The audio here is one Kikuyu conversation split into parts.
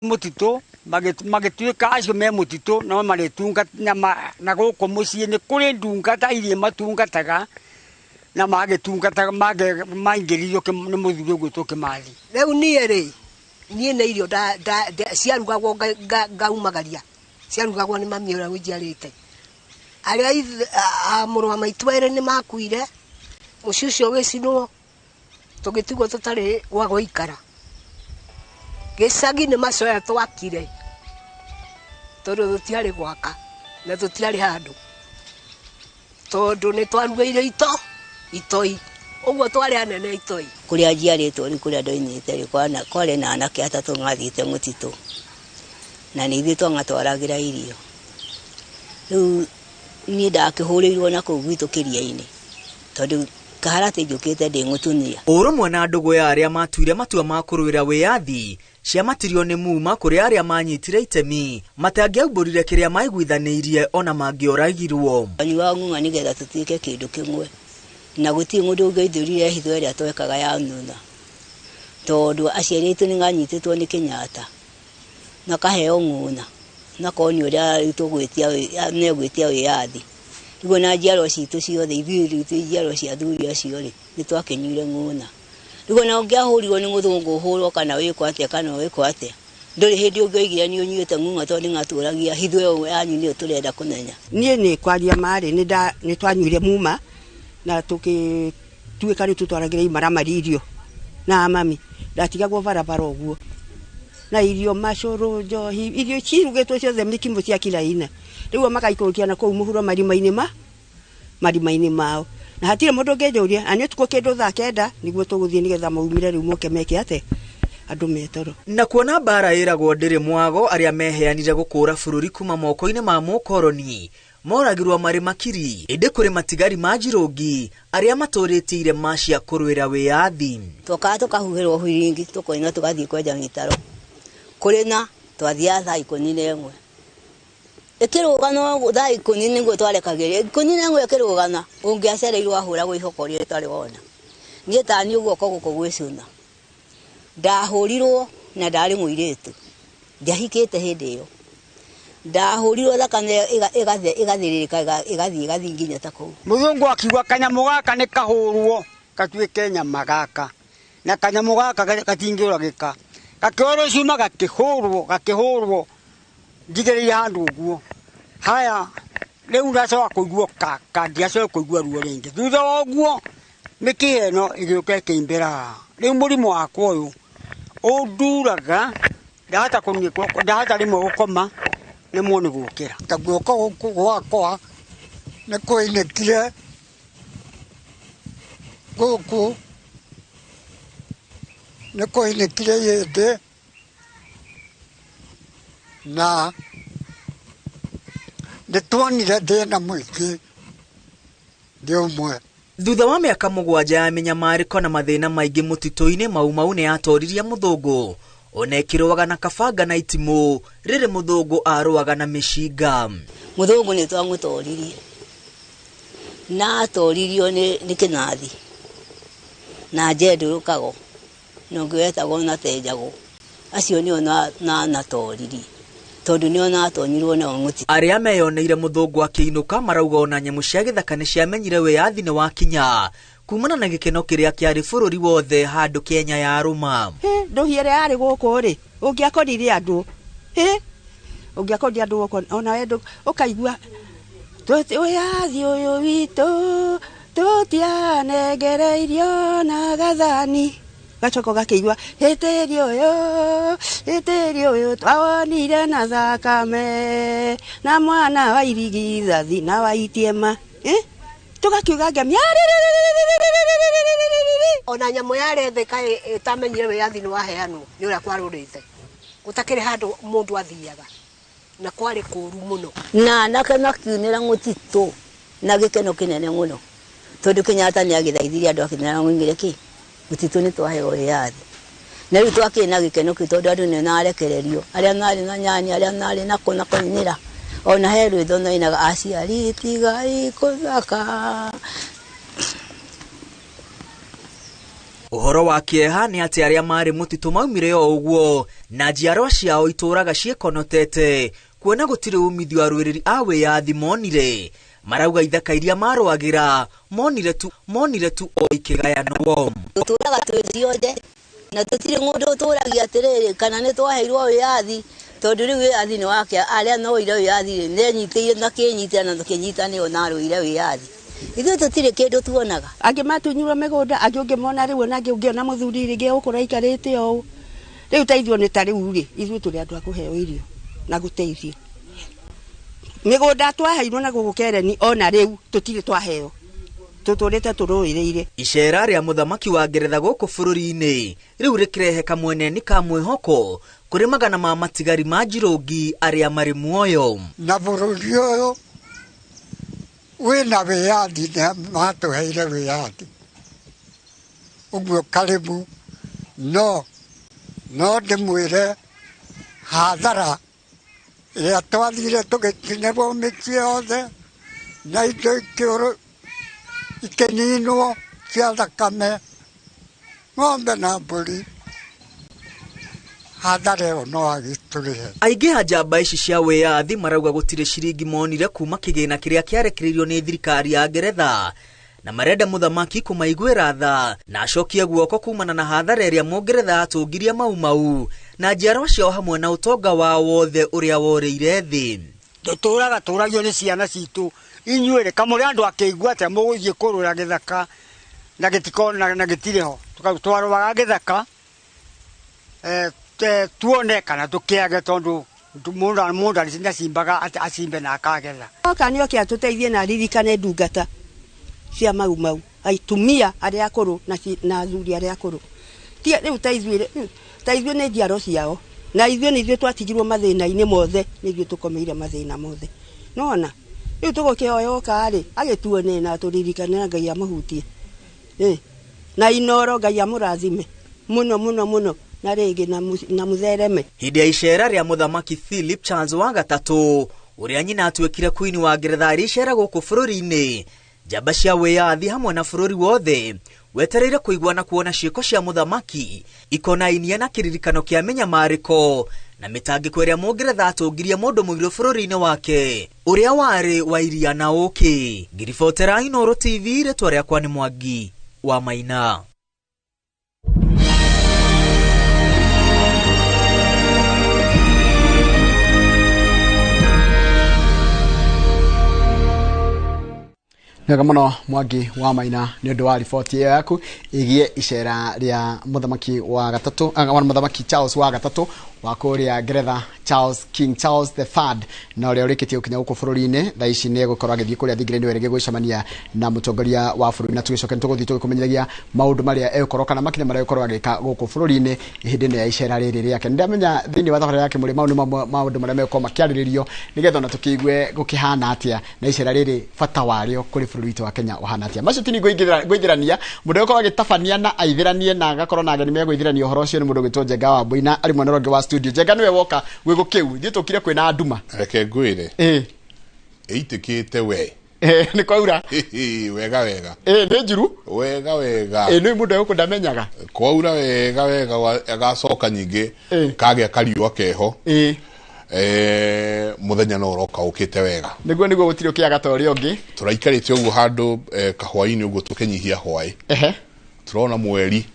Mũtitũ magĩtuĩka acio me mũtitũ no marĩtungata na gũkũ mũciĩ nĩ kũrĩ ndungata iria matungataga na magĩtungataga maingĩririo nĩ mũthuri ũgwĩtwo Kĩmathi. Rĩu niĩ rĩ, niĩ nĩ irio ciarugagwo ngaumagaria, ciarugagwo nĩ mami ũrĩa ũnjiarĩte. Arĩa mũrũ wa maitũ erĩ nĩ makuire, mũciĩ ũcio ũgĩcinwo, tũgĩtigwo tũtarĩ gwa gũikara. Gĩcagi nĩ macoya twakire, tondũ tũtiarĩ gwaka na tũtiarĩ handũ, tondũ nĩ twarugĩire itoi, ũguo twarĩ anene itoi. Kũrĩa njiarĩtwo rĩu kũrĩa ndoimĩte rĩ, kwarĩ na anake atatũ mathiĩte mũtitũ, na nĩ ithuĩ twamatwaragĩra irio. Rĩu niĩ ndakĩhũrĩirwo na kũu gwitũ kĩria-inĩ, tondũ kaharatĩ njũkĩte ndĩ mũtumia. Ũrũmwe na ndũgũ ya arĩa matuire matua ma kũrũĩra wĩyathi ciamatirio nĩ muma kũrĩ arĩa manyitire itemi matangĩaumbũrire kĩrĩa maiguithanĩirie ona mangĩoragirwo. Twanyuaga ng'ung'a nĩgetha tũtuĩke kĩndũ kĩmwe, na gũtirĩ mũndũ ũngĩaithũrire hitho ĩrĩa twekaga ya ng'ung'a, tondũ aciari aitũ nĩmanyitĩtwo nĩ Kenyatta makaheo ng'ung'a makonio ũrĩa rĩu tũgwĩtia megwĩtia wĩyathi. Rĩu ona njiarwa citũ ciothe ithuĩ rĩu twĩ njiarwa cia athuri acio rĩ, nĩtwakĩnyuire ng'ung'a. Rĩu ona ũngĩahũrirwo nĩ mũthũngũ ũhũrwo kana wĩkwo atĩa kana wĩkwo atĩa, ndũrĩ hĩndĩ ũngĩoigire nĩ ũnyuĩte ng'ung'a tondũ nĩmatũragia hitho ĩyo yanyu nĩyo tũrenda kũmenya. Niĩ nĩ kwaria marĩ nĩ twanyuire muma na tũgĩtuĩka rĩu tũtwaragĩra imaramari irio na mami ndatigagwo barabara ũguo na irio macũrũ njohi irio cirugĩtwo ciothe mĩkimo cia kila aina. Rĩu magaikũrũkia na kũu mũhuro marima-inĩ ma marima-inĩ mao na hatirĩ mũndũ ũngĩnjũria na nĩ ũtukũ kĩndũ thaa 9 nĩguo tũgũthiĩ nĩgetha maumire rĩu moke meke atĩ andũ metoro. Na kuona mbara ĩragwo ndĩrĩ mwago arĩa meheanire gũkũra bũrũri kuma moko-inĩ ma mũkoroni moragirwo marĩ makiri ĩndĩ kũrĩ matigari ma Njirũngi arĩa matũrĩtie irema cia kũrũĩra wĩyathi. Twokaga tũkahuhĩrwo huiringi tũkoina tũgathiĩ kwenja mĩtaro kũrĩ na twathiaga thaa 11 ĩkĩrũgana thaa 10 nĩguo twarekagĩria 11 ĩkĩrũgana ũngĩacereirwo ahũragwo ihoko rĩrĩa ũtarĩ wona. Niĩ ta niĩ guoko gũkũ gwĩcũna ndahũrirwo na ndarĩ mũirĩtu ndiahikĩte hĩndĩ ĩyo ndahũrirwo thakame ĩgathĩrĩrĩka ĩgathiĩ ĩgathiĩ nginya ta kũu. Mũthũngũ akiuga kanyamũ gaka nĩ kahũrwo gatuĩke nyama gaka na kanyamũ gaka gatingĩũragĩka gakĩoerwo cuma gakĩhũrwo gakĩhũrwo njigĩrĩire handũ ũguo. Haya rĩu ndacoka kũigua ka ndiacoka kũigua ruo rĩngĩ. Thutha wa ũguo mĩkiha ĩno ĩgĩũka ĩkĩimbĩra haha. Rĩu mũrimũ wakwa ũyũ ũnduraga ndahota kũnyitwo ndahota rĩmwe gũkoma rĩmwe nĩ gũkĩra. Ta guoko gũkũ gwakwa nĩ kũinĩkire gũkũ nĩ kũinĩkire ihĩndĩ na nĩ tuonire thĩna mũingĩ ndĩ ũmwe. Thutha wa mĩaka 7 ya mĩnyamarĩko na mathĩna maingĩ mũtitũ-inĩ Mau Mau nĩ yatoririe mũthũngũ ona ĩkĩrũaga na kabanga na itimũ rĩrĩ mũthũngũ arũaga na mĩcinga. Mũthũngũ nĩ twamũtoririe na atoririo nĩ Kĩnathi na Njendũrũ Kago na ũngĩ wetagwo na Tenjagwo acio nĩo natoririe tondũ nĩo natonyirwo nao mũtitũ. Arĩa meyoneire mũthũngũ akĩinũka marauga ona nyamũ cia gĩthaka nĩ ciamenyire wĩyathi nĩ wakinya kumana na gĩkeno kĩrĩa kĩarĩ bũrũri wothe handũ Kenya yarũma. Ndũhi ĩrĩa yarĩ gũkũ rĩ ũngĩakorire andũ ũngĩakorire andũ gũkũ ona we ũkaigua wĩyathi ũyũ witũ tũtianengereirio na gathani gacoka ũgakĩigua hĩtĩri ũyũ twawonire na thakame na mwana wa irigithathi na wa itiema tũgakiuga ngemia. Ona nyamũ yarĩ thĩ kaĩ ĩtamenyire wĩyathi nĩ waheanwo nĩ ũrĩa kwarũrĩte gũtakĩrĩ handũ mũndũ athiaga na kwarĩ kũũru mũno. Na anake makiumĩra mũtitũ na gĩkeno kĩnene mũno tondũ Kenyatta nĩ agĩthaithirie andũ akĩmera mũingĩre kĩ mũtitũ nĩ twaheo wĩyathi. Na rĩu twakĩrĩ na gĩkeno kĩu tondũ andũ nĩ marekererio arĩa marĩ na nyanya arĩa marĩ na kũ na kũinĩra ona he rwĩmbo mainaga aciari tigai gũthaka. Ũhoro wa kĩeha nĩ atĩ arĩa marĩ mũtitũ maumire o ũguo na njiarwa ciao itũraga ciĩkonotete kuona gũtirĩ umithio arũĩrĩri a wĩyathi monire. Marauga ithaka iria marũagĩra monire tu o ikĩgayanwo. Tũtũraga twĩ ciothe na tũtirĩ mũndũ ũtũragia atĩrĩrĩ kana nĩ twaheirwo wĩyathi tondũ rĩu wĩyathi nĩ wake arĩa noire wĩyathi rĩ nĩenyitĩire na kĩnyitĩra na tũkĩnyitanĩo na arũire wĩyathi. Ithuĩ tũtirĩ kĩndũ tuonaga. Angĩ matunyirwo mĩgũnda, angĩ ũngĩmona rĩu ona angĩ ũngĩona mũthuri rĩngĩ ũkũra aikarĩte ũũ. Rĩu ta ithuĩ nĩ ta rĩu rĩ, ithuĩ tũrĩ andũ a kũheo irio na gũteithio. Mĩgũnda twaheirwo na gũkũ Kereni ona rĩu tũtirĩ twaheo. Tũtũrĩte tũrũĩrĩire. Icera rĩa mũthamaki wa Ngeretha gũkũ bũrũri-inĩ rĩu rĩkĩrehe kamweneni ka mwĩhoko kũrĩ magana ma matigari ma Njirũngi arĩa marĩ muoyo. Na bũrũri ũyũ wĩna wĩyathi nĩ matũheire wĩyathi ũguo karibu no ndĩmwĩre hathara ĩrĩa twathire tũgĩkinyĩrwo mĩciĩ yothe na indo ikĩninwo cia thakame ng'ombe na mbũri hathara ĩyo no agĩtũrĩhe. Aingĩ a njamba ici cia wĩyathi marauga gũtirĩ ciringi monire kuma kĩgĩna kĩrĩa kĩarekereirio nĩ thirikari ya Ngeretha na marenda mũthamaki kũmaiguĩra tha na acokie guoko kumana na hathara ĩrĩa Mũngeretha atũngirie Mau Mau na njiarwa ciao hamwe na ũtonga wao wothe ũrĩa worĩire thĩ. Tũtũraga tũragio nĩ ciana citũ inyuĩ rĩ kamũrĩ andũ akĩigua atĩa mũgũthiĩ kũrũra gĩthaka na gĩtikona na gĩtirĩ ho twarũaga gĩthaka tuone kana tũkĩage tondũ mũndũ acimbaga acimbe na akagetha. Oka nĩ oke atũteithie na aririkane ndungata cia Mau Mau aitumia arĩa akũrũ na athuri arĩa akũrũ. Ti rĩu ta ithuĩ nĩ njiaro ciao na ithuĩ nĩ ithuĩ twatigirwo mathĩna-inĩ mothe nĩ ithuĩ tũkomeire mathĩna mothe. Nona rĩu tũgũkĩhoya oka rĩ agĩtuone na atũririkane na Ngai amũhutie na Inoro Ngai amũrathime mũno mũno mũno na rĩngĩ na mũthereme. Hĩndĩ ya icera rĩa mũthamaki Philip Charles wa gatatũ ũrĩa nyina atuĩkire queen wa Ngeretha arĩ icera gũkũ bũrũri-inĩ, njamba cia wĩyathi hamwe na bũrũri wothe wetereire kũigua na kuona ciĩko cia mũthamaki ikonainie na kĩririkano kĩa mĩnyamarĩko na mĩtangĩko ĩrĩa Mũngeretha atũngirie mũndũ mũirũ bũrũri-inĩ wake ũrĩa warĩ wa iria na ũkĩ. Ngiribotera Inooro TV, rĩtwa rĩakwa nĩ Mwangi wa Maina. Nĩwega mũno Mwangi wa Maina nĩ ũndũ wa riboti ĩyo yaku ĩgiĩ icera rĩa mũthamaki wa gatatũ wa mũthamaki Charles wa gatatũ wa kũrĩa Ngeretha, Charles King Charles the Third, na ũrĩa ũrĩkĩtie gũkinya gũkũ bũrũri-inĩ thaa ici nĩ egũkorwo agĩthiĩ kũrĩa thingira-inĩ werĩgĩ gwĩcemania na mũtongoria wa bũrũri, na tũgĩcoke nĩ tũgũthiĩ tũgĩkũmenyithagia maũndũ marĩa egũkorwo kana makinya marĩa egũkorwo agĩka gũkũ bũrũri-inĩ hĩndĩ ĩno ya icera rĩrĩ rĩake. Nĩndamenya thĩinĩ wa thabarĩ yake mũrĩ mau nĩ maũndũ marĩa megũkorwo makĩarĩrĩrio nĩgetha ona tũkĩigue gũkĩhana atĩa na icera rĩrĩ bata warĩo kũrĩ bũrũri witũ wa Kenya ũhana atĩa. Macio ti ngũingĩrania mũndũ egũkorwo agĩtabania na aithĩranie na agakorwo na ageni megũithĩrania ũhoro ũcio nĩ mũndũ ũgwĩtwo Njenga wa Mboina arĩ mwena ũrĩa ũngĩ wa studio. Njenga nĩwe woka gwĩ gũkĩu ithuĩ tũkire kwĩna nduma. Reke ngwĩre ĩitĩkĩte we nĩ kwaura wega wega nĩ njuru wega wega nĩ mũndũ egũkũ ndamenyaga kwaura wega wega agacoka nyingĩ kagĩa kariũa keho muthenya no ũroka ũkĩte wega nĩguo nĩguo gũtirĩ ũkĩaga ta ũrĩa ũngĩ. Tũraikarĩte ũguo handũ kahwaĩ-inĩ ũguo tũkĩnyihia hwaĩ tũrona mweri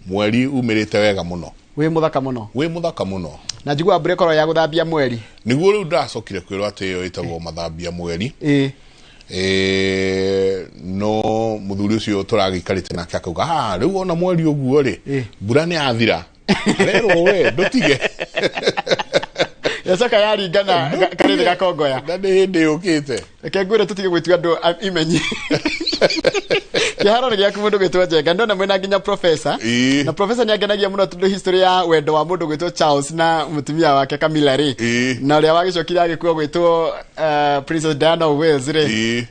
mweri umĩrĩte wega mũno wĩ mũthaka mũno wĩ mũthaka mũno na njiguaga mbura ĩkorwo ya gũthambia mweri nĩguo rĩu ndacokire kwĩrwo atĩ ĩyo ĩtagwo mathambia mweri no mũthuri ũcio tũragĩikarĩte nake akauga rĩu ona mweri ũguo rĩ mbura nĩ yathira rerwo we ndũtige yacoka yaringana karĩrĩ gakongoya na nĩ hĩndĩ yũkĩte. Reke ngwĩre tũtige gwĩtua andũ imenyi kĩharo nĩ gĩaku mũndũ gwĩtwo Njenga. Ndona mwĩna nginya professor na professor nĩ angenagia mũno tondũ history ya wendo wa mũndũ gwĩtwo Charles na mũtumia wake Camilla rĩ na ũrĩa wagĩcokire agĩkua gwĩtwo Princess Diana of Wales rĩ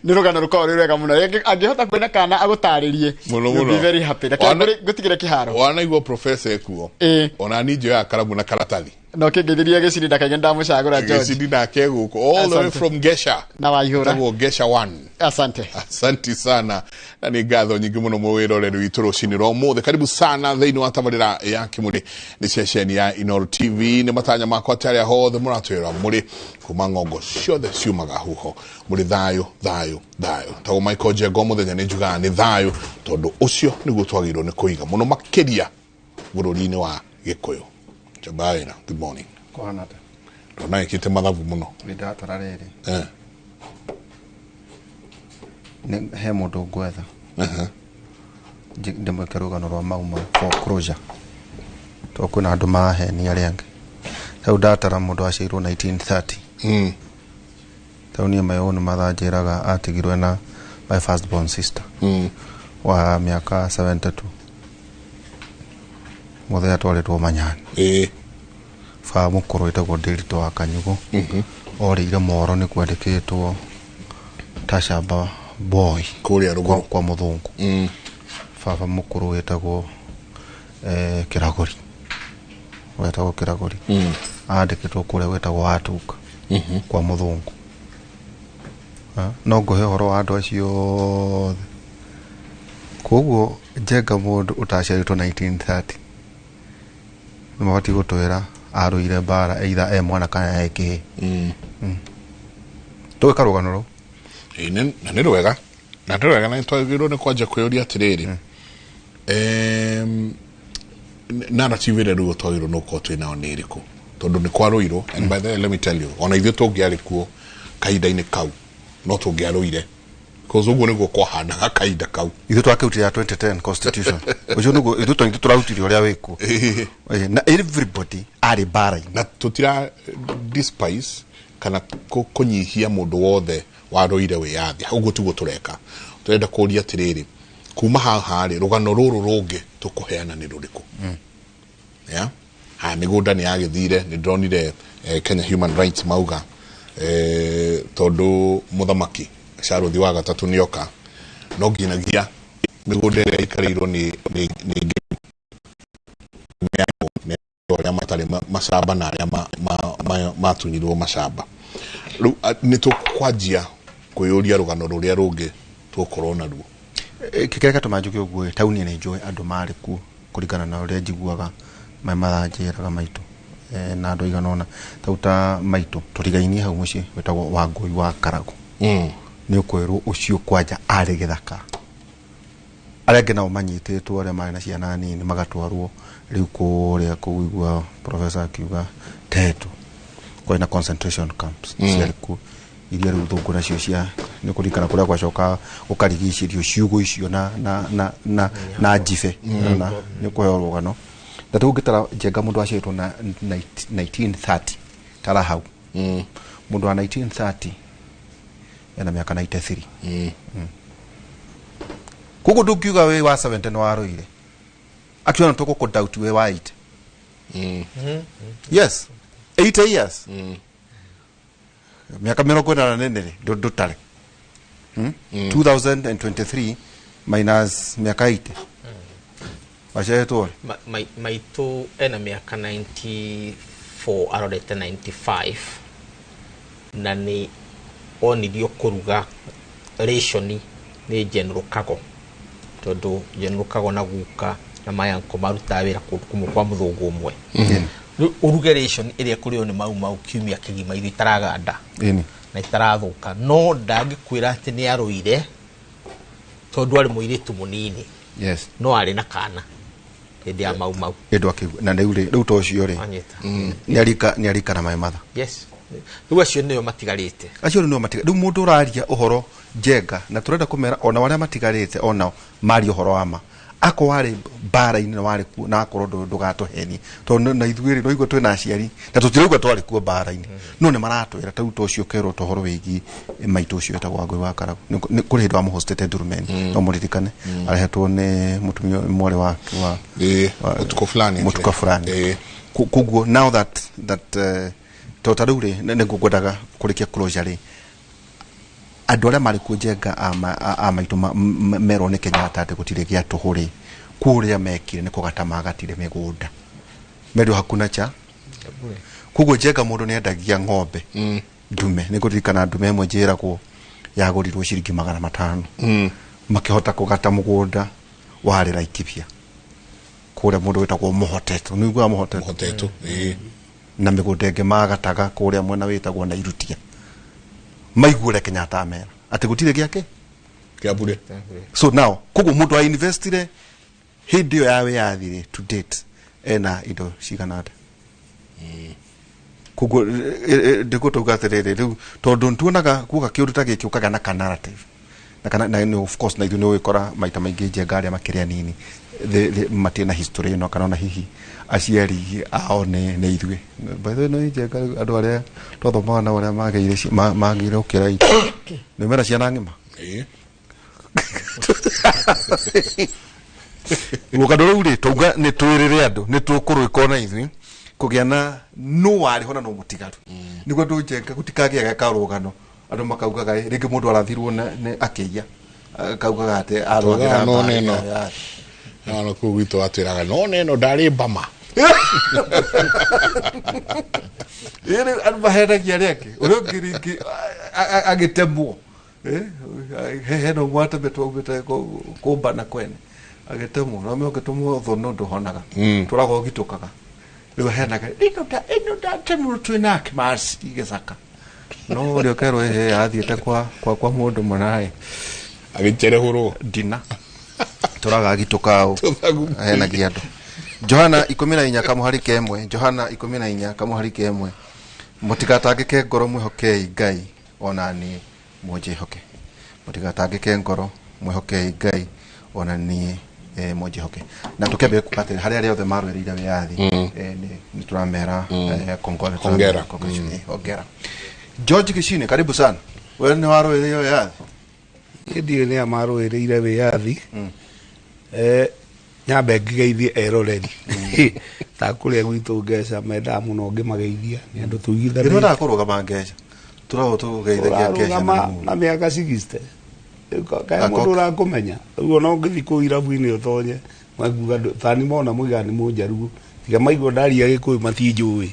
nĩ rũgano rũkoragwo rwĩ rwega mũno. Angĩhota kuona kana agũtarĩrie mũno mũno be very happy. Reke ngũtigĩre kĩharo. Wanaigua professor ekuo ona niĩ njoyaga karamu na karatathi. No kĩngeithĩria gĩciri ndakaige ndamũcagũra George. Gĩcindi nake gũkũ all the way Asante. from Gesha. Na Waihũra. Etagwo Gesha 1. Asante. Asanti sana na nĩ ngatho nyingĩ mũno mwĩroreri witũ rũcinĩ rwa ũmũthĩ. Karibu sana thĩinĩ wa tabarĩra ya Kĩmũrĩ nĩ ceceni ya Inooro TV. Nĩ matanya makwa atĩ arĩa hothe mũratwĩra mũrĩ kuma ng'ongo ciothe ciumaga huho mũrĩ thayũ thayũ thayũ. Tagwo Michael Njenga mũthenya nĩ njugaga nĩ thayũ tondũ ũcio nĩguo twagĩrĩirwo nĩ kũiga mũno makĩria bũrũri-inĩ wa Gĩkũyũ. Njamba wĩra, good morning. Kũhana atĩa? Ndona ĩkĩte mathabu mũno. Nĩ ndatara rĩrĩ. Nĩ he mũndũ ngwetha. Ndĩmwĩke rũgano rwa Mau Mau foreclosure. Tondũ kwĩna andũ marahenia arĩa angĩ. Rĩu ndatara mũndũ aciarirwo 1930. Rĩu niĩ my own mother anjĩraga atigirwe na my first born sister. Wa mĩaka 72. Mũthee atwarĩtwo Manyani. Baba mũkũrũ wĩtagwo Ndĩritũ wa Kanyugo. Orĩire Moro nĩ kwandĩkĩtwo ta shamba boy kũrĩa rũgũrũ kwa mũthũngũ. Baba mũkũrũ wĩtagwo Kĩragũri. Wetagwo Kĩragũri. Andĩkĩtwo kũrĩa gwĩtagwo Watuka kwa mũthũngũ. No ngũhe ũhoro wa andũ acio othe. Koguo Njenga mũndũ ũtaciarĩtwo 1930 nĩ mabatiĩ gũtwĩra arũire mbara either e mwana kana e kĩhĩĩ. Tũgĩka rũgano rũu. Na nĩ rwega. Na nĩ rwega na nĩ twagĩrĩirwo nĩ kwanja kwĩyũria atĩrĩrĩ. Narrative ĩrĩa rĩu twagĩrĩirwo nĩ gũkorwo twĩ nayo nĩ ĩrĩkũ? Tondũ nĩ kwarũirwo, and by the way let me tell you, ona ithuĩ tũngĩarĩ kuo kahinda-inĩ kau no tũngĩarũire. Because ũguo nĩguo kwahanaga kahinda kau. Ithuĩ twakĩrutire ya 2010 constitution. Ũcio nĩguo ithuĩ tũrarutire ũrĩa wĩkuo. Na everybody arĩ mbara-inĩ. Na tũtira despise kana kũnyihia mũndũ wothe warũire wĩyathi. Ũguo tiguo tũreka. Tũrenda kũria atĩrĩrĩ, kuma haha rĩ, rũgano rũrũ rũngĩ tũkũheana nĩ rũrĩkũ? Yeah? Haya, mĩgũnda nĩ yagĩthire, nĩ ndĩronire Kenya Human Rights mauga tondũ mũthamaki Charles wa gatatũ nĩoka no nginyagia mĩgũnda ĩrĩa ĩikarĩirwo nĩ arĩa matarĩ macamba na arĩa matunyirwo macamba. Rĩu nĩ tũkwanjia kwĩyũria rũgano rũrĩa rũngĩ tũgũkorwo naruo. Kĩrĩa gĩatũma njuge ũguo taũni nĩ njũĩ andũ marĩ kuo kũringana na ũrĩa njiguaga mathanjĩraga maitũ na andũ aigana ũna. Tau ta maitũ tũrigainie hau mũciĩ wĩtagwo Wangũi wa Karagũ. Nĩ ũkwĩrwo ũcio kwanja arĩ gĩthaka. Arĩa angĩ nao manyitĩtwo arĩa marĩ na ciana nini magatwarwo rĩu kũrĩa kũigua professor akiuga Tetu kwarĩ na concentration camps ciarĩ kuo iria rĩu thũngũ nacio cia nĩ kũringana kũrĩa gwacoka gũkarigicĩrio ciugũ icio na njibe na nĩ kũheo rũgano. Na rĩu ũngĩtara Njenga mũndũ aciarirwo na 1930 tara hau. Mũndũ wa 1930 ena mĩaka 93. Koguo ndũngiuga wĩ wa 70 nĩ warũire. Actually no tũgũkũ doubt wĩ wa 80. Yes. 80 years. Miaka 84 rĩ ndũtare. 2023 minus miaka 80. Waciarĩtwo rĩ? Maitũ ena mĩaka 94 arorete 95 na nĩ onirio kũruga rationi nĩ General Kago tondũ General Kago na guka na mayanko marutaga wĩra kũndũ kũmwe kwa mũthũngũ ũmwe. Rĩu ũruge ration ĩrĩa kũrĩo nĩ Mau Mau kiumia kĩgima irio itaraganda na itarathũka, no ndangĩkwĩra atĩ nĩ arũire tondũ arĩ mũirĩtu mũnini. Yes. No arĩ na kana hĩndĩ ya Mau Mau. Na rĩu rĩ rĩu to ũcio rĩ nĩ arika na my mother. Yes. Rĩu acio nĩo matigarĩte. Acio nĩo matigarĩte. Rĩu mũndũ ũraria ũhoro Njenga na tũrenda kũmera ona arĩa matigarĩte onao marie ũhoro wa ma. Ako warĩ mbara-inĩ na warĩ kuo na akorwo ndũgatũhenie tondũ na ithuĩ rĩ no twĩna aciari na tũtiraigua twarĩ kuo mbara-inĩ no nĩ maratwĩra ta rĩu ta ũcio ũkerwo ta ũhoro wĩgiĩ maitũ ũcio wĩtagwo Wangũi wa Karagũ. Nĩ kũrĩ hĩndĩ wamũhostete Ndurumeni no mũririkane arehetwo nĩ mũtumia mwarĩ wa mũtukũ fulani. Koguo now that to ta rĩu rĩ nĩ ngwendaga kũrĩkia closure rĩ andũ arĩa marĩ kuo Njenga a maitũ merwo nĩ Kenyatta atĩ gũtirĩ gĩa tũhũ rĩ kũrĩa mekire nĩ kũgata magatire mĩgũnda merirwo hakuna cha Koguo Njenga mũndũ nĩ endagia ng'ombe ndume, nĩ ngũririkana ndume ĩmwe njĩragwo yagũrirwo ciringi 500. Makĩhota kũgata mũgũnda warĩ Laikipia kũrĩa mũndũ wĩtagwo Mũhotetũ, nĩ ũiguaga Mũhotetũ? Mũhotetũ, ĩĩ. Na mĩgũnda ĩngĩ magataga kũrĩa mwena wĩtagwo na Irutia. Maiguo ũrĩa Kenyatta amera atĩ gũtirĩ gĩake kĩa bure. So now koguo mũndũ wa investire hĩndĩ ĩyo ya wĩyathi rĩ, to date ena indo cigana atĩa? Koguo ndĩgũtauga atĩrĩrĩ, rĩu tondũ nĩtuonaga guoka kĩũndũ ta gĩkĩ ũkagĩa na ka narrative na kana na of course na ithuĩ nĩ ũgĩkora maita maingĩ Njenga arĩa makĩrĩ anini matirĩ na history ĩno, kana ona hihi aciari ao nĩ ithuĩ. By the way, no Njenga andũ arĩa twathomaga nao arĩa magĩire magĩire gũkĩra itũ nĩ mera ciana ng'ima. Rũgano rũu rĩ, twauga nĩ twĩrĩre andũ nĩ tũkũrwĩka ona ithuĩ kũgĩa na nũ warĩ ho na nũ mũtigaru, nĩguo andũ Njenga gũtikagĩa karũgano andũ makaugaga rĩngĩ mũndũ arathirwo nĩ akĩiya akaugaga atĩ arwagĩra no neno no kũu gwitũ atwĩraga no neno ndarĩ mbama. Rĩrĩ andũ mahenagia arĩa angĩ, ũrĩa ũngĩ rĩngĩ agĩtemwo hena ũmwe watemetwo aumĩte kũmbana kwene agĩtemwo, no ũngĩtũmwo thũnũ ndũhonaga, tũraga ũgitũkaga. Rĩu aheanaga ĩno ndatemirwo twĩ nake maci gĩcaka, no ũrĩa ũkerwo ĩhĩ athiĩte kwa mũndũ mũnaĩ agĩcherehũrwo ndina tũraga agitũka ũ aheanagia andũ. Johana 14 kamũhari kemwe, Johana 14 kamũhari kemwe, mũtigatangĩke ngoro mwĩhokei Ngai ona niĩ mũnjĩhoke. Mũtigatangĩke ngoro mwĩhokei Ngai ona niĩ mũnjĩhoke. Na tũkĩambia kuga atĩrĩ, harĩa arĩa othe marũĩrĩire wĩyathi nĩ tũramera hongera. Hongera. George Gicini, karibu sana. Wewe nĩ warũĩrĩire wĩyathi? Niĩ ndiũĩ nĩa marũĩrĩire wĩyathi. Nyambe ngĩgeithie eroreri ta kũrĩa gwitũ Ngeca mendaga mũno ngĩmageithia nĩ andũ tũigithanĩtie. Nĩ kũrũgama Ngeca tũragwo tũgeithagia Ngeca na mĩaka 60 kaĩ mũndũ ũrakũmenya ũguo no ngĩthiĩ kũu irabu-inĩ ũtonye makuga tani mona mũiga nĩ mũnjaruo tiga maigua ndaria Gĩkũyũ matinjũĩ.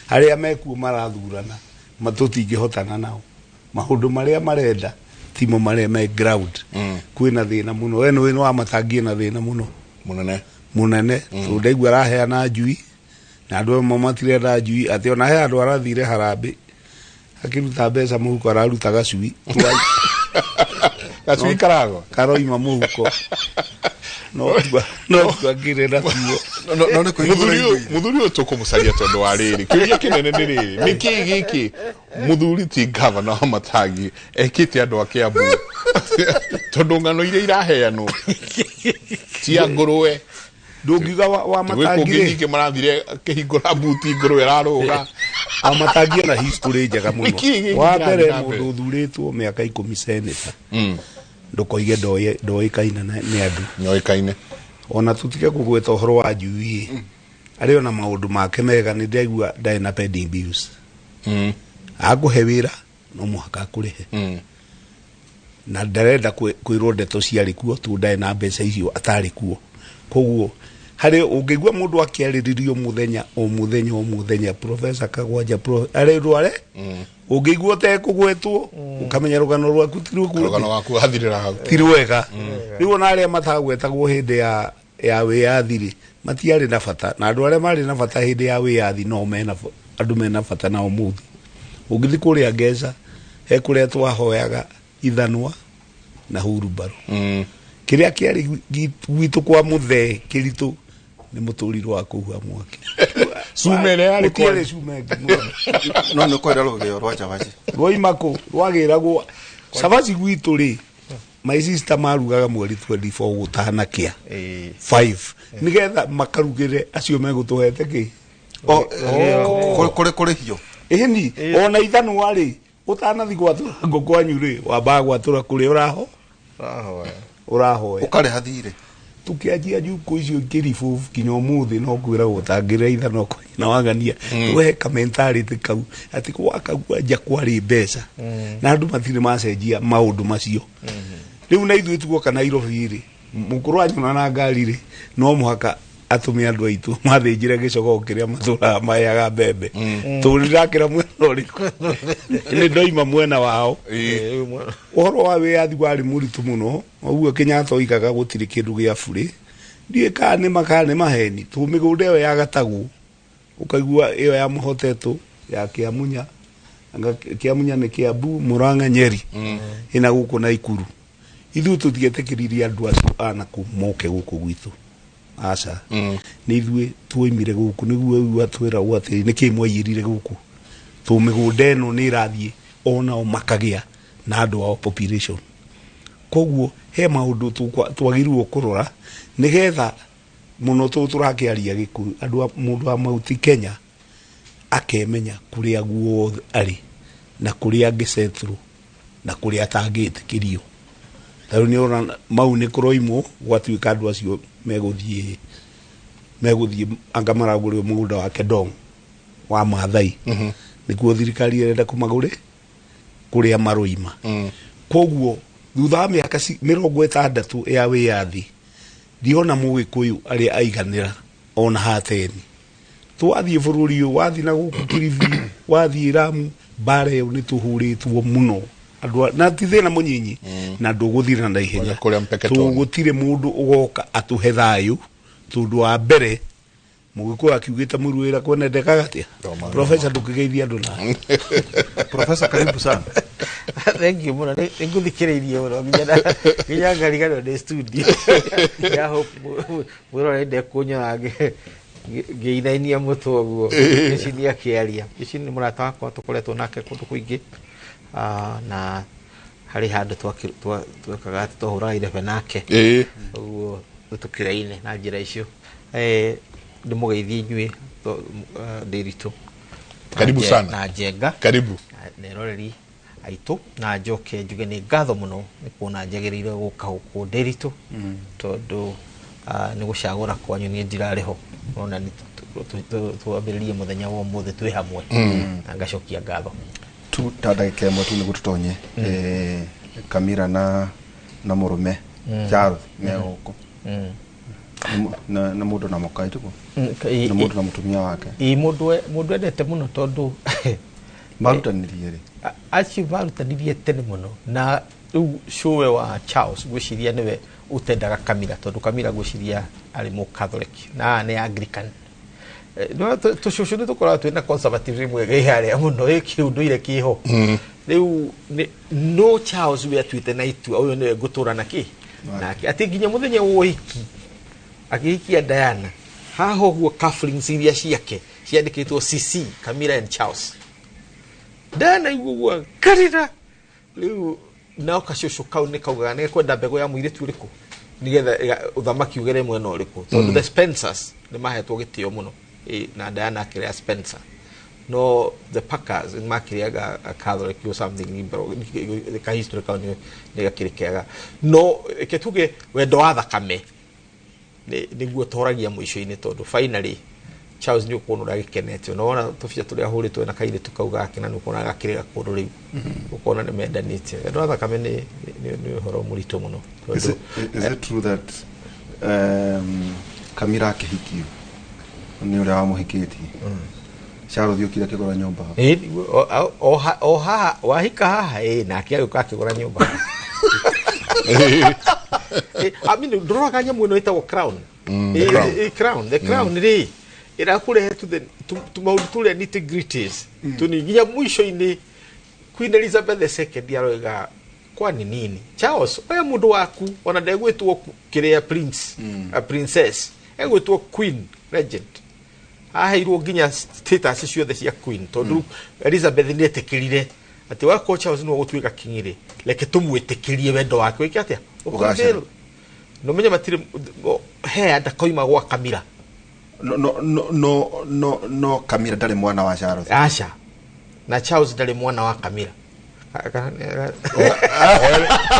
Arĩa mekuo marathurana tũtingĩhotana nao, maũndũ marĩa marenda timo marĩa me ground. Kwĩna thĩna mũno, we nĩ wa Matangi na thĩna mũno mũnene tondũ ndaigua araheana njui na andũ amwe matirenda njui, atĩ ona he andũ arathire harambĩ akĩruta mbeca mũhuko araruta gacui gacui karagwa karoima mũhuko no twangire na tuo. Mũthuri ũyũ tũkũmũcaria tondũ wa rĩrĩ kĩũria kĩnene nĩ rĩrĩ, nĩ kĩĩ gĩkĩ mũthuri ti gavana wa Matangi ekĩte andũ a Kiambu? Tondũ ng'ano iria iraheanwo cia ngũrwe ndũngiuga wa Matangi rĩ nyingĩ marathire akĩhingũra buti ngũrwe ĩrarũga. Wa Matangi ena history njega mũno. Wa mbere mũndũ ũthurĩtwo mĩaka 10 senator ndũkoige ndoĩkaine nĩ andũ, nyoĩkaine ona tutige kũgweta ũhoro wa njui arĩ ona maũndũ make mega nĩ ndaigua ndarĩ na pending bills. Akũhe wĩra no mũhaka akũrĩhe, na ndarenda kwĩrwo ndeto ciarĩ kuo tondũ ndarĩ na mbeca icio atarĩ kuo. Koguo harĩ ũngĩigua mũndũ akĩarĩrĩrio mũthenya o mũthenya o mũthenya, Professor Kagwanja arĩ rware ũngĩigua ũtekũgwetwo ũkamenya rũgano rwaku ti rũgano waku wathirĩra hau ti rwega. Rĩu ona arĩa matagwetagwo hĩndĩ ya wĩyathi rĩ matiarĩ na bata, na andũ arĩa marĩ na bata hĩndĩ ya wĩyathi no mena andũ mena bata na ũmũthĩ. Ũngĩthiĩ kũrĩa Ngeca he kũrĩa twahoyaga ithanwa na hurumbarũ. Kĩrĩa kĩarĩ gwitũ kwa mũthee kĩritũ nĩ mũtũrirũ wa kũhuha mwaki. Cume ĩrĩa yarĩ Gũtiarĩ cume ĩngĩ. No nĩ kwenda rũgĩo rwa cabaci rwoima kũ rwagĩragwo cabaci gwitũ rĩ, my sister marugaga mweri 24 gũtanakĩa 5 nĩgetha makarugĩre acio megũtũhete kĩ kũrĩ kũrĩhio. Ĩni ona ithanwa rĩ ũtanathi gwatũra ngũ kwanyu rĩ wambaga gwatũra kũrĩa ũraho ũrahoya ũkarĩha thirĩ. Tukianjia njukũ icio ikĩribovu nginya ũmũthĩ no kwĩragwo ũtangĩrĩa ithanwa kwa nyina wang'ania. Tũhe ka mentality kau atĩ gwaka kwanja kwarĩ mbeca na andũ matirĩ macenjia maũndũ macio. Rĩu na ithuĩ tuoka Nairobi rĩ, mũkũrũ anyona na ngari rĩ no mũhaka Atumia andũ aitũ mathĩnjire gĩcogoo kĩrĩa matũraga maheaga mbembe. Tũrĩ ndakĩra mwena ũrĩkũ nĩ ndoima mwena wao. Ũhoro wa wĩyathi warĩ mũritũ mũno, ũguo Kenyatta oigaga gũtirĩ kĩndũ gĩa burĩ. Ndiũĩ kana nĩ ma kana nĩ maheni, tũ mĩgũnda ĩyo yagatagwo ũkaigua ĩyo ya Mũhotetũ ya Kĩamunya, anga Kĩamunya nĩ Kĩambu, Murang'a, Nyeri, ĩna gũkũ Naikuru. Ithuĩ tũtietĩkĩririe andũ acio a nakũu moke gũkũ gwitũ, aca. Nĩ ithuĩ tuoimire gũkũ nĩguo rĩu atwĩragwo atĩrĩ nĩkĩ mwaiyĩrire gũkũ, tũ mĩgũnda ĩno nĩ ĩrathiĩ onao makagĩa na andũ ao population. Koguo he maũndũ twagĩrĩirwo kũrora nĩgetha mũno tũrakĩaria Gĩkũyũ, andũ a mũndũ wa Mount Kenya akemenya kũrĩa guothe arĩ na kũrĩa angĩsettle na kũrĩa atangĩtĩkĩrio. Tarĩu nĩ ũrona mau nĩ kũroimwo gwatuĩka andũ acio megũthiĩ anga maragũrĩrwo mũgũnda wake Dong wa Maathai, nĩkuo thirikari ĩrenda kũmagũrĩ kũrĩa maroima. Koguo thutha wa mĩaka 60 ya wĩyathi ndiona mũgĩkũyũ arĩa aiganĩra ona hateni. Twathiĩ bũrũri ũyũ, wathiĩ na gũkũ Kilifi, wathiĩ Lamu, mbara ĩyo nĩ tũhũrĩtwo mũno andũ na ti thĩna mũnyinyi na ndũgũthira na ihenya. Kũrĩa Mpeketoni. Tũgũtirĩ mũndũ ũgoka atũhe thayũ, tondũ wa mbere mũgĩkũyũ akiugĩte mũruĩra kwene ndekaga atĩa. Professor, ndũkĩgeithia andũ na Professor, karibu sana. Thank you mũno. Nĩ ngũthikĩrĩirie mũno nginya ngariganĩrwo nĩ studio ya Hope. Mwĩrore ndekũnyora ngĩinainia mũtwe ũguo Gĩcini akĩaria. Gĩcini nĩ mũrata wakwa, tũkoretwo nake kũndũ kũingĩ, na harĩ handũ twekaga atĩ twahũraga irebe nake, ũguo tũkĩraine na njĩra icio. Ndĩmũgeithie inyuĩ Ndĩritũ. Karibu sana. Na Njenga. Karibu. Na eroreri aitũ, na njoke njuge nĩ ngatho mũno nĩ kuona njagĩrĩire gũka gũkũ Ndĩritũ, tondũ nĩ gũcagũra kwanyu niĩ ndirarĩ ho. Ũrona nĩ twambĩrĩrie mũthenya wa ũmũthĩ twĩ hamwe, na ngacokia ngatho. Tu ta ndagĩka ĩmwe tu nĩguo tũtonye. Kamira na mũrũme Charles me gũkũ. Na mũndũ na mũka ĩtiguo, na mũndũ na mũtumia wake. Ĩ, mũndũ endete mũno tondũ Marutanĩrie rĩ? Acio marutanirie tene mũno, na rĩu cũwe wa Charles ngwĩciria nĩwe ũtendaga Kamira, tondũ Kamira ngwĩciria arĩ mũ Catholic na aya nĩ Anglican. No tũcũcũ nĩ tũkoragwo twĩna conservatism ĩmwe ĩ harĩa mũno ĩ kĩũndũire kĩho. Rĩu no Charles we atuĩte na itua ũyũ nĩwe ngũtũra na kĩ nake, atĩ nginya mũthenya wa ũhiki akĩhikia Diana, haha ũguo cufflinks iria ciake ciandĩkĩtwo CC, Camilla and Charles. Diana igua ũguo karĩra. Rĩu nao kacũcũ kau nĩ kaugaga nĩ kwenda mbegũ ya mũirĩtu ũrĩkũ nĩgetha ũthamaki ũgere mwena ũrĩkũ, tondũ the Spencers nĩ mahetwo gĩtĩo mũno. Na Diana akĩrĩa Spencer, no the Packers nĩ makĩrĩaga a Catholic or something liberal. Ka history kau nĩ gakĩrĩ kega, no reke tuge wendo wa thakame nĩguo toragia mũico-inĩ, tondũ finally Charles nĩ ũkuona ũrĩa agĩkenete, na wona tũbica tũrĩa ahũrĩtwo na kairĩtu kau gake, na nĩ ũkuona gakĩrĩ gakũrũ rĩu, ũkona nĩ mendanĩte. Wendo wa thakame nĩ ũhoro mũritũ mũno. Is it true that Kamira akĩhikio nĩ ũrĩa wamũhikĩtie, Charles okire akĩgũra nyũmba hau? Ĩ, nĩguo, o haha wahika haha, ĩ, nake agĩũka akĩgũra nyũmba. I mean, ndũroraga nyamũ ĩno ĩtagwo crown? The crown. Crown, the crown rĩ ĩrakũrehe to the to maũndũ tũrĩa nitty gritties tũni nginya mũico-inĩ. Queen Elizabeth II aroiga kwani nini Charles oya mũndũ waku, ona ndegwĩtwo kĩrĩa prince, a princess, egwĩtwo queen regent, aheirwo nginya status ciothe cia queen, tondũ Elizabeth nĩ etĩkĩrire atĩ wakorwo Charles nĩwe ũgũtuĩka king rĩ, reke tũmwĩtĩkĩrie wendo wake wĩke atĩa. Ũgacĩre. Nomenye matirĩ hea ndakoima gwa Kamira. No Kamira ndarĩ mwana wa Charles? Aca, na Charles ndarĩ mwana wa Kamira.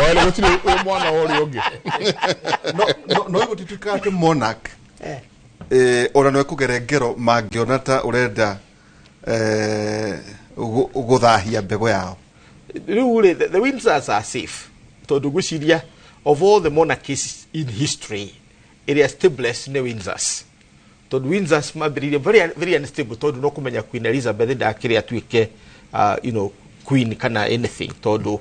Oere gũtirĩ wĩ mwana wa ũrĩa ũngĩ. No gũtituĩkaga atĩ monarch ona no ĩkũgere ngero mangĩona ta ũrenda gũthahia mbegũ yao? Rĩu rĩ, the Windsors are safe, tondũ ngwĩciria of all the monarchies in history ĩrĩa stablest nĩ Windsors. Tondu Windsors mambĩrĩirie very, very unstable, tondu no kumenya Queen Elizabeth ndakĩrĩ atuĩke queen kana anything, tondu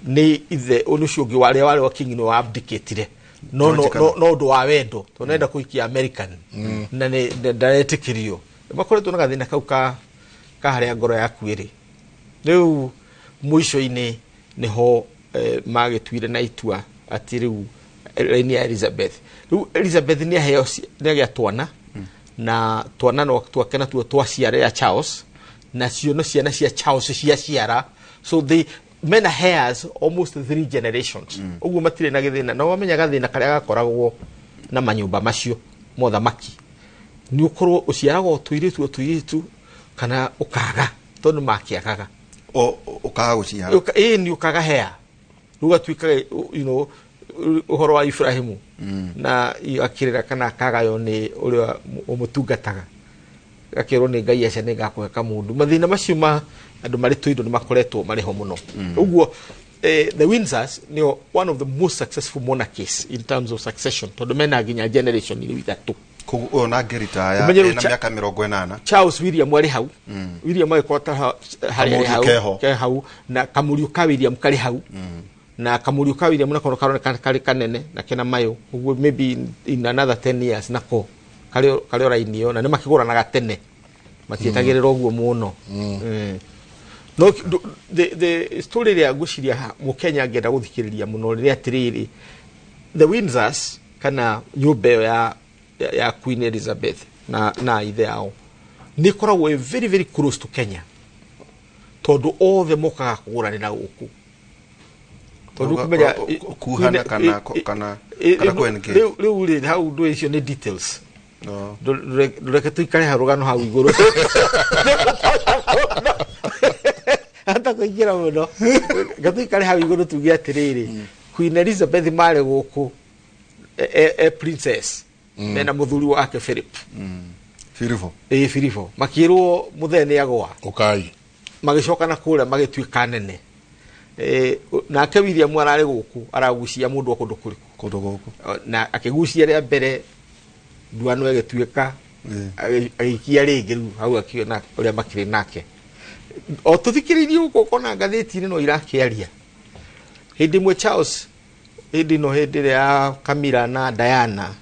nĩ ithe ũcio ũngĩ warĩa warĩ wa king nĩ wa abdicatire no no George no no ũndũ wa wendo, tondũ nenda kũhikia American na nĩ ndaretĩkĩrio. Makoretwo na gathĩna kau ka harĩa ngoro yaku ĩrĩ. Rĩu mũico-inĩ nĩho magĩtuire na itua atĩ rĩu raini ya Elizabeth, rĩu Elizabeth nĩ aheo nĩ agĩa twana, na twana no twake natuo twaciara ya Charles, nacio no ciana cia Charles cia ciara, so they mena heirs almost three generations. Ũguo matirĩ na gĩthĩna. Na wamenya gathĩna karĩa gakoragwo na manyũmba macio mothamaki nĩ ũkorwo ũciaragwo o tũirĩtu o tũirĩtu kana ũkaga, tondũ makĩagaga. Ũkaga gũciara. Ĩĩ, nĩ ũkaga hea, rĩu gatuĩka ũhoro wa Ibrahimu na akĩrĩra kana akagaywo nĩ ũrĩa ũmũtungataga, gakĩrwo nĩ Ngai, aca nĩ ngakũhe kamũndũ. Mathĩna macio ma andũ marĩ tũindo nĩ makoretwo marĩ ho mũno. Ũguo the Windsors nĩo one of the most successful monarchies in terms of succession, tondũ mena nginya generation rĩu ithatũ. Koguo ũyũ na ngĩritaya Ũmenye rĩu ena mĩaka 80. Charles William arĩ hau. William agĩkorwo ta harĩa arĩ Kamũriũ hau keho. Ke hau, na kamũriũ ka William karĩ hau, na kamũriũ ka William nako karoneka karĩ kanene na kena mayũ. Ũguo maybe in another 10 years nako karĩ o raini ĩyo, na nĩ makĩgũranaga tene, matietagĩrĩra ũguo mũno. No the story ĩrĩa ngwĩciria mũkenya angĩenda gũthikĩrĩria mũno rĩrĩa atĩrĩrĩ, the Windsors kana nyũmba ĩyo ya Queen Elizabeth na ithe yao nĩ ĩkoragwo ĩ very, very close to Kenya, tondũ othe mokaga kũgũranĩra gũkũ, tondũ kũmenya Kuhana kana kũ-engage. Rĩu rĩ hau ndũ icio nĩ details. No. Ndũreke tũikare hau rũgano hau igũrũ hata kũingĩra mũno, reke tũikare hau igũrũ tuge atĩrĩrĩ, Queen Elizabeth marĩ gũkũ e princess mena mũthuri wake Philip. Firibo. Ĩ, Filipo, makĩrwo mũthee nĩ agwa. Ũkai. Magĩcoka na kũrĩa magĩtuĩka nene. Nake William ararĩ gũkũ aragucia mũndũ wa kũndũ kũrĩkũ? Kũndũ gũkũ. Na akĩgucia rĩa mbere nduano ĩgĩtuĩka agĩikia rĩngĩ, rĩu hau akiona ũrĩa makĩrĩ nake o tũthikĩrĩirie gũkũ, ũkona ngathĩti-inĩ no irakĩaria. Hĩndĩ ĩmwe Charles, hĩndĩ ĩno, hĩndĩ ĩrĩa ya Camilla na Diana,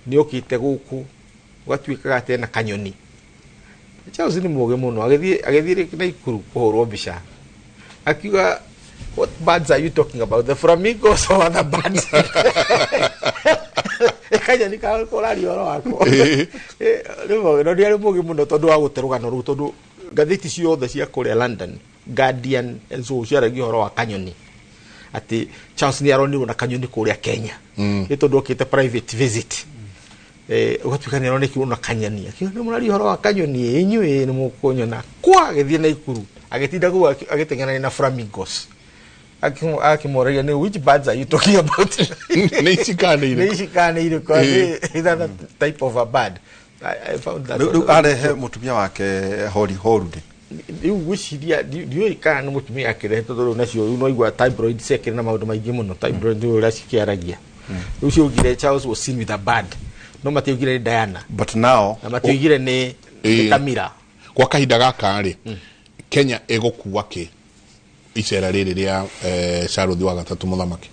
nĩ okĩte gũkũ, gũgatuĩkaga atĩ ena kanyoni. Charles nĩ mũgĩ mũno, agĩthiĩ Naikuru kũhũrwo mbica, akiuga, "What birds are you talking about, the flamingos or other birds?" Kanyoni kũraria ũhoro wako. Rĩu no nĩ arĩ mũgĩ mũno tondũ wa gũte rũgano rũu, tondũ ngathĩti ciothe cia kũrĩa London, Guardian and so, ciaragia ũhoro wa kanyoni, atĩ Charles nĩ aronirwo na kanyoni kũrĩa Kenya. Nĩ tondũ okĩte private visit, ũgatuĩka nĩ aronekirwo na kanyoni, akiuga, "Nĩ mũraria ũhoro wa kanyoni inyuĩ nĩ mũkũnyona kwa." Agĩthiĩ Naikuru, agĩtinda kũu agĩteng'erania na flamingos. Akĩmoragia nĩ, "Which birds are you talking about?" Nĩ ici kana nĩ Nĩ irĩkũ? ici kana nĩ irĩkũ? Is that a type of a bird? I found that Rĩu arehe mũtumia wake hori horude. Rĩu ngwĩciria ndiũĩ kana nĩ mũtumia akĩrehe, tondũ rĩu nacio rĩu no igua tabloid ciakĩrĩ na maũndũ maingĩ mũno. Tabloid rĩu ũrĩa cikĩaragia rĩu ciaugire Charles was seen with a bird, no matiaugire nĩ Diana. But now Na matiaugire nĩ Camilla. Kwa kahinda gaka rĩ, Kenya ĩgũkua kĩ icera rĩrĩ rĩa Charles wa gatatũ mũthamaki?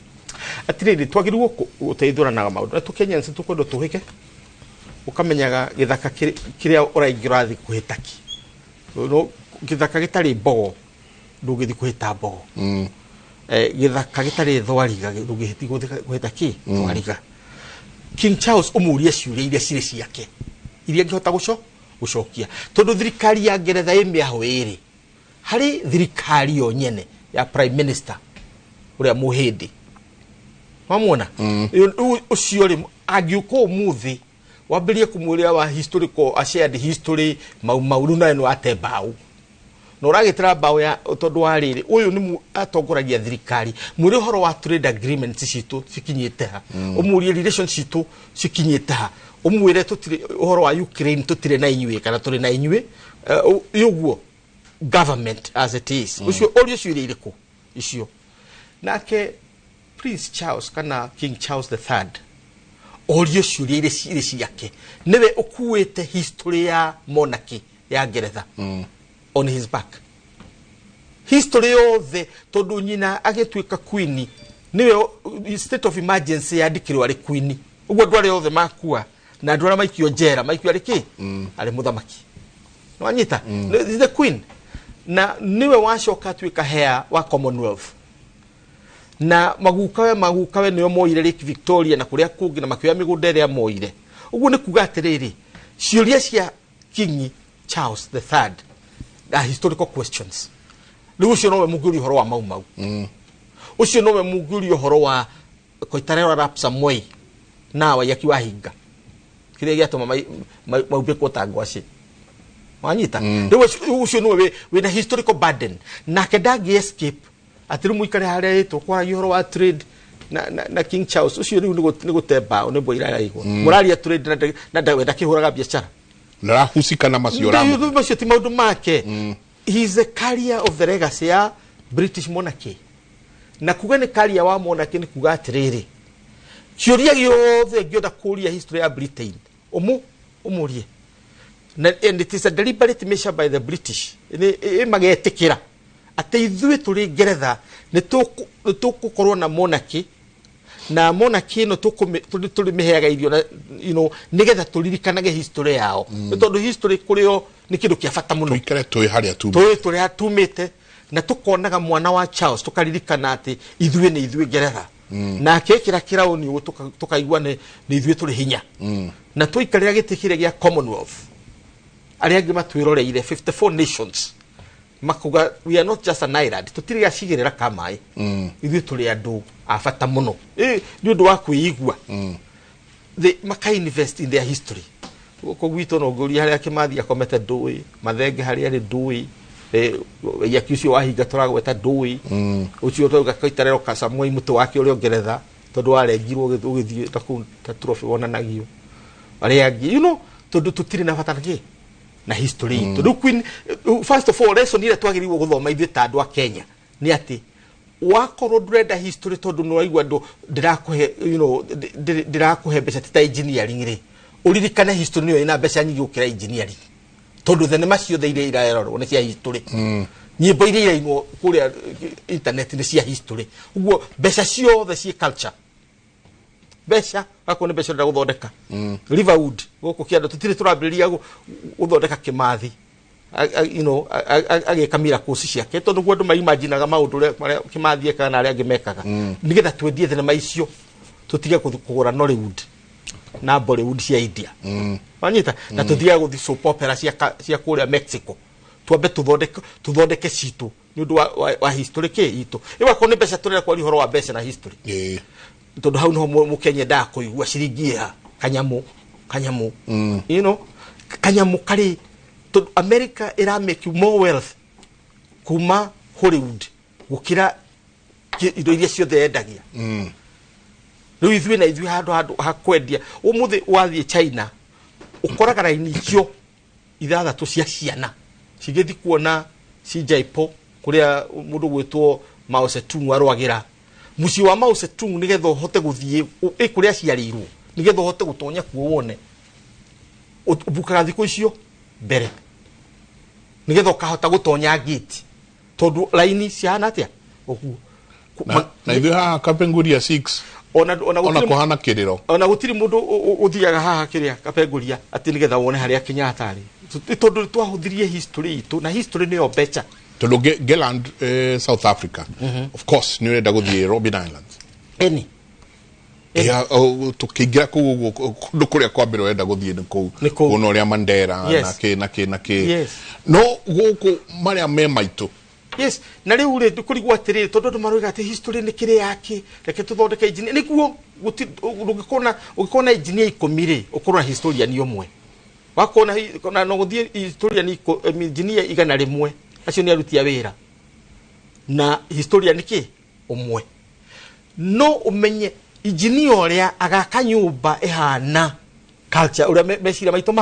Atirĩrĩ, twagĩrĩirwo gũteithũranaga maũndũ na tũkenyans tũkwendwo tũhĩke, ũkamenyaga gĩthaka kĩrĩa ũraingĩ ũrathiĩ kũhĩta ki. No gĩthaka gĩtarĩ mbogo ndũngĩthiĩ kũhĩta mbogo. Gĩthaka gĩtarĩ thwariga ndũngĩthiĩ kũhĩta kĩ thwariga. King Charles, ũmũrie ciũria iria cirĩ ciake iria angĩhota gũcokia, tondũ thirikari ya Ngeretha ĩ mĩaho ĩrĩ harĩ thirikari yo nyene ya prime minister ũrĩa mũhĩndĩ wamwona. Rĩu ũcio rĩ, angĩũka ũmũthĩ wambĩrĩrie kũmwĩra wa historical a shared history mau mau, rĩu nawe nĩ wate mbaũ na ũragĩtĩra mbaũ ya tondũ wa rĩrĩ, ũyũ nĩ atongoragia thirikari. Mwĩre ũhoro wa trade agreements citũ cikinyĩte ha, ũmũrie relations citũ cikinyĩte ha, ũmwĩre tũtirĩ ũhoro wa Ukraine, tũtirĩ na inyuĩ kana tũrĩ na inyuĩ. Ũguo government as it is, ũcio ũrio ciũria irĩkũ icio. Nake Prince Charles kana King Charles the Third Orio ciũria iria cirĩ ciake. Nĩwe ũkuĩte history ya monarchy ya Ngeretha on his back. History yothe tondũ nyina agĩtuĩka queen nĩwe state of emergency yandĩkirwo arĩ queen. Ũguo andũ arĩa othe makua na andũ arĩa maikio njera maikio arĩ kĩ? Arĩ mũthamaki. Nĩwanyita? Is the queen. Na niwe wacoka atuĩka heir wa Commonwealth. Na magukawe nĩo moire Lake Victoria na kũrĩa kũngĩ na makĩoya mĩgũnda ĩrĩa moire. Ũguo nĩ kuga atĩrĩrĩ, ciũria cia King Charles the Third are historical questions. Rĩu ũcio nowe mũngĩũria ũhoro wa Mau Mau. Ũcio nowe mũngĩũria ũhoro wa Koitalel Arap Samoei na Waiyaki Wahinga. Kĩrĩa gĩatũma maumbĩkwo ta ngwacĩ. Wanyita? Rĩu ũcio nĩwe wĩna historical burden. Nake ndangĩ escape atĩ rĩu mũikare harĩa ĩtwo kwaragia ũhoro wa trade na King Charles. Ũcio rĩu nĩ gũte mbaũ nĩ mbwa iraraigwo. Mũraria trade na ndakĩhũraga biacara. Ndarahusika na macio ramu. Macio ti maũndũ make. He is a carrier of the legacy ya British monarchy. Na kuga nĩ carrier wa monarchy nĩ kuga atĩrĩrĩ, ciũria gĩothe ngĩenda kũria history ya Britain ũmũrie. And it is a deliberate measure by the British. Magetĩkĩra atĩ ithuĩ tũrĩ Ngeretha nĩ tũgũkorwo na monarchy, na monarchy ĩno tũrĩmĩheaga irio na, you know, nĩgetha tũririkanage history yao. Nĩ tondũ history kũrĩ o nĩ kĩndũ kĩa bata mũno. Tũikare twĩ harĩa tumĩte. Tũĩ tũrĩa tumĩte na tũkonaga mwana wa Charles tũkaririkana atĩ ithuĩ nĩ ithuĩ Ngeretha. Na akĩĩkĩra kĩraũni ũguo tũkaigua nĩ ithuĩ tũrĩ hinya. Na tũikarĩra gĩtĩ kĩrĩa gĩa Commonwealth. Arĩa angĩ matwĩroreire 54 nations makuga we are not just an island, tũtirĩ gacigĩrĩra ka maĩ. Ithuĩ tũrĩ andũ a bata mũno. Nĩ ũndũ wa kwĩigua. They maka invest in their history. Gũkũ gwitũ no ngũria harĩa Kĩmathi akomete ndũĩ, Mathenge harĩa arĩ ndũĩ, Waiyaki ũcio wahinga tũragweta ndũĩ, ũcio tũrauga Koitalel Samoei mũtĩ wake ũrĩa Ngeretha tondũ warengirwo ũgĩthiĩ na kũu ta trophy wonanagio. Arĩa angĩ, you know, tondũ tũtirĩ na bata na kĩ? Na history itũ. Rĩu Queen, first of all, lesson ĩrĩa twagĩrĩirwo gũthoma ithuĩ ta andũ a Kenya nĩ atĩ wakorwo ndũrenda history tondũ nĩ waigua andũ ndĩrakũhe, you know, ndĩrakũhe mbeca ti ta engineering rĩ, ũririkane history nĩyo ĩna mbeca nyingĩ gũkĩra engineering. Tondũ thenema ciothe iria irarorwo nĩ cia history. Nyĩmbo iria irainwo kũrĩa internet nĩ cia history. Ũguo mbeca ciothe ciĩ culture. Mbeca akorwo nĩ mbeca ũrenda gũthondeka. Riverwood gũkũ kĩanda tũtirĩ tũrambĩrĩria gũthondeka Kĩmathi. You know, agĩka miracles ciake tondũ guo andũ maimaginaga maũndũ marĩa Kĩmathi ekaga na arĩa angĩ mekaga. Nĩgetha twendie thenema icio tũtige kũgũra Nollywood na Bollywood cia India. Wanyita? Na tũtige gũthiĩ soap opera cia kũrĩa Mexico. Twambe tũthondeke citũ nĩ ũndũ wa history kĩ itũ. Ĩyo akorwo nĩ mbeca tũrenda kwaria ũhoro wa mbeca na history. Tondũ hau niho mũkenya endaga kũigua ciringi ĩha kanyamũ. You know, kanyamũ karĩ tondũ America ĩra make more wealth kuma Hollywood gũkĩra indo iria ciothe yendagia. Rĩu ithuĩ na ithuĩ handũ ha kwendia. Ũmũthĩ wathiĩ China ũkoraga raini icio ithathatũ cia ciana cigĩthiĩ kuona Xi Jinping kũrĩa mũndũ gwĩtwo Mao Zedong arũagĩra. Mũciĩ wa Mao Zedong nĩgetha ũhote gũthiĩ kũrĩa aciarĩirwo nĩgetha ũhote gũtonya kuo wone ũbukaga thikũ icio mbere nĩgetha ũkahota gũtonya gate tondũ raini cihana atĩa ũguo. Na ithuĩ haha Kapenguria 6 ona kũhana kĩrĩro. Ona gũtirĩ mũndũ ũthiaga haha kĩrĩa Kapenguria atĩ nĩgetha wone harĩa Kenyatta arĩ tondũ twahũthirie history itũ na history nĩyo mbeca. Tondũ Geland South Africa of course nĩ ũrenda gũthiĩ Robben Island. Eni tũkĩingĩra kũu ũguo kũndũ kũrĩa kwa mbere ũrenda gũthiĩ nĩ kũu kuona ũrĩa Mandela na kĩ na kĩ na kĩ. No gũkũ marĩa me maitũ. Yes, na rĩu rĩ kũrigwo atĩrĩrĩ tondũ andũ maroiga atĩ history nĩ kĩrĩa yake reke tũthondeke engineer nĩguo ũngĩkorwo na engineer 10 rĩ ũkorwo na historian ũmwe. Wakorwo na no gũthiĩ historian engineer 100 acio nĩ aruti a wĩra na historian kĩ ũmwe. No ũmenye engineer ũrĩa agaka nyũmba ĩhana culture uria meciria maitũ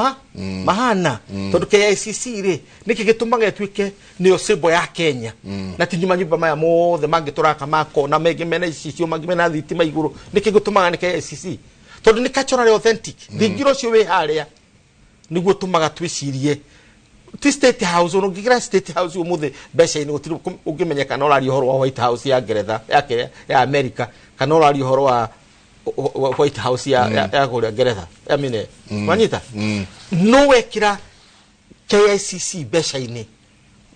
mahana tondu KICC ri niki gitumaga ituike niyo symbol ya Kenya na ti nyuma nyumba maya mothe mangi turaka mako na mengi mena icicio mangi mena thitima iguru niki gitumaga ni KICC Tondu ni culturally authentic. Thingira ucio wi haria niguo tumaga twicirie ti State House ono ngigira State House umuthi mbeca ini gutiri ungimenya kana uraria uhoro wa White House ya Ngeretha ya ya America kana uraria uhoro wa White House ya ya kuria Ngeretha ya mine wanyita no wekira KICC mbeca ini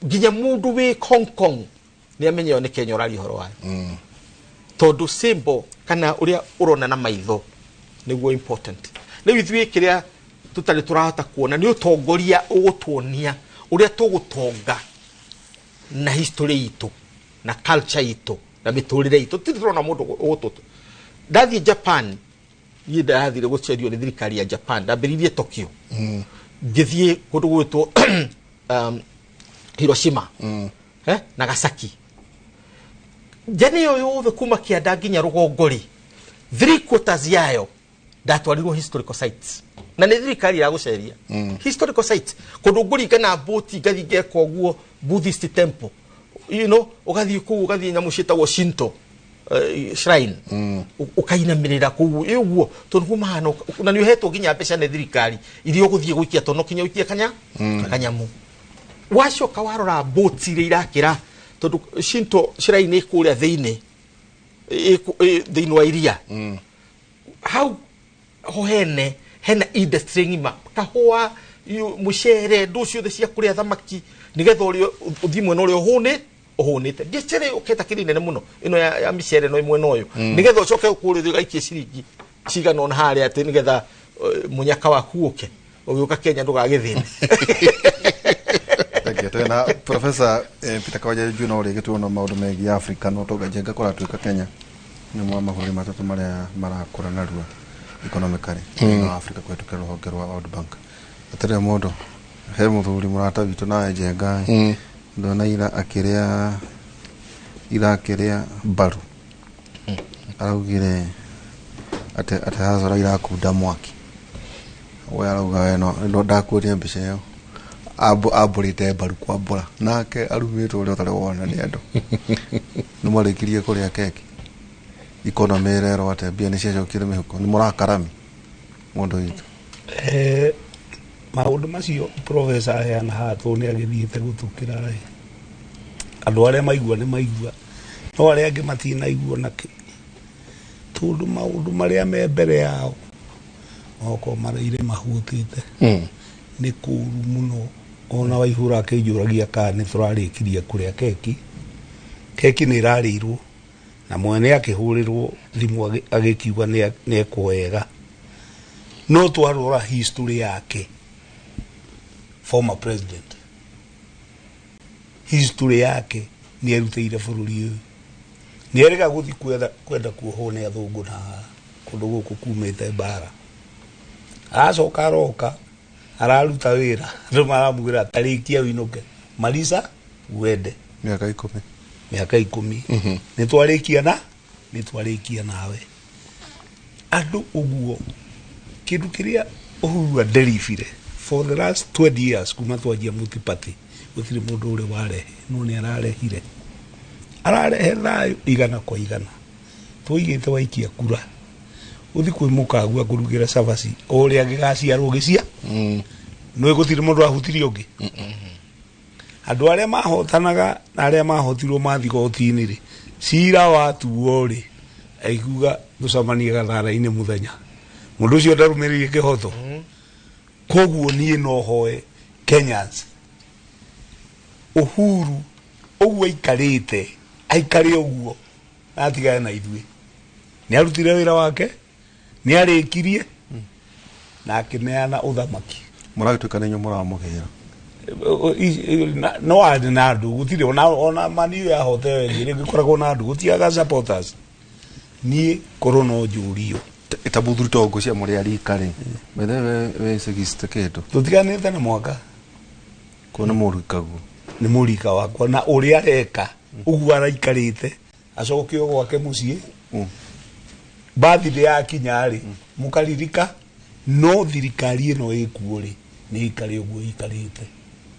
nginya mundu wi Hong Kong ni amenye ni Kenya uraria uhoro wayo tondu symbol kana uria urona na maitho niguo important. Riu ithuĩ kiria tutari turahota kuona ni utongoria ugutuonia uria tugutonga na history itu na culture itu na miturire itu ti turona mundu ugututu. Ndathie Japan ni ndathire gucerio ni thirikari ya Japan ndambiririe Tokyo ngithie kundu gwitwo Hiroshima Nagasaki jeni yo yothe kuma kianda nginya rugongo ri 3/4 yayo ndatwarirwo historical sites na nä thirikari ya guceria historical sites kundu nguringa na boti ngathi ngeka uguo Buddhist temple you know ugathie kuu ugathie nyamu cietagwo Shinto shrine ukainamirira kuu uguo tondu kuma hano na ni uhetwo nginya mbeca nä thirikari iria uguthie guikia tono kinya uikie kanya kanyamu wacoka warora boti iria irakira tondu Shinto shrine ikuria thiini thiini wa iria hau ho hene hena industry ng'ima kahua mucere ndu ciothe cia kuria thamaki nigetha uria uthi mwena uria uhunite biacara uketa kiri nene muno ino ya micere no mwena uyu nigetha ucoke ukuria ugaikie ciringi cigana ona haria ati nigetha munyaka waku uke ugiuka Kenya ndugagithine. Thank you. Twina Professor Peter Kawanja Juna uri gituona maundu megie Africa no tonga njenga kuratuika Kenya ni mwa mabũrũri matatu maria marakũra narua economically no Africa kwetukira ruhonge rwa World Bank. Atĩrĩ mũndũ he mũthuri mũrata witũ na njenga ndona ira akĩrĩa mbaru araugire ate hazora irakunda mwaki we arauga we no ndakuonia mbica ĩyo ambũrĩte mbaru kwambũra nake arumĩtwo ũrĩa ũtarĩ wona nĩ andũ nĩ marĩkirie kũrĩa keki economy ĩrerwo atĩ mbia nĩ ciacokire mĩhuko nĩ mũrakarami mũndũ witũ. Maũndũ macio professor aheana haha tondũ nĩ agĩthiĩte gũtũkĩra rĩ andũ arĩa maigua nĩ maigua no arĩa angĩ matinaigua nakĩ tondũ maũndũ marĩa me mbere yao okorwo maraire mahutĩte nĩ kũũru mũno ona Waihura akĩnjũragia kana nĩ tũrarĩkirie kũrĩa keki keki nĩ ĩrarĩirwo na mwene akĩhũrĩrwo thimũ agĩkiuga nĩ ekwo wega no twarora history yake former president history yake nĩ erutĩire bũrũri ũyũ nĩ erĩga gũthiĩ kwenda kuohwo nĩ athũngũ na kũndũ gũkũ kumĩte mbara aracoka aroka araruta wĩra andũ maramwĩra tarĩkia wĩinũke marisa wende mĩaka 10 mĩaka 10 nĩ twarĩkia na nĩ twarĩkia nawe andũ ũguo kĩndũ kĩrĩa Uhuru aderibire for the last 20 years kuma twanjia multi-party gũtirĩ mũndũ ũrĩ warehe no nĩ ararehire ararehe thayũ igana kwa igana tũigĩte waikia kura ũthi kwĩ mũkagua kũrugĩra cabaci o ũrĩa gĩgaciarwo gĩcia nĩ gũtirĩ mũndũ ahutirie ũngĩ andũ arĩa mahotanaga na arĩa mahotirwo mathi goti-inĩ rĩ cira watuo rĩ aiguga tũcemanie gathara-inĩ mũthenya mũndũ ũcio ndarũmĩrĩire kĩhoto koguo niĩ no hoe Kenyans Uhuru ũguo aikarĩte aikare ũguo na atigane na ithuĩ nĩ arutire wĩra wake nĩ arĩkirie na akĩneana ũthamaki mũragĩtuĩka nĩ inyuĩ mũramũgĩra no arĩ na andũ gũtirĩ ona maniũ yahoteo ĩngĩ rĩngĩ koragwo na andũ gũtiaga supporters niĩ korwo no njũrio ta mũthuri to ngũcia mũrĩ arika rĩ bethe we 60 kĩndũ tũtiganĩte na mwaka kuo nĩ mũrikaguo nĩ mũrika wakwa na ũrĩa areka ũguo araikarĩte acokio gwake mũciĩ birthday yakinya rĩ mũkaririka no thirikari ĩno ĩkuo rĩ nĩ ikare ũguo ikarĩte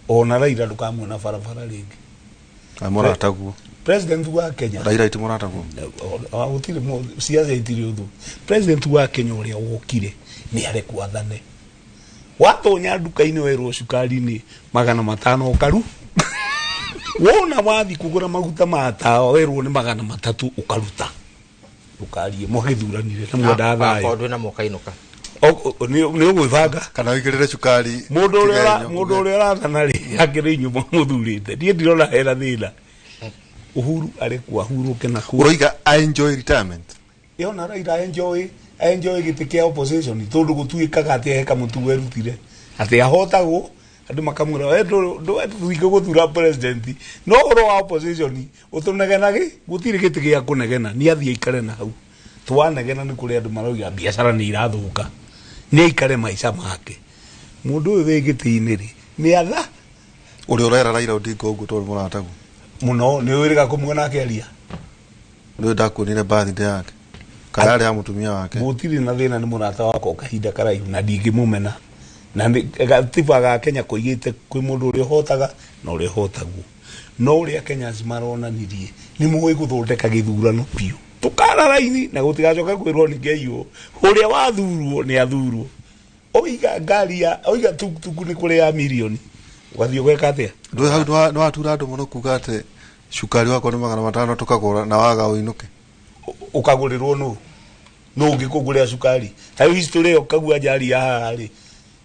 ona Raila ndũkamuona barabara rĩngĩ Mũrataguo. President wa Kenya Raila ti mũrataguo. Gũtirĩ ciaca itirĩ ũthũ. President wa Kenya ũrĩa wokire nĩ arekwo athane. Watonya nduka-inĩ werwo cukari nĩ 500 ũkaru. Wona wathi kũgũra maguta ma tawa werwo nĩ 300 ũkaruta. Ndũkarie mwagĩthuranire na mwenda thayũ. Akorwo ndwĩna mũkainũka. Nĩ ũgwĩbanga kana wĩigĩrĩre cukari mũndũ ũrĩa ũrathana rĩ akĩrĩ inyuĩ mũthurĩte. Niĩ ndirona hena thĩna. Uhuru arekwo ahurũke na kũu. Ũroiga I enjoy retirement. Ĩona Raila enjoy gĩtĩ kĩa opposition tondũ gũtuĩkaga atĩ he kamũtu werutire atĩ ahotagwo andũ makamwĩra we ndũike gũthura president no ũhoro wa opposition ũtũnegenage gũtirĩ gĩtĩ gĩa kũnegena nĩ athiĩ aikare na hau twanegena nĩ kũrĩ andũ marauga biacara nĩ irathũka nĩ aikare maica make mũndũ ũyũ wĩ gĩtĩ-inĩ rĩ nĩ atha ũrĩa ũrera Raila Odinga ũguo tondũ mũrataguo mũno nĩ wĩrĩga kũmuona akĩaria nĩ ndakuonire birthday yake kana arĩ ya mũtumia wake gũtirĩ na thĩna nĩ mũrata wakwa kahinda karaihu na ndingĩmũmena na gatiba ga Kenya koigĩte kwĩ mũndũ ũrĩa ũhotaga na ũrĩa ũhotagwo no ũrĩa Kenyans maronanirie nĩ mũĩ gũthondeka gĩthurano biũ tũkara raini na gũtigacoka kwĩrwo nĩ ngeiywo ũrĩa wathurwo nĩ athurwo oiga ngari ya oiga tuktuku nĩ kũrĩ ya mirioni ũgathiĩ ũgeka atĩa ndũĩ hau nĩ watura andũ mũno kuga atĩ cukari wakwa nĩ 500 tũkagũra na waga ũinũke ũkagũrĩrwo nũ nũ ũngĩkũgũrĩra cukari ta rĩu history ĩyo kagua njari ya haha rĩ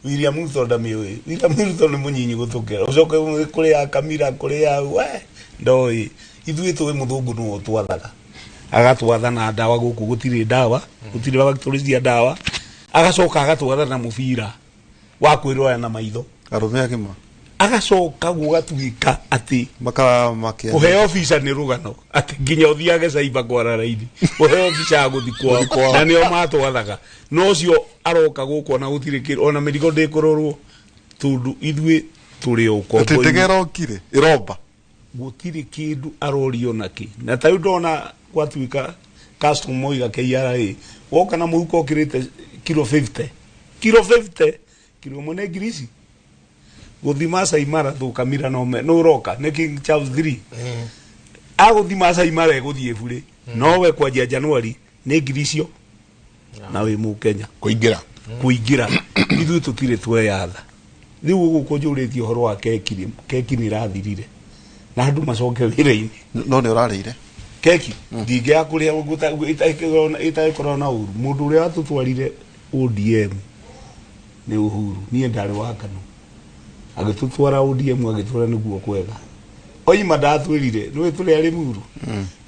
William Ruto ndamĩũĩ William Ruto nĩ mũnyinyi gũtũkĩra ũcoke kũrĩ ya Kamira kũrĩ ya we ndoĩ ithuĩ tũĩ mũthũngũ nĩwe ũtwathaga agatwatha na ndawa gũkũ gũtirĩ ndawa gũtirĩ factory cia ndawa agacoka agatwatha na mũbira wa kwĩrora na maitho arũme agima agacoka gũgatuĩka atĩ kũheo visa nĩ rũgano atĩ nginya ũthiage caiba kwara raini kũheo visa ya gũthi kwao na nĩo matwathaga no ũcio aroka gũkũ ona gũtirĩ kĩndũ ona mĩrigo ndĩkũrorwo tondũ ithuĩ tũrĩ ũkombo-inĩ ndege ĩrokire ĩromba gũtirĩ kĩndũ arorio nakĩ na ta rĩu ndona gwatuĩka custom moiga KRA woka na mũhuko ũkĩrĩte kilo 50 kilo 50 kilo ĩmwe nĩ ngiri ici gũthi Masai Mara tũkamira no me no ũroka nĩ King Charles 3 agũthi Masai Mara egũthiĩ burĩ nowe kwanjia January nĩ ngiri icio na wĩ mũkenya kũingĩra ithuĩ tũtirĩ tweyatha rĩu gũkũ njũrĩtie ũhoro wa keki keki nĩ ĩrathirire na andũ macoke wĩra-inĩ no nĩ ũrarĩire keki ndingĩaga kũrĩa ĩtagĩkorwo na ũru mũndũ ũrĩa watũtwarire ODM nĩ Uhuru niĩ ndarĩ wa KANU agĩtũtwara ODM agĩtwara nĩguo kwega oima ndatwĩrire nĩwe tũrĩ arĩ muru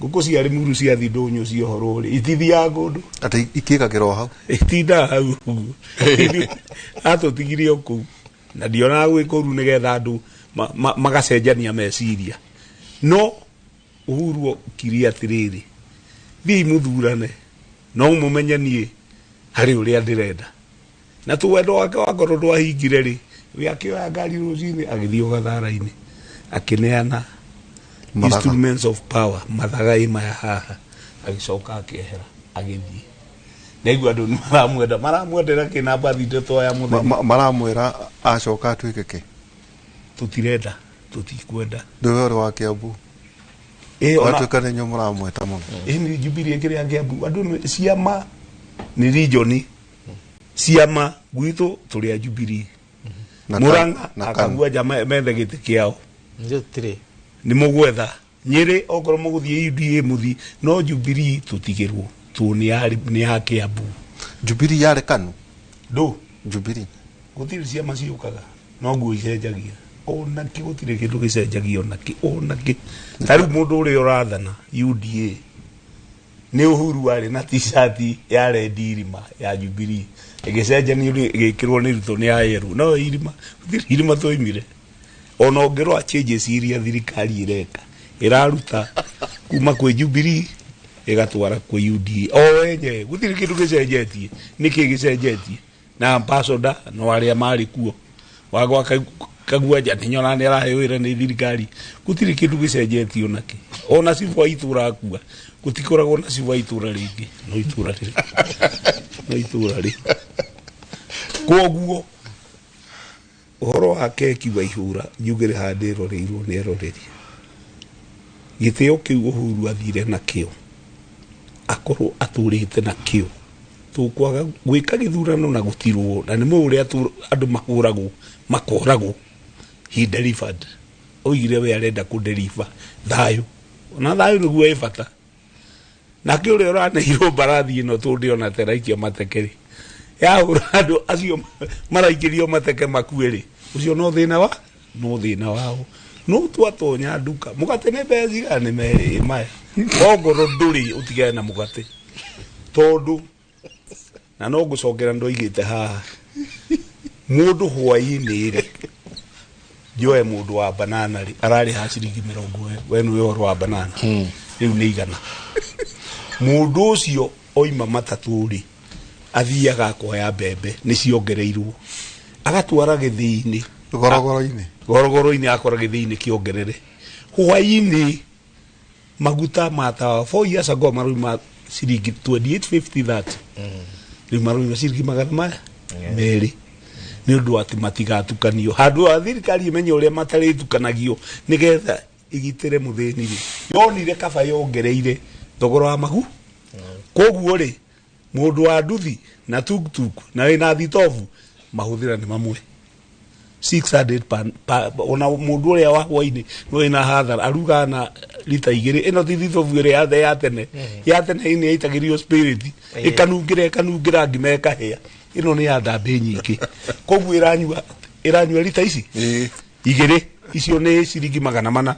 ngũkũ cia Limuru ciathi ndũnyũ ciohorwo rĩ itithiaga kũndũ atĩ ikĩkagĩra hau itindaga hau ũguo atũtigirie o kũu na ndionaga gwĩ kũru nĩgetha andũ magacenjania meciria no Uhuru okirie atĩrĩrĩ thiĩi mũthurane no mũmenye niĩ harĩ ũrĩa ndĩrenda na tu wendo wake wakorwo ndwahingire rĩ we akĩoya ngari rũcinĩ agĩthiĩ ũgathara-inĩ akĩneana instruments of power mathaga ĩ maya haha agĩcoka akĩehera agĩthiĩ naigua andũ nĩ maramwendera kĩ na mbathi ndĩtoya mũthenya maramwĩra acoka atuĩke kĩ tũtirenda tũtikwenda ndũwe ũrĩ wa Kiambu watuĩka nĩ inyuĩ mũramweta mũno ĩ nĩ Jubilee ĩkĩrĩ ya Kiambu andũ ciama nĩ region ciama gwitũ tũrĩ a Jubilee Murang'a akagua nja methe gĩtĩ kĩao nĩ mũgwetha Nyĩrĩ okorwo mũgũthiĩ UDA mũthiĩ no Jubilee tũtigĩrwo tũ nĩ ya Kiambu Jubilee yarĩ KANU ndũ Jubilee gũtirĩ ciama ciũkaga no nguo icenjagia ona kĩ gũtirĩ kĩndũ gĩcenjagia ona kĩ ona kĩ ta rĩu mũndũ ũrĩa ũrathana UDA nĩ Uhuru warĩ na t-shirt ya red irima ya Jubilee ĩgĩcenjanio ĩgĩkĩrwo nĩ Ruto nĩ ya yerũ no irima gũtirĩ irima twaimire ona ũngĩrora changes iria thirikari ĩreka ĩraruta kuma kwĩ Jubilee ĩgatwara kwĩ UDA o wenyewe gũtirĩ kĩndũ gĩcenjetie nĩkĩ gĩcenjetie na ambassador no arĩa marĩ kuo wagwa kagua nja nĩnyona nĩ araheo wĩra nĩ thirikari gũtirĩ kĩndũ gĩcenjetio nakĩ ona cibũ wa itũra akua gũtikoragwo na cibũ wa itũra rĩngĩ no itũra rĩ no itũra rĩ koguo ũhoro wa keki wa ihũra njugĩre handũ ĩroreirwo nĩ eroreri Gĩtĩo kĩu Uhuru athire nakĩo akorwo atũrĩte nakĩo tũkwaga gwĩka gĩthurano na gũtirwo na nĩ mũĩ ũrĩa andũ mahũragwo makoragwo. He delivered. Oigire we arenda kũ deliver thayũ na thayũ nĩguo ĩ bata. Nake ũrĩa ũraneirwo mbarathi ĩno tũndĩ ona teraikia mateke rĩ, yahũra andũ acio maraikĩrio mateke makue rĩ, ũcio no thĩna wa no thĩna wao. No twatonya nduka mũgate nĩ mbeca cigana nĩ merĩ maya ongorwo ndũrĩ ũtigane na mũgate tondũ na no ngũcokera ndoigĩte haha mũndũ hwaĩ-inĩ rĩ njoe mũndũ wa banana rĩ ararĩha ciringi 20 we nĩwe ũhoro wa banana rĩu nĩ 100. Mũndũ ũcio oima matatũ rĩ athiaga akoya mbembe nĩ ciongereirwo agatwara gĩthĩi-inĩ gorogoro-inĩ akora gĩthĩi-inĩ kĩongerere hwaĩ-inĩ maguta ma tawa 4 years ago marauma ciringi 28.50 that rĩu marauma ciringi 200 nĩ ũndũ atĩ matigatukanio handũ ha thirikari ĩmenye ũrĩa matarĩtukanagio nĩgetha ĩgitĩre mũthĩni rĩ yonire kaba yongereire thogora wa magu. Koguo rĩ mũndũ wa nduthi na tuktuk na wĩna thitobu mahũthĩra nĩ mamwe 600 ona mũndũ ũrĩa wa hwainĩ no wĩna hathara arugaga na lita 2 ĩno ti thitobu ĩrĩa ya tene ya tene ĩnĩ yaitagĩrio spirit ĩkanungĩra ngima ĩkahĩa ĩno nĩ ya ndambĩ nyingĩ koguo ĩranyua lita ici 2 icio nĩ ciringi 400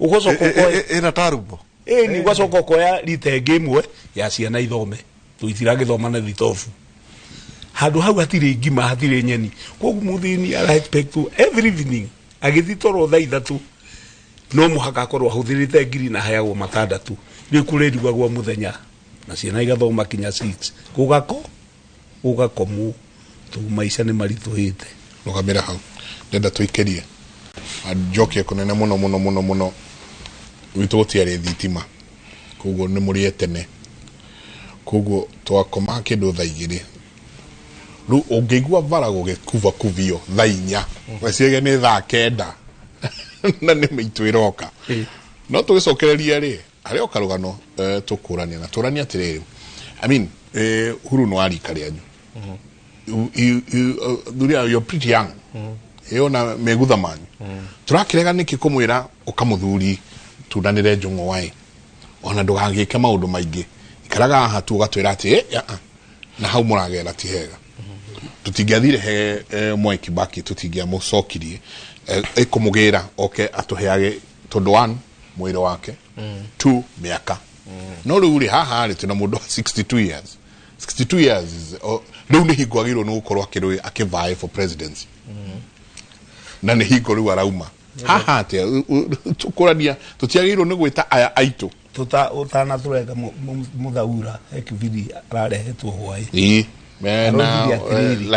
ũgacoka ũkoya ĩna tarubo ĩni ũgacoka ũkoya lita ĩngĩ ĩmwe ya ciana ithome tũitiragĩthoma na thitobu handũ hau hatirĩ ngima hatirĩ nyeni koguo mũthĩni ara expect to every evening agĩthiĩ toro thaa 3 no mũhaka akorwo ahũthĩrĩte ngiri na aheagwo 6 rĩu kũrĩrugagwo mũthenya na ciana igathoma kinya 6 gũgakomwo tũ maica nĩ maritũhĩte. Rũgamĩra hau ndenda tũikĩrie njokie kũnene mũno mũno mũno mũno gwitũ gũtiarĩ thitima koguo nĩ mũrĩe tene koguo twakoma kĩndũ thaa 2 rĩu ũngĩigua bara gũgĩkubakubio thaa 4 wecirie nĩ thaa 9 na nĩ mĩitũ ĩroka no tũgĩcokereria rĩ harĩ o karũgano tũkũrania na tũrania atĩrĩrĩ I mean Uhuru nĩ wa rika rĩanyu thuria you're pretty young ĩyo na megutha manyu tũrakĩrega nĩkĩ kũmwĩra ũkamũthuri tundanĩre njũng'wa ona ndũgagĩke maũndũ maingĩ ikaraga haha tu ũgatwĩra atĩ na hau mũragera ti hega tũtingĩathire he Mwai Kibaki tũtingĩamũcokirie ĩkũmũgĩra oke atũheage tondũ 1 mwĩrĩ wake 2 mĩaka no rĩu rĩ haha rĩ twĩna mũndũ wa 62 years 62 years rĩu nĩ hingo agĩrĩirwo nĩ gũkorwo akĩvie for presidency na nĩ hingo rĩu arauma haha atĩa tũkũrania tũtiagĩrĩirwo nĩ gwĩta aya aitũ ũtana tũreka mũthaura he kĩbindi ararehetwo hwaĩ ĩĩ mena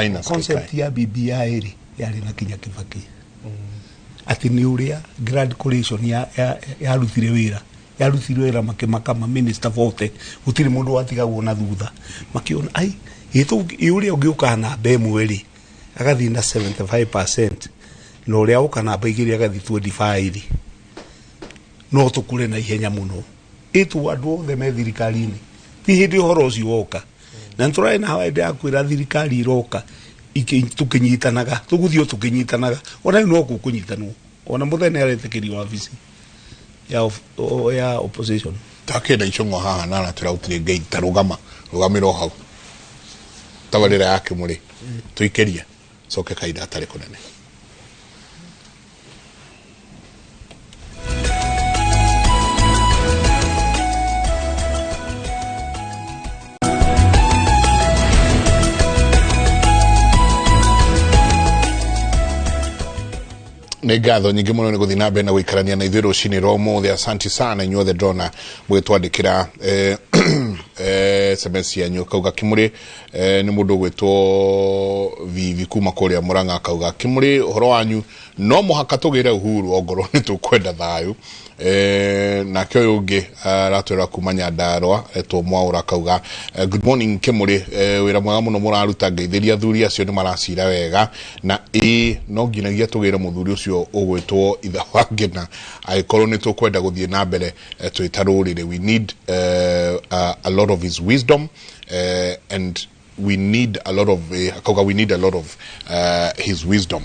Linus concept ya BBI rĩ yarĩ na kinya Kibaki atĩ nĩ ũrĩa grand coalition yarutire wĩra yarutirwe wĩra makĩmaka ma minister vote gũtirĩ mũndũ watigagwo na thutha makiona ai ĩ ũrĩa ũngĩũka namba 1 rĩ agathiĩ na 75% na ũrĩa ũka namba 2 agathiĩ 25 rĩ no tũkũre na ihenya mũno ĩtwo andũ othe me thirikari-inĩ ti hĩndĩ ũhoro ũcio woka na nĩtũrarĩ na hĩndĩ ya kwĩra thirikari iroka tũkĩnyitanaga tũgũthiĩ tũkĩnyitanaga ona rĩu no gũkũnyitanwo ona mũthenya aretĩkĩrio wabici ya opposition takenda icong'o haha na aratwĩra gũtirĩ ngai ta rũgama rũgamĩra o hau tabarĩra ya kĩmũrĩ tũikĩrie coke kahinda gatarĩ kũnene. Nĩ ngatho nyingĩ mũno nĩ gũthiĩ na mbere na gũikarania na ithuĩ rũcinĩ rwa ũmũthĩ. Asante sana inyuothe ndona mũgĩtwandĩkĩra SMS cianyu. Kauga Kimuri nĩ mũndũ ũgwĩtwo Vivi kuma kũrĩa Murang'a, kauga Kimuri ũhoro wanyu no mũhaka tũgĩre uhuru ongorwo nĩ tũkwenda thayũ. Nake ũyũ ũngĩ aratwĩra kuma Nyandarũa etwo Mwaũra, kauga good morning Kimuri, wĩra mwega mũno mũraruta, ngeithĩria athuri acio nĩ maracira wega, na ĩ no nginyagia tũgĩre mũthuri ũcio ũgwĩtwo Itha wa Ngina angĩkorwo nĩ tũkwenda gũthiĩ na mbere twĩ ta rũrĩrĩ. We need a lot of his wisdom and we need a lot of akauga we need a lot of his wisdom.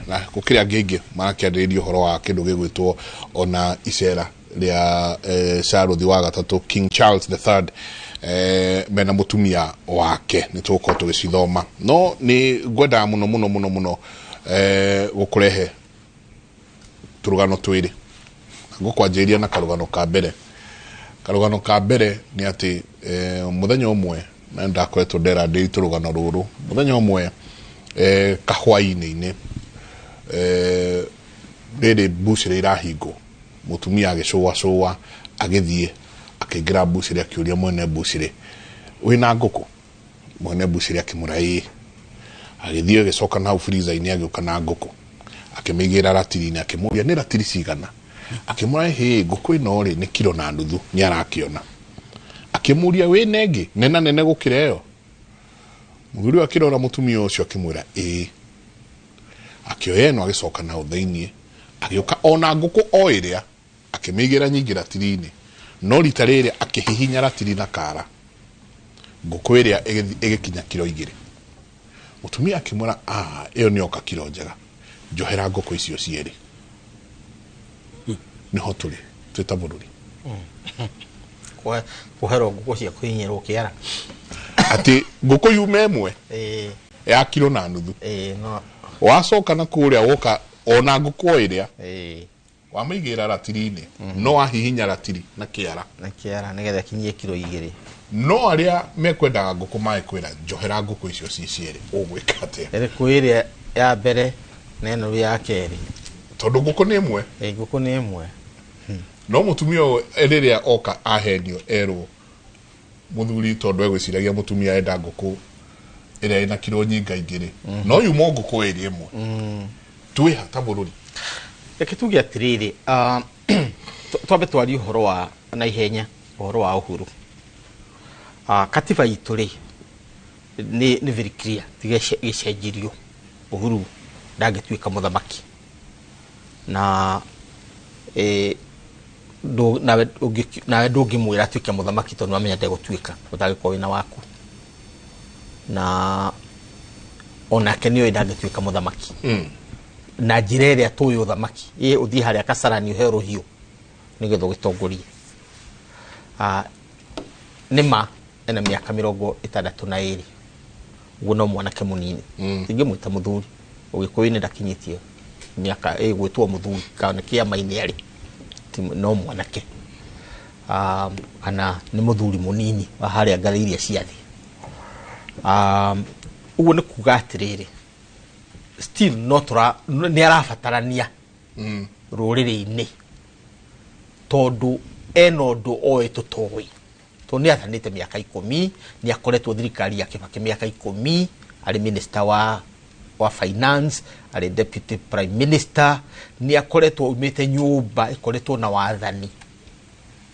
Na gũkĩrĩ angĩ aingĩ marakĩarĩrĩria ũhoro wa kĩndũ gĩgwĩtwo ona icera rĩa Charles wa gatatũ, King Charles the Third, mena mũtumia wake. Nĩ tũgũkorwo tũgĩcithoma, no nĩ ngwendaga mũno mũno mũno mũno gũkũrehe tũrũgano twĩrĩ. Ngũkwanjĩrĩria na karũgano ka mbere. Karũgano ka mbere nĩ atĩ mũthenya ũmwe, na ndakoretwo ndera ndĩ tũrũgano rũrũ, mũthenya ũmwe kahwainĩ-inĩ rĩrĩ mbucĩrĩ irahingwo, mũtumia agĩcũacũa agĩthiĩ akĩingĩra mbucĩrĩ, akĩũria mwene mbucĩrĩ, wĩna ngũkũ? Mwene mbucĩrĩ akĩmũra ĩĩ. Agĩthiĩ agĩcoka na hau freezer-inĩ, agĩũka na ngũkũ, akĩmĩigĩra ratiri-inĩ, akĩmũria nĩ ratiri cigana? Akĩmũra hĩ, ngũkũ ĩno rĩ nĩ kiro na nuthu, nĩ arakĩona. Akĩmũria wĩna ĩngĩ nena nene gũkĩra ĩyo? Mũthuri ũyũ akĩrora mũtumia ũcio akĩmwĩra ĩĩ. Akĩoya ĩno agĩcoka nao thĩiniĩ, agĩũka ona ngũkũ o ĩrĩa akĩmĩigĩra nyingĩ ratiri-inĩ, no rita rĩrĩ akĩhihinya ratiri na kara, ngũkũ ĩrĩa ĩgĩkinya kiro 2. Mũtumia akĩmwĩra ĩyo nĩ yoka kiro njega, njohera ngũkũ icio cierĩ. Nĩho tũrĩ twĩ ta bũrũri. Kũherwo ngũkũ cia kũhihinyĩrwo kĩara, atĩ ngũkũ yume ĩmwe ya kiro na nuthu, wacoka na kũrĩa woka ona ngũkũ o ĩrĩa wamĩigĩra ratiri-inĩ, no wahihinya ratiri na kĩara, na kĩara nĩgetha kinyie kiro 2. No arĩa mekwendaga ngũkũ magĩkwĩra njohera ngũkũ icio ci cierĩ, ũgwĩka atĩa? Ĩrĩkũ ĩrĩa ya mbere na ĩno ya kerĩ? Tondũ ngũkũ nĩ ĩmwe. Ngũkũ nĩ ĩmwe. No mũtumia ũyũ rĩrĩa oka ahenio erwo mũthuri, tondũ egwĩciragia mũtumia enda ngũkũ ĩrĩa ĩna kiro nyingaingĩ rĩ, no yuma ngũkũ ĩrĩ ĩmwe. Twĩha ta bũrũri. Reke tuge atĩrĩrĩ, twambe twarie ũhoro wa na ihenya, ũhoro wa uhuru. Katiba itũ rĩ nĩ very clear, tiga gĩcenjirio. Uhuru ndangĩtuĩka mũthamaki, na nawe ndũngĩmwĩra atuĩke mũthamaki tondũ nĩwamenya ndegũtuĩka, ũtangĩkorwo wĩna waku, na onake nĩoĩ ndangĩtuĩka mũthamaki na njĩra ĩrĩa tũĩ ũthamaki, ĩ ũthiĩ harĩa Kasarani ũheo rũhiũ nĩgetha ũgĩtongorie. Nĩ ma ena mĩaka 62, ũguo no mwanake mũnini, ingĩmwĩta mũthuri. Ũgĩkũyũ-inĩ ndakinyĩtie mĩaka ĩgwĩtwo mũthuri kana kĩama-inĩ arĩ, no mwanake, kana nĩ mũthuri mũnini wa harĩa ngathĩ iria cia thĩ. Ũguo nĩ kuga atĩrĩrĩ, still no tũra nĩ arabatarania rũrĩrĩ-inĩ, tondũ ena ũndũ oĩ tũtoĩ. Tondũ nĩ athanĩte mĩaka 10, nĩ akoretwo thirikari ya Kibaki mĩaka 10, arĩ minister wa finance, arĩ deputy prime minister, nĩ akoretwo aumĩte nyũmba ĩkoretwo na wathani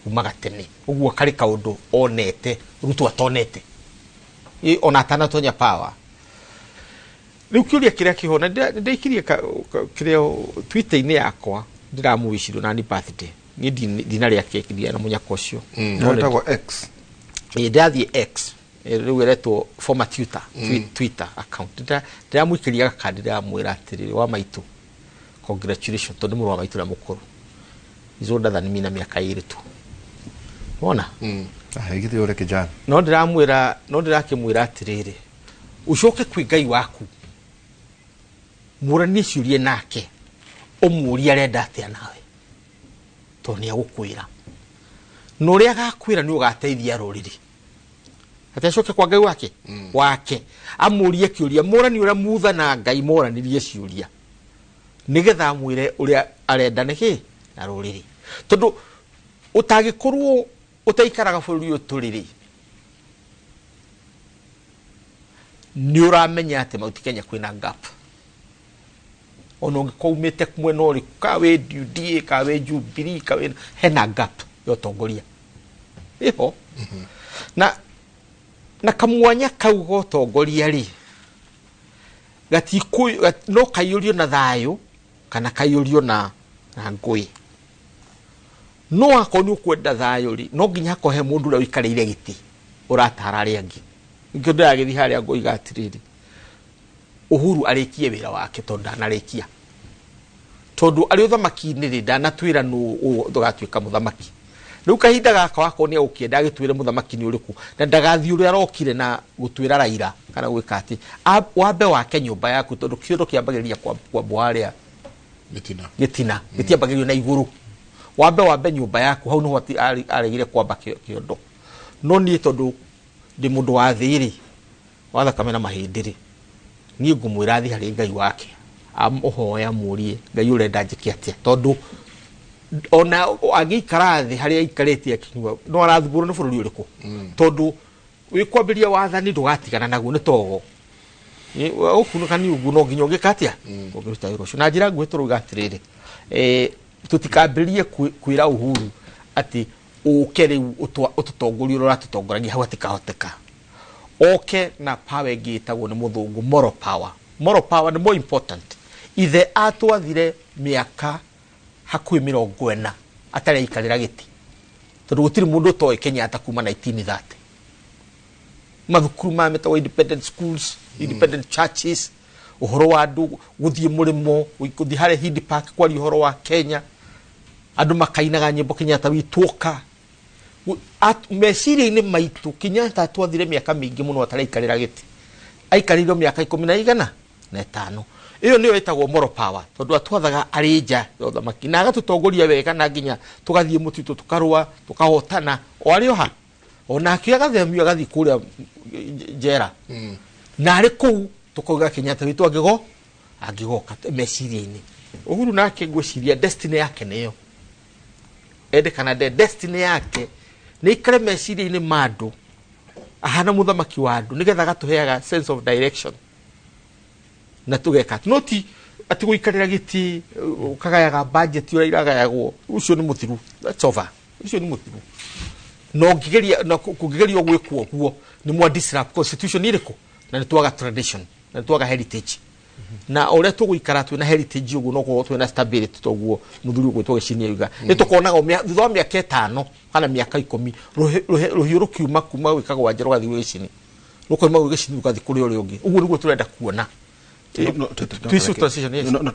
kuma gatene. Ũguo karĩ kaũndũ onete Ruto atonete ona atanatonya power. Rĩu kĩũria kĩrĩa kĩho, na ndĩikirie kĩrĩa Twitter-inĩ yakwa, ndĩramũwĩcirio na ni birthday. Niĩ ndinarĩa keki, ndirĩ na mũnyaka ũcio. No ĩtagwo X. Ndĩrathiĩ X, rĩu ĩretwo former Twitter, Twitter account. Ndĩramũikĩria gakandi, ndĩramwĩra atĩrĩrĩ, wa maitũ, congratulations, tondũ nĩ mũrũ wa maitũ ũrĩa mũkũrũ. He's older than me na mĩaka 2 tu. Wona? Githĩ ũrĩ kijana. No ndĩramwĩra, no ndĩrakĩmwĩra atĩrĩrĩ, ũcoke kwĩ Ngai waku, mũranie ciũrie nake, ũmũrie arenda atĩa nawe, tondũ nĩ egũkwĩra. Na ũrĩa agakwĩra nĩ ũgateithia rũrĩrĩ. Atĩ acoke kwa Ngai wake, wake, amũrie kĩũria, mũrani ũrĩa mutha na Ngai moranirie ciũria, nĩgetha amwĩre ũrĩa arenda nĩkĩ na rũrĩrĩ. Tondũ ũtangĩkorwo Ũtaikaraga bũrũri ũyũ tũrĩ rĩ, nĩ ũramenya atĩ Mount Kenya kwĩna gap. Ona ũngĩkorwo umĩte mwena ũrĩkũ, ka wĩ UDA, ka wĩ Jubilee, ka wĩ, hena gap ya ũtongoria ĩho. Na kamwanya kau ga ũtongoria rĩ, no kaiyũrio na thayũ kana kaiyũrio na ngũĩ. No akorwo nĩ ũkwenda thayũ rĩ, no nginya hakorwo he mũndũ ũrĩa ũikarĩire gĩtĩ ũratara arĩa angĩ. Nĩkĩo ndĩragĩthiĩ harĩa ngoiga atĩrĩrĩ, Uhuru arĩkie wĩra wake tondũ ndanarĩkia. Tondũ arĩ ũthamaki-inĩ rĩ, ndanatwĩra nũ ũgatuĩka mũthamaki. Rĩu kahinda gaka wakorwo nĩ egũkĩenda agĩtwĩre mũthamaki nĩ ũrĩkũ, na ndagathiĩ ũrĩa arokire na gũtwĩra Raila kana gwĩka atĩ, wambe wake nyũmba yaku, tondũ kĩondo kĩambagĩrĩria kwambwo harĩa gĩtina, gĩtiambagĩrĩrio na igũrũ. Wambe nyũmba yaku, hau nĩho aregire kwamba kĩondo. No niĩ tondũ ndĩ mũndũ wa thĩ rĩ, wa thakame na mahĩndĩ rĩ, niĩ ngũmwĩra athiĩ harĩ Ngai wake, amũhoe amũrie Ngai ũrenda njĩke atĩa, tondũ ona angĩikara thĩ harĩa aikarĩte akĩnyua no arathumbũrwo nĩ bũrũri ũrĩkũ. Tondũ wĩkwambĩrĩria wathani ndũgatigana naguo nĩ togo. Ũkunũka nĩ ũguo no nginya ũngĩka atĩa, ũngĩruta wĩra ũcio. Na njĩra nguhĩ tũrauga atĩrĩrĩ, tũtikambĩrĩrie kwĩra Uhuru atĩ ũke rĩu ũtũtongorie ũrĩa ũratũtongoragia hau hatikahoteka. Oke na power ĩngĩ ĩtagwo nĩ mũthũngũ moral power. Moral power nĩ more important. Ithe atwathire mĩaka hakuhĩ 40 atarĩ aikarĩra gĩtĩ, tondũ gũtirĩ mũndũ ũtoĩ Kenyatta kuma 1930. Mathukuru maya metagwo independent schools, independent churches, ũhoro wa andũ gũthiĩ mũrĩmo, gũthiĩ harĩa Hindi Park kwaria ũhoro wa Kenya, andũ makainaga nyĩmbo Kenyatta witũ oka. Meciria-inĩ maitũ Kenyatta atwathire mĩaka mĩingĩ mũno atarĩ aikarĩra gĩtĩ, aikarĩirwo mĩaka 15. Ĩyo nĩyo ĩtagwo moral power, tondũ atwathaga arĩ nja ya ũthamaki na agatũtongoria wega, na nginya tũgathiĩ mũtitũ tũkarũa tũkahotana o arĩ o ha. Onake agathamio agathiĩ kũrĩa njera, na arĩ kũu tũkauga Kenyatta witũ angĩgoka meciria-inĩ. Uhuru nake ngwĩciria destiny yake nĩyo ende kana nde, destiny yake nĩ ikare meciria-inĩ ma andũ ahana mũthamaki wa andũ, nĩgetha agatũheaga sense of direction na tũgeka. No ti atĩ gũikarĩra gĩtĩ ũkagayaga budget ũrĩa iragayagwo, ũcio nĩ mũthiru, that's over, ũcio nĩ mũthiru. No ũngĩgeria, na kũngĩgerio gwĩkwo ũguo nĩ mwa disrupt constitution ĩrĩkũ, na nĩ twaga tradition na nĩ twaga heritage. Na ũrĩa tũgũikara twĩna heritage ũguo no gũkorwo twĩna stability, toguo mũthuri ũgwĩtwo Gĩcinia oiga. Nĩ tũkonaga thutha wa mĩaka 5 kana mĩaka 10 rũhiũ rũkiuma kuma gwĩkagwo Wanja rũgathiĩ gwĩ Gĩcini, rũkoima gwĩ Gĩcini rũgathiĩ kũrĩ ũrĩa ũngĩ. Ũguo nĩguo tũrenda kuona.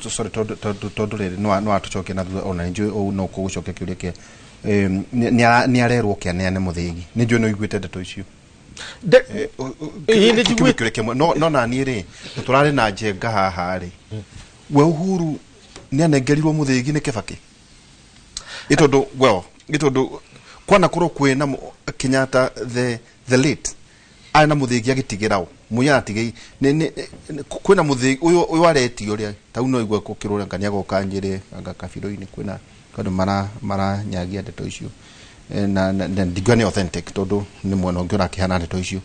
Sorry, tondũ rĩrĩ no atũcokie na thutha, ona nĩ njũĩ no kũgũcokia kĩũria kĩa nĩ arerwo kĩaneane mũthĩgi. Nĩ njũĩ no iguĩte ndeto icio. No naniĩ rĩ, tũrarĩ na Njenga haha rĩ, we Uhuru nĩ anengerirwo mũthĩgi nĩ Kĩbakĩ? Ĩtondũ well, ĩtondũ kwana korwo kwĩna Kenyatta the late arĩ na mũthĩgi agĩtigĩra ũ, mũiya atigei kwĩna mũthĩgi ũyũ aretio ũrĩa tau no igua gũkĩrũra ngania goka Nyĩrĩ anga kabirũ-inĩ kwĩna andũ maranyagia ndeto icio, na ndingiuga nĩ authentic tondũ nĩ mwena ũngĩ ũrakĩhana ndeto icio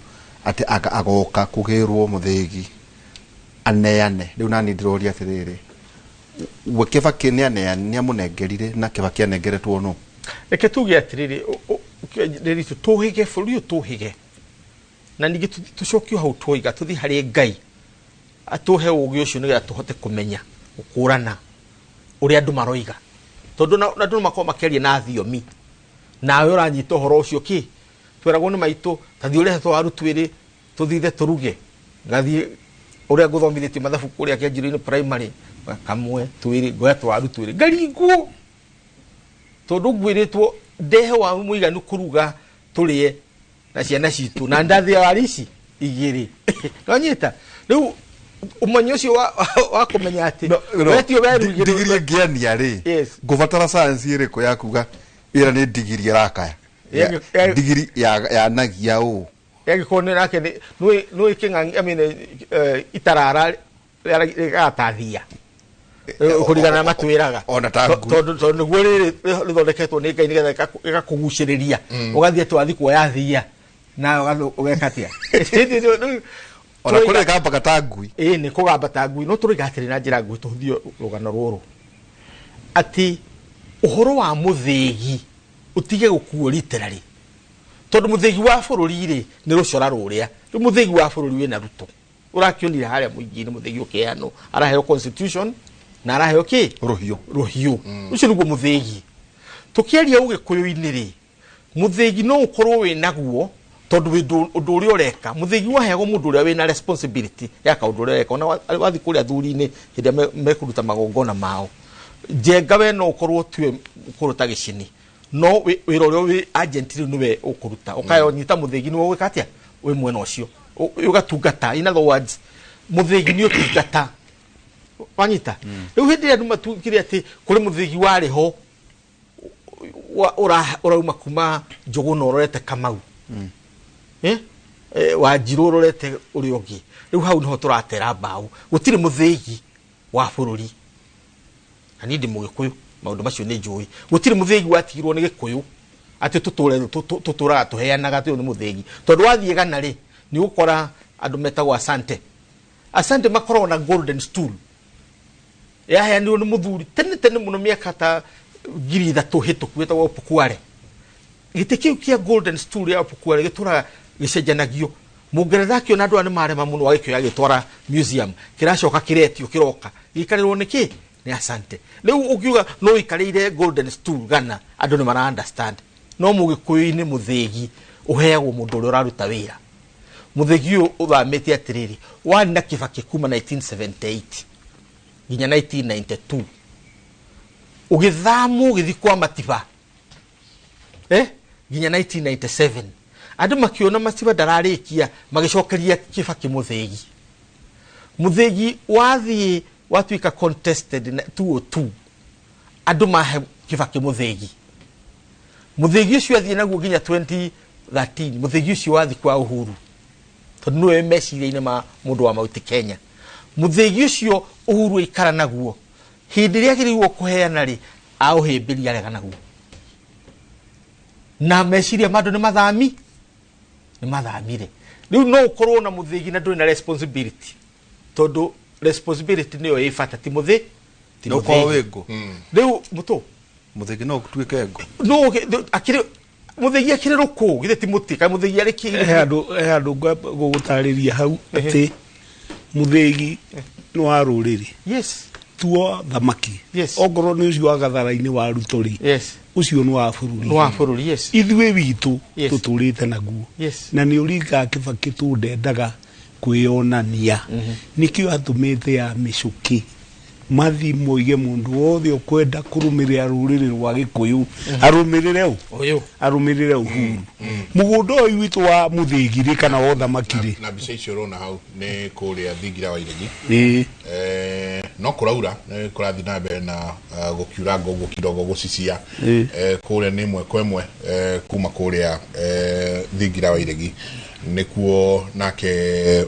atĩ agoka kũgĩrwo mũthĩgi aneane. Rĩu nani ndĩroria atĩrĩrĩ, we Kĩbakĩ nĩ amũnengerire na Kĩbakĩ anengeretwo nũ? Reke tuge atĩrĩrĩ, tũhĩge bũrũri ũyũ, tũhĩge na ningĩ tũcokio hau twoiga tũthiĩ harĩ Ngai atũhe ũgĩ ũcio nĩgetha tũhote kũmenya gũkũrana ũrĩa andũ maroiga, tondũ andũ no makorwo makĩaria na thiomi nawe ũranyita ũhoro ũcio kĩ tweragwo nĩ maitũ, tathiĩ ũrehe twaru twĩrĩ tũthithe tũruge, ngathiĩ ũrĩa ngũthomithĩtie mathabu kũrĩa Kĩanjĩrĩinĩ primary, kamwe twĩrĩ ngoya twaru twĩrĩ ngaringwo, tondũ ngwĩrĩtwo ndehe waru mũiganu kũruga tũrĩe na ciana citũ, na ndathĩa waru ici igĩrĩ. Nonyita rĩu ũmenyo ũcio wa kũmenya atĩ wetio werugĩrwo ndigiri ĩngĩania rĩ, ngũbatara science ĩrĩkũ ya kuga ĩra nĩ ndigiri ĩrakaya, ndigiri yanagia ũũ yagĩkorwo nĩ nake nĩ kĩng'ang'i, I mean, itarara rĩgatathia. Kũringana na matwĩraga. Ona ta ngui. Tondũ nĩguo rĩrĩ rĩthondeketwo nĩ Ngai nĩgetha ĩgakũgucĩrĩria. Ũgathiĩ atĩ wathiĩ kuoya thiia na ũgeka atĩa? Ona kũrĩ gambaga ta ngui. Ĩĩ nĩ kũgamba ta ngui. No tũroiga atĩrĩ na njĩra nguhĩ tũhũthie rũgano rũrũ. Atĩ ũhoro wa mũthĩgi ũtige gũkuo literally. Tondũ mũthĩgi wa bũrũri rĩ nĩ rũcora rũrĩa. Rĩu mũthĩgi wa bũrũri wĩna Ruto. Ũrakĩonire harĩa mũingĩ-inĩ mũthĩgi ũkĩheanwo. Araheo constitution na araheo kĩ? Rũhiũ. Rũhiũ. Ũcio nĩguo mũthĩgi. Tũkĩaria ũgĩkũyũ-inĩ rĩ, mũthĩgi no ũkorwo wĩ naguo tondũ ũndũ ũrĩa ũreka. Mũthĩgi waheagwo mũndũ ũrĩa wĩna responsibility ya kaũndũ ũrĩa ũreka. Ona wathiĩ kũrĩa athuri-inĩ hĩndĩ ĩrĩa mekũruta magongona mao. Njenga we no ũkorwo tiwe kũruta gĩcini. No wĩra ũrĩa wĩ agent rĩu nĩwe ũkũruta. Ũkayo nyita mũthĩgi nĩwe ũgwĩka atĩa? Wĩ mwena ũcio. Ũgatungata. In other words, mũthĩgi nĩ ũtungata. Wanyita? Rĩu hĩndĩ ĩrĩa andũ matungire atĩ kũrĩ mũthĩgi warĩ ho ũrauma kuma Njũgũna ũrorete Kamau. Wanjirũ ũrorete ũrĩa ũngĩ. Rĩu hau nĩho tũratera mbaũ. Gũtirĩ mũthĩgi wa bũrũri. Na niĩ ndĩ Mũgĩkũyũ, maũndũ macio nĩ njũĩ. Gũtirĩ mũthĩgi watigirwo nĩ Gĩkũyũ atĩ tũtũraga tũheanaga atĩ ũyũ nĩ mũthĩgi. Tondũ wathiĩ Ghana rĩ, nĩ ũgũkora andũ metagwo Asante. Asante makoragwo na golden stool. Yaheanirwo nĩ mũthuri tene tene mũno mĩaka ta 3,000 hĩtũku wĩtagwo Opokuare. Gĩtĩ kĩu kĩa golden stool ya Opokuare gĩtũraga gĩcenjanagio. Mũngeretha akĩona andũ aya nĩ marema mũno agĩkĩoya agĩtwara museum. Kĩracoka kĩretio kĩroka. Gĩikarĩrwo nĩ kĩ? Nĩ Asante. Rĩu ũngiuga no ũikarĩire golden stool Ghana, andũ nĩ mara understand. No mũgĩkũyũ-inĩ mũthĩgi ũheagwo mũndũ ũrĩa ũraruta wĩra. Mũthĩgi ũyũ ũthamĩte atĩrĩrĩ, warĩ na Kĩbakĩ kuma 1978 nginya 1992. Ũgĩthamwo ũgĩthiĩ kwa Matiba. Nginya 1997. Andũ makĩona Matiba ndararĩkia, magĩcokeria Kĩbakĩ mũthĩgi. Mũthĩgi wathiĩ watuĩka contested na 202. Andũ mahe Kĩbakĩ mũthĩgi. Mũthĩgi ũcio athiĩ naguo nginya 2013. Mũthĩgi ũcio wathiĩ kwa Uhuru. Tondũ nĩwe meciria-inĩ ma mũndũ wa Mount Kenya. Mũthĩgi ũcio Uhuru aikara naguo. Hĩndĩ ĩrĩa agĩrĩirwo kũheana rĩ, aũhĩmbĩria arega naguo. Na meciria ma andũ nĩ mathami, nĩ mathamire. Rĩu no ũkorwo na mũthĩgi na ndũrĩ na responsibility. Tondũ responsibility nĩyo ĩ bata, ti mũthĩ, ti No ũkorwo mũthĩgi. wĩ ngũ. Rĩu mũtũ. Mũthĩgi no ũtuĩke ngũ. No akĩrĩ mũthĩgi akĩrĩ rũkũ, githĩ ti mũtĩ, kana mũthĩgi arĩ kĩ? He handũ ngũgũtarĩria hau atĩ mũthĩgi nĩ wa rũrĩrĩ. Yes. Tuo thamaki. Yes. Ongorwo nĩ ũcio wa gathara-inĩ wa Ruto rĩ. Yes. Ũcio nĩ wa bũrũri. Nĩ wa bũrũri, yes. Ithuĩ witũ Yes. tũtũrĩte naguo. Yes. Na nĩ ũringaga Kĩbakĩ tũ ndendaga kwĩyonania. Nĩkĩo atũmĩte ya mĩcũkĩ. Mathi moige mũndũ wothe ũkwenda kũrũmĩrĩra rũrĩrĩ rwa Gĩkũyũ, arũmĩrĩre ũ? Ũyũ. Arũmĩrĩre Uhuru. Mũgũnda ũyũ witũ wa mũthĩgi rĩ kana wa ũthamaki rĩ? Na mbica icio ũrona hau nĩ kũrĩa thingira wa Iregi. Ĩĩ. No kũraura, nĩ kũrathiĩ na mbere na gũkiura ngo ũguo kidogo gũcicia. Ĩĩ. Kũrĩa nĩ ĩmwe kwa ĩmwe, kuma kũrĩa, thingira wa Iregi. Nĩkuo nake,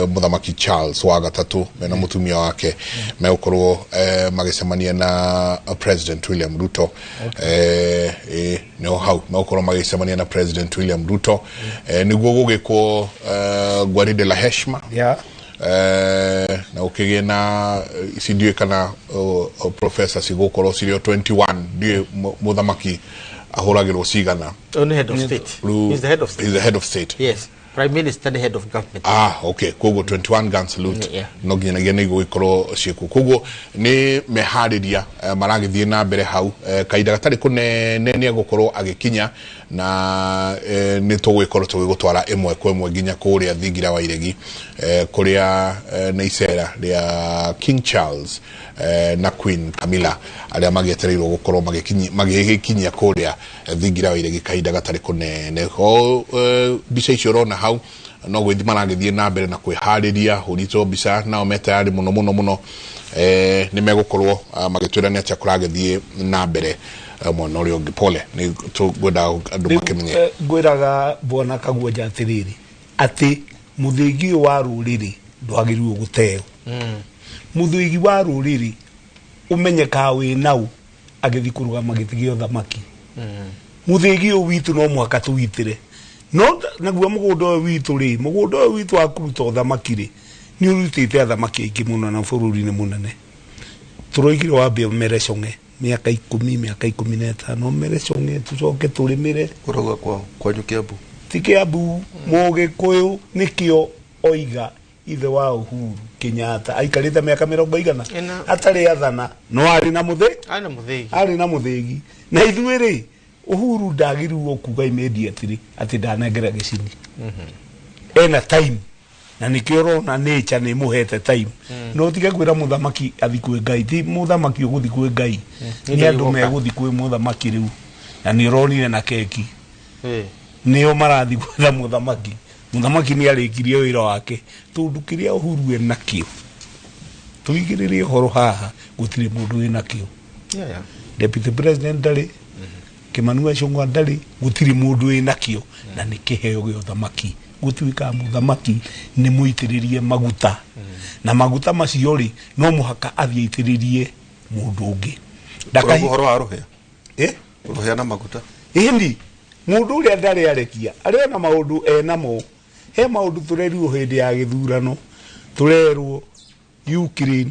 mũthamaki Charles wa gatatũ mena mũtumia wake megũkorwo, magĩcemania na President William Ruto. Nĩho hau megũkorwo magĩcemania na President William Ruto. Nĩguo gũgĩkwo, gwaride la heshima. Yeah. Na ũkĩgĩe na ici ndiũĩ kana, professor cigũkorwo cirĩ o 21, ndiũĩ mũthamaki ahũragĩrwo cigana. Oh, nĩ head of state. Rĩu, He's the head of state. He's the head of state. Yes. Prime Minister, the head of government. Okay. Koguo 21 gun salute. Yeah. No nginyagia nĩ igũgĩkorwo ciĩkuo. Koguo nĩ meharĩria, maragĩthiĩ na mbere hau. Kahinda gatarĩ kũnene nĩ egũkorwo agĩkinya na, nĩ tũgũgĩkorwo tũgĩgũtwara ĩmwe kwa ĩmwe nginya kũrĩa thingira wa Iregi, kũrĩa, nĩ icera rĩa King Charles, na Queen Camilla arĩa magĩetereirwo gũkorwo magĩgĩkinyia kũrĩa thingira wa Iregi kahinda gatarĩ kũnene. O, mbica icio ũrona hau no gwĩthi maragĩthiĩ na mbere na kwĩharĩria, hũrĩtwo mbica nao me tayari mũno mũno mũno. Nĩ megũkorwo, magĩtwĩra nĩ atĩa kũragĩthiĩ na mbere, mwena ũrĩa ũngĩ. Pole, nĩ tũngwenda andũ Rĩu, makĩmenye. Ngwĩraga bwana Kaguonja atĩrĩrĩ, atĩ mũthĩgi ũyũ wa rũrĩrĩ ndwagĩrĩirwo gũteo. Mũthĩgi wa rũrĩrĩ Ũmenyekaga wĩ nau agĩthiĩ kũrũgama gĩtĩ gĩa ũthamaki. Mũthĩgi ũyũ witũ no mũhaka tũgitĩre. No naguo mũgũnda ũyũ witũ rĩ, mũgũnda ũyũ witũ wa kũruta ũthamaki rĩ, nĩ ũrutĩte athamaki aingĩ mũno na bũrũri nĩ mũnene. Tũroigire wambe ũmere cong'e mĩaka 10, mĩaka 15, ũmere cong'e tũcoke tũrĩmĩre. Ũrauga kwao kwanyu Kiambu? Ti Kiambu, Mũgĩkũyũ nĩkĩo oiga ithe wa Uhuru Kenyatta aikarĩte mĩaka mĩrongo igana atarĩ athana, no arĩ na mũthĩ, arĩ na mũthĩgi, arĩ na mũthĩgi. Na ithuĩ rĩ, Uhuru ndagĩrĩirwo kuga immediately atĩ ndanengera gĩcini. Ena time na nĩkĩo ũrona nature nĩ ĩmũhete time. No tige kwĩra mũthamaki athiĩ kwĩ Ngai, ti mũthamaki ũgũthiĩ kwĩ Ngai, nĩ andũ megũthiĩ kwĩ mũthamaki rĩu. Na nĩ ũronire na keki nĩo marathiĩ gwetha mũthamaki. Mũthamaki nĩ arĩkirie wĩra wake, tondũ kĩrĩa Uhuru enakĩo tũigĩrĩre ũhoro haha, gũtirĩ mũndũ wĩnakĩo. Deputy President ndarĩ, Kimani wa Ichung'wa ndarĩ, gũtirĩ mũndũ wĩnakĩo, na nĩ kĩheo gĩa ũthamaki. Gũtuĩka mũthamaki nĩ mũitĩrĩrie maguta, na maguta macio rĩ no mũhaka athiĩ aitĩrĩrie mũndũ ũngĩ. Ũrauga ũhoro wa rũhĩa? Rũhĩa na maguta. Ĩni, mũndũ ũrĩa ndarĩ arekia, arĩ ona maũndũ enamo. He maũndũ tũrerirwo hĩndĩ ya gĩthurano, tũrerwo Ukraine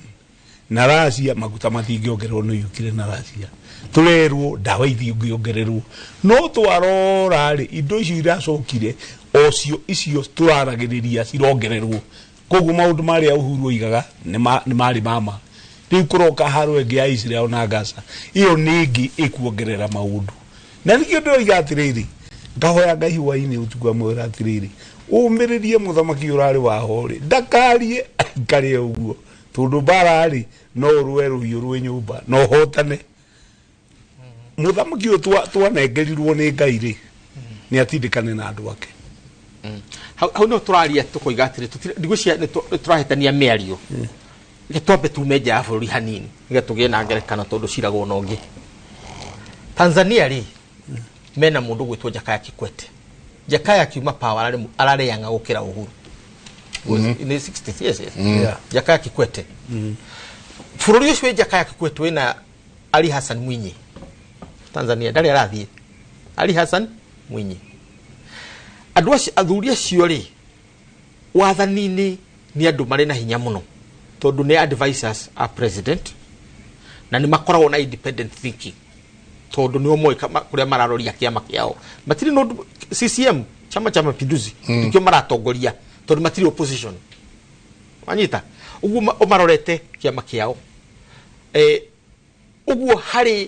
na Russia maguta matingĩongererwo nĩ Ukraine na Russia. Tũrerwo ndawa itingĩongererwo. No twarora rĩ, indo icio iracokire o cio icio tũraragĩrĩria cirongererwo. Koguo maũndũ marĩa Uhuru oigaga nĩ marĩ mama. Rĩu kũroka haro ĩngĩ ya Israel na Gaza, ĩyo nĩ ĩngĩ ĩkuongerera maũndũ. Na nĩkĩo ndĩroiga atĩrĩrĩ, ngahoya Ngai hwainĩ ũtukũ amwĩra atĩrĩrĩ, ũmĩrĩrie mũthamaki ũrarĩ wa ho rĩ, ndakarie aikare ũguo, tondũ mbara rĩ no ũrũe rũhiũ rwĩ nyũmba na ũhotane. Mũthamaki ũyũ twanengerirwo nĩ Ngai rĩ, nĩ atindĩkane na andũ ake. Hau no tũraria tũkoiga atĩrĩ, ndigwĩciria nĩ tũrahĩtania mĩario. Reke twambe tume nja ya bũrũri hanini nĩgetha tũgĩe na ngerekano, tondũ ciragwo na ũngĩ. Tanzania rĩ, mena mũndũ ũgwĩtwo Jakaya Kikwete. Jakaya akiuma power ararĩ younger gũkĩra Uhuru. In the 60s, yes, yes. Jakaya Kikwete. Bũrũri ũcio wĩ Jakaya Kikwete wĩna Ali Hassan Mwinyi. Tanzania ndarĩ arathiĩ. Ali Hassan Mwinyi. Andũ acio, athuri acio rĩ, wathani-inĩ nĩ andũ marĩ na hinya mũno, tondũ nĩ advisors a president na nĩ makoragwo na independent thinking, tondũ nĩo moĩ kũrĩa mararoria kĩama kĩao. Matirĩ na ũndũ, CCM, Chama cha Mapinduzi, nĩkĩo maratongoria, tondũ matirĩ opposition. Wanyita? Ũguo marorete kĩama kĩao. Ũguo harĩ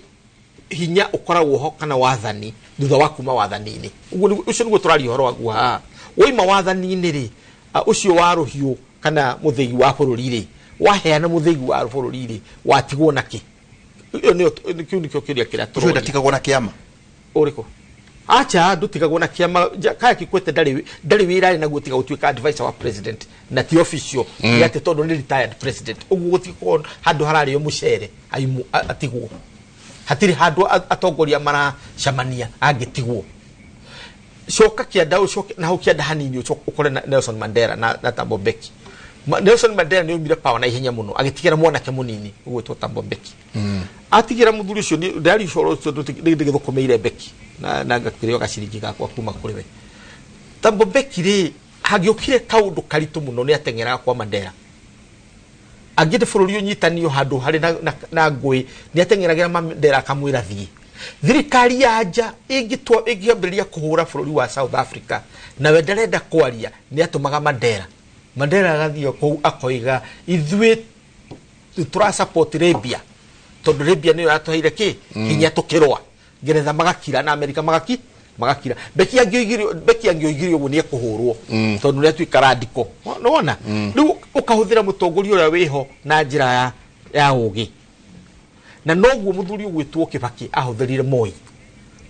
hinya ũkoragwo ho kana wathani thutha wa kuma wathani-inĩ. Ũguo ũcio nĩguo tũraria ũhoro waguo haha. Woima wathani-inĩ rĩ, ũcio wa rũhiũ kana mũthĩgi wa bũrũri rĩ, waheana mũthĩgi wa bũrũri rĩ, watigwo na kĩ? Ĩyo nĩyo kĩu nĩkĩo kĩũria kĩrĩa Ũcio tũroria. ndatigagwo na kĩama? Ũrĩkũ? Acha, ndũtigagwo na kĩama. Jakaya Kikwete ndarĩ wĩra arĩ naguo tiga gũtuĩka advisor wa president, na ti official. Nĩ atĩ tondũ nĩ retired president. Ũguo gũtikorwo handũ hararĩo mũcere, atigwo. Hatirĩ handũ atongoria maracemania angĩtigwo. Coka kĩanda, ũcoke na hau kĩanda hanini, ũcoke ũkore na Nelson Mandela na Thabo Mbeki. Nelson Mandela nĩ oimire power na ihenya mũno, agĩtigĩra mwanake mũnini ũgwĩtwo Thabo Mbeki. Atigĩra mũthuri ũcio, ndari ũhoro ũcio nĩ ndĩgĩthũkũmĩire Mbeki na ngakĩrĩo gaciringi gakwa kuma kũrĩ we. Thabo Mbeki rĩ, hangĩũkire kaũndũ karitũ mũno nĩ ateng'eraga kwa Mandela. Angĩte bũrũri ũnyitanio handũ harĩ na ngũĩ, nĩ ateng'eragĩra Mandela akamwĩra thiĩ. Thirikari ya nja ĩngĩambĩrĩria kũhũra bũrũri wa South Africa nawe ndarenda kwaria, nĩ atũmaga Mandela. Mandela agathiĩ kũu akoiga ithuĩ tũra support Libya, tondũ Libya nĩyo yatũheire kĩ? Hinya tũkĩrũa. Ngeretha magakira na Amerika magakira. Mbeki angĩoigire ũguo nĩ ekũhũrwo, tondũ nĩ atuĩka radical. Nĩwona? Rĩu ũkahũthĩra mũtongoria ũrĩa wĩho na njĩra ya ũgĩ. Na noguo mũthuri ũgwĩtwo Kibaki ahũthĩrire Moi,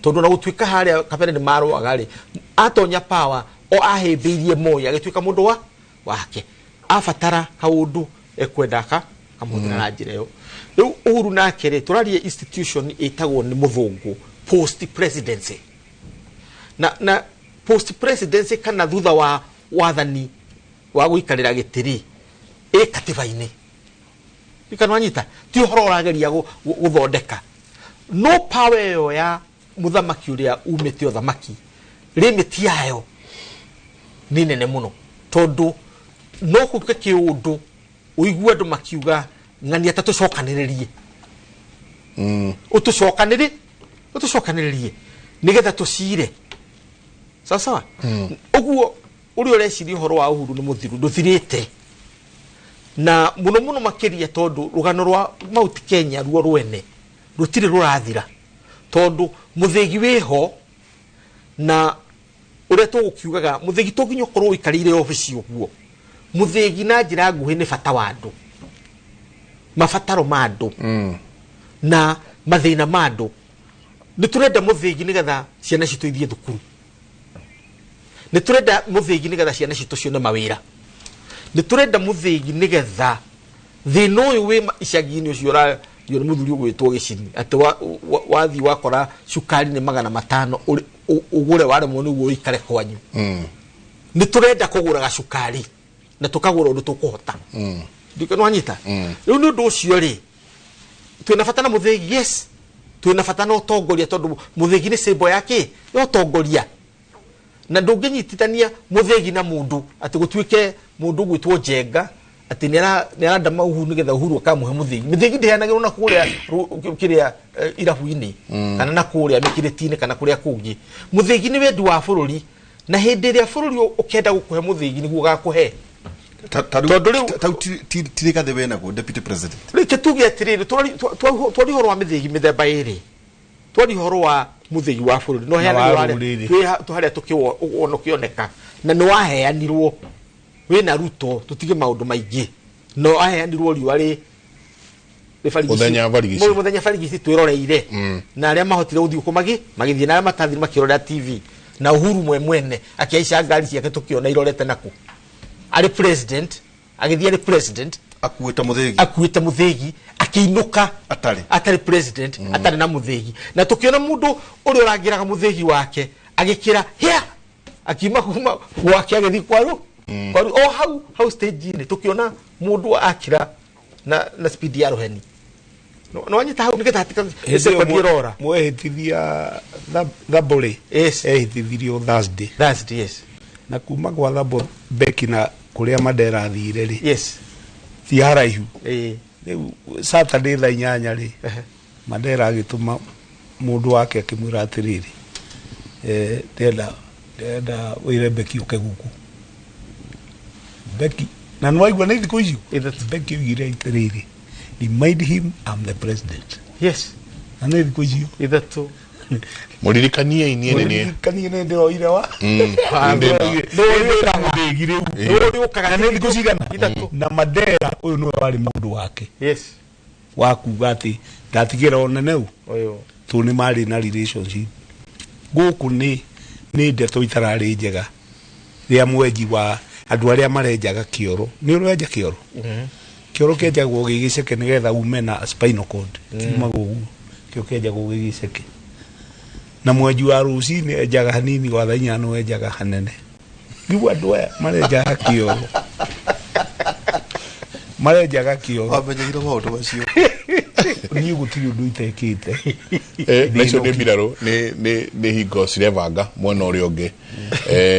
tondũ na gũtuĩka harĩa kabere nĩ marũaga rĩ, atonya power o ahĩmbĩirie Moi agĩtuĩka mũndũ wake. Abatara kaũndũ ekwenda akamũhũthĩra na njĩra ĩyo. Rĩu Uhuru nake rĩ, tũraria institution ĩtagwo nĩ mũthũngũ post presidency. Na post presidency kana thutha wa wathani wa gũikarĩra gĩtĩ rĩ, ĩ katiba-inĩ. Ikanwanyita ti ũhoro ũrageria gũthondeka no power ĩyo ya mũthamaki ũrĩa umĩte ũthamaki limit yayo nĩ nene mũno tondũ no gũke kĩũndũ ũigue andũ makiuga ng'ania ta tũcokanĩrĩrie ũtũcokanĩrĩrie nĩgetha tũcire sawa sawa. Ũguo ũrĩa ũreciria ũhoro wa Uhuru nĩ mũthiru ndũthirĩte na mũno mũno makĩria tondũ rũgano rwa Mount Kenya ruo rwene rũtirĩ rũrathira tondũ mũthĩgi wĩho na ũrĩa tũgũkiugaga mũthĩgi to nginya ũkorwo ũikarĩire obici ũguo. Mũthĩgi na njĩra nguhĩ nĩ bata wa andũ, mabataro ma andũ na mathĩna ma andũ. Nĩ tũrenda mũthĩgi nĩgetha ciana citũ ithiĩ thukuru, nĩ tũrenda mũthĩgi nĩgetha ciana citũ cione mawĩra, nĩ tũrenda mũthĩgi nĩgetha thĩna ũyũ wĩ icagi-inĩ ũcio ũrario nĩ mũthuri ũgwĩtwo Gĩcini atĩ wathiĩ wakora cukari nĩ 500 ũgũre waremwo nĩguo ũikare kwanyu. Nĩ tũrenda kũgũra gacukari na tũkagũra ũndũ tũkũhota. Ndikana wanyita rĩu nĩ ũndũ ũcio rĩ twĩna bata na mũthĩgi, yes twĩna bata na ũtongoria tondũ mũthĩgi nĩ symbol ya kĩ ya ũtongoria na ndũngĩnyitithania mũthĩgi na mũndũ atĩ gũtuĩke mũndũ ũgwĩtwo Njenga atĩ nĩ arandama Uhuru nĩgetha Uhuru akamũhe mũthĩgi. Mĩthĩgi ndĩheanagĩrwo na kũrĩa kĩrĩa irabu-inĩ kana na kũrĩa mĩkĩrĩti-inĩ kana kũrĩa kũngĩ. Mũthĩgi nĩ wendi wa bũrũri na hĩndĩ ĩrĩa bũrũri ũkenda gũkũhe mũthĩgi nĩguo ũgakũhe. Tondũ rĩu tau ti Rigathĩ wĩnaguo deputy president. Rĩu tuge atĩrĩrĩ twari ũhoro wa mĩthĩgi mĩthemba ĩrĩ, twari ũhoro wa mũthĩgi wa bũrũri no heanagĩrwo harĩa tũkĩwona ũkĩoneka na nĩ waheanirwo wĩna Ruto tũtige maũndũ maingĩ no aheanirwo riũa rĩ mũthenya barigici mũthenya barigici twĩroreire na arĩa mahotire gũthiĩ kũ magĩthiĩ na arĩa matathire makĩrorera TV na Uhuru mwe mwene akĩhaica ngari ciake tũkĩona irorete nakũ arĩ president agĩthiĩ arĩ president akuĩte mũthĩgi akĩinũka atarĩ president atarĩ na mũthĩgi na tũkĩona mũndũ ũrĩa ũrangĩraga mũthĩgi wake agĩkĩra hĩa akiuma kuma gwake agĩthiĩ kwaru kwaru o hau hau stage-inĩ tũkĩona mũndũ akĩra na speed ya rũheni no wanyita hau nĩgetha hatika rora mwehĩtithia Thambore ehĩtithirio Thursday yes na kuma gwa Thambore Beki na kuria Mandera athire ri yes ti haraihu riu Saturday thaa 8 ri Mandera agituma mundu wake akimwira atiriri ndenda wire Beki uke guku Beki na nwaigua ni thiku icio Beki oigire atiriri remind him I'm the president yes na ni thiku icio ithatũ muririkanie inie ni muririkanie ni ndiroire wa na Mandera uyu niwe wari mundu wake yes wa kuga ati ndatigira onene u tu ni mari na relationship guku ni ndeto itarari njega ria mwenji wa andu aria marenjaga kioro ni urenja kioro kioro kienjagwo gigiceke nigetha ume na spinal cord kiumagwo uguo kio kienjagwo gigiceke na mwenji wa rucini enjaga hanini wa thaa 8 enjaga hanene riu andu aya marenjaga kioro marenjaga kioro wamenyeire maundu macio niĩ gũtirĩ ũndũ itekĩte nacio nĩ mbirarũ nĩ hingo cirebanga mwena ũrĩa ũngĩ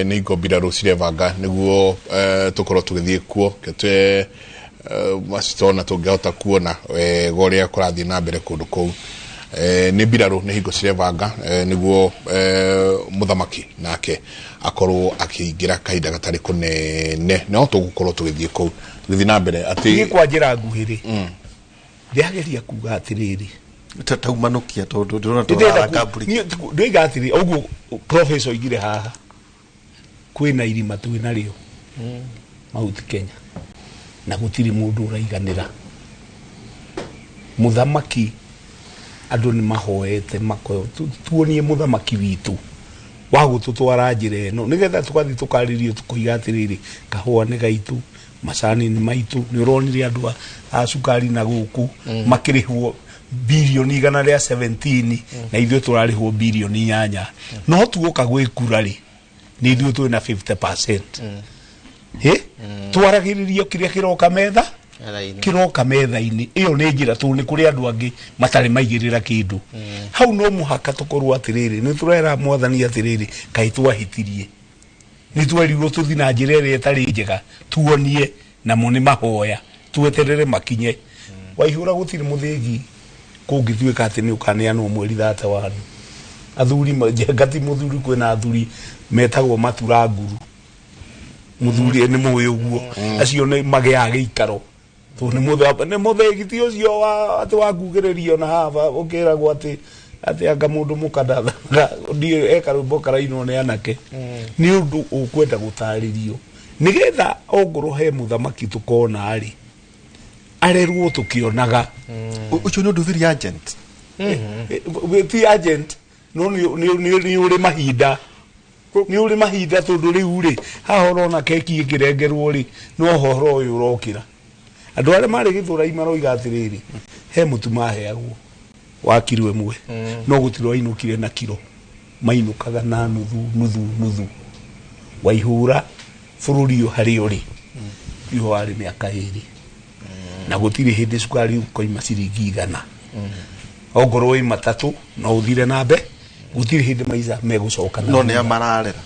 nĩ hingo mbirarũ cirebanga nĩguo tũkorwo tũgĩthiĩ kuo ketwe macitona tũngĩhota kuona wega ũrĩa kũrathiĩ na mbere kũndũ kũu nĩ mbirarũ nĩ hingo cirebanga nĩguo mũthamaki nake akorwo akĩingĩra kahinda gatarĩ kũnene no tũgũkorwo tũgĩthiĩ kũu tũgĩthiĩ na mbere atĩ niĩ kwa njĩra nguhĩ rĩ ndĩrageria kuga atĩrĩrĩ taumanukia tondũ ndĩrona tũraranga mbũri ndĩiga atĩrĩ ũguo professor oigire haha kwĩna irima twĩ narĩo Mount Kenya na gũtirĩ mũndũ ũraiganĩra mũthamaki andũ nĩ mahoete makoyo tuonie mũthamaki witũ wa gũtũtwara njĩra ĩno nĩgetha tũgathiĩ tũkarĩrio tũkoiga atĩrĩrĩ kahũa nĩ gaitũ macani nĩ maitũ nĩ ũronire andũ a cukari na gũkũ makĩrĩhwo birioni 117 na ithuĩ tũrarĩhwo birioni 8 no tuoka gwĩkura rĩ nĩ ithuĩ twĩna 50% twaragĩrĩrio kĩrĩa kĩroka metha Kiroka metha-inĩ. Ĩyo nĩ njĩra tondũ nĩ kũrĩ andũ angĩ matarĩ maigĩrĩra kĩndũ. Hau no mũhaka tũkorwo atĩrĩrĩ, nĩ tũrera mwathani atĩrĩrĩ, kaĩ twahĩtirie, nĩ twerirwo tũthi na njĩra ĩrĩa ĩtarĩ njega, tuonie namo nĩ mahoya, tweterere makinye. Waihũra gũtirĩ mũthĩgi kũngĩtuĩka atĩ nĩ ũkaneanwo mweri 31. Athuri njenga ti mũthuri, kwĩna athuri metagwo maturanguru. Mũthuri nĩ mũĩ ũguo, acio nĩ magĩaga gĩikaro tondũ nĩ mũthĩgi ti ũcio wa atĩ wa kugĩrĩrio na haha ũkĩragwo atĩ atĩ anga mũndũ mũkandathanaga ndiĩ eka rwĩmbo karainwo nĩ anake. Nĩ ũndũ ũkwenda gũtarĩrio nĩgetha ongorwo he mũthamaki tũkona rĩ, arerwo tũkĩonaga. Ũcio nĩ ũndũ very urgent. Ti agent, no nĩ ũrĩ mahinda, nĩ ũrĩ mahinda tondũ rĩu rĩ haha ũrona keki ĩkĩrengerwo rĩ, no ũhoro ũyũ ũrokĩra. Andũ arĩa marĩ Gĩthũrai maroiga atĩrĩrĩ, he mũtu maheagwo wa kiro ĩmwe, no gũtirĩ wainũkire na kiro, mainũkaga na nuthu nuthu nuthu. Waihũra bũrũri ũyũ harĩa ũrĩ iho warĩ mĩaka 2, na gũtirĩ hĩndĩ cukari ũkoima ciringi 100. Ongorwo wĩ matatũ no ũthire na mbe, gũtirĩ hĩndĩ maica megũcoka na No nĩ a mararera.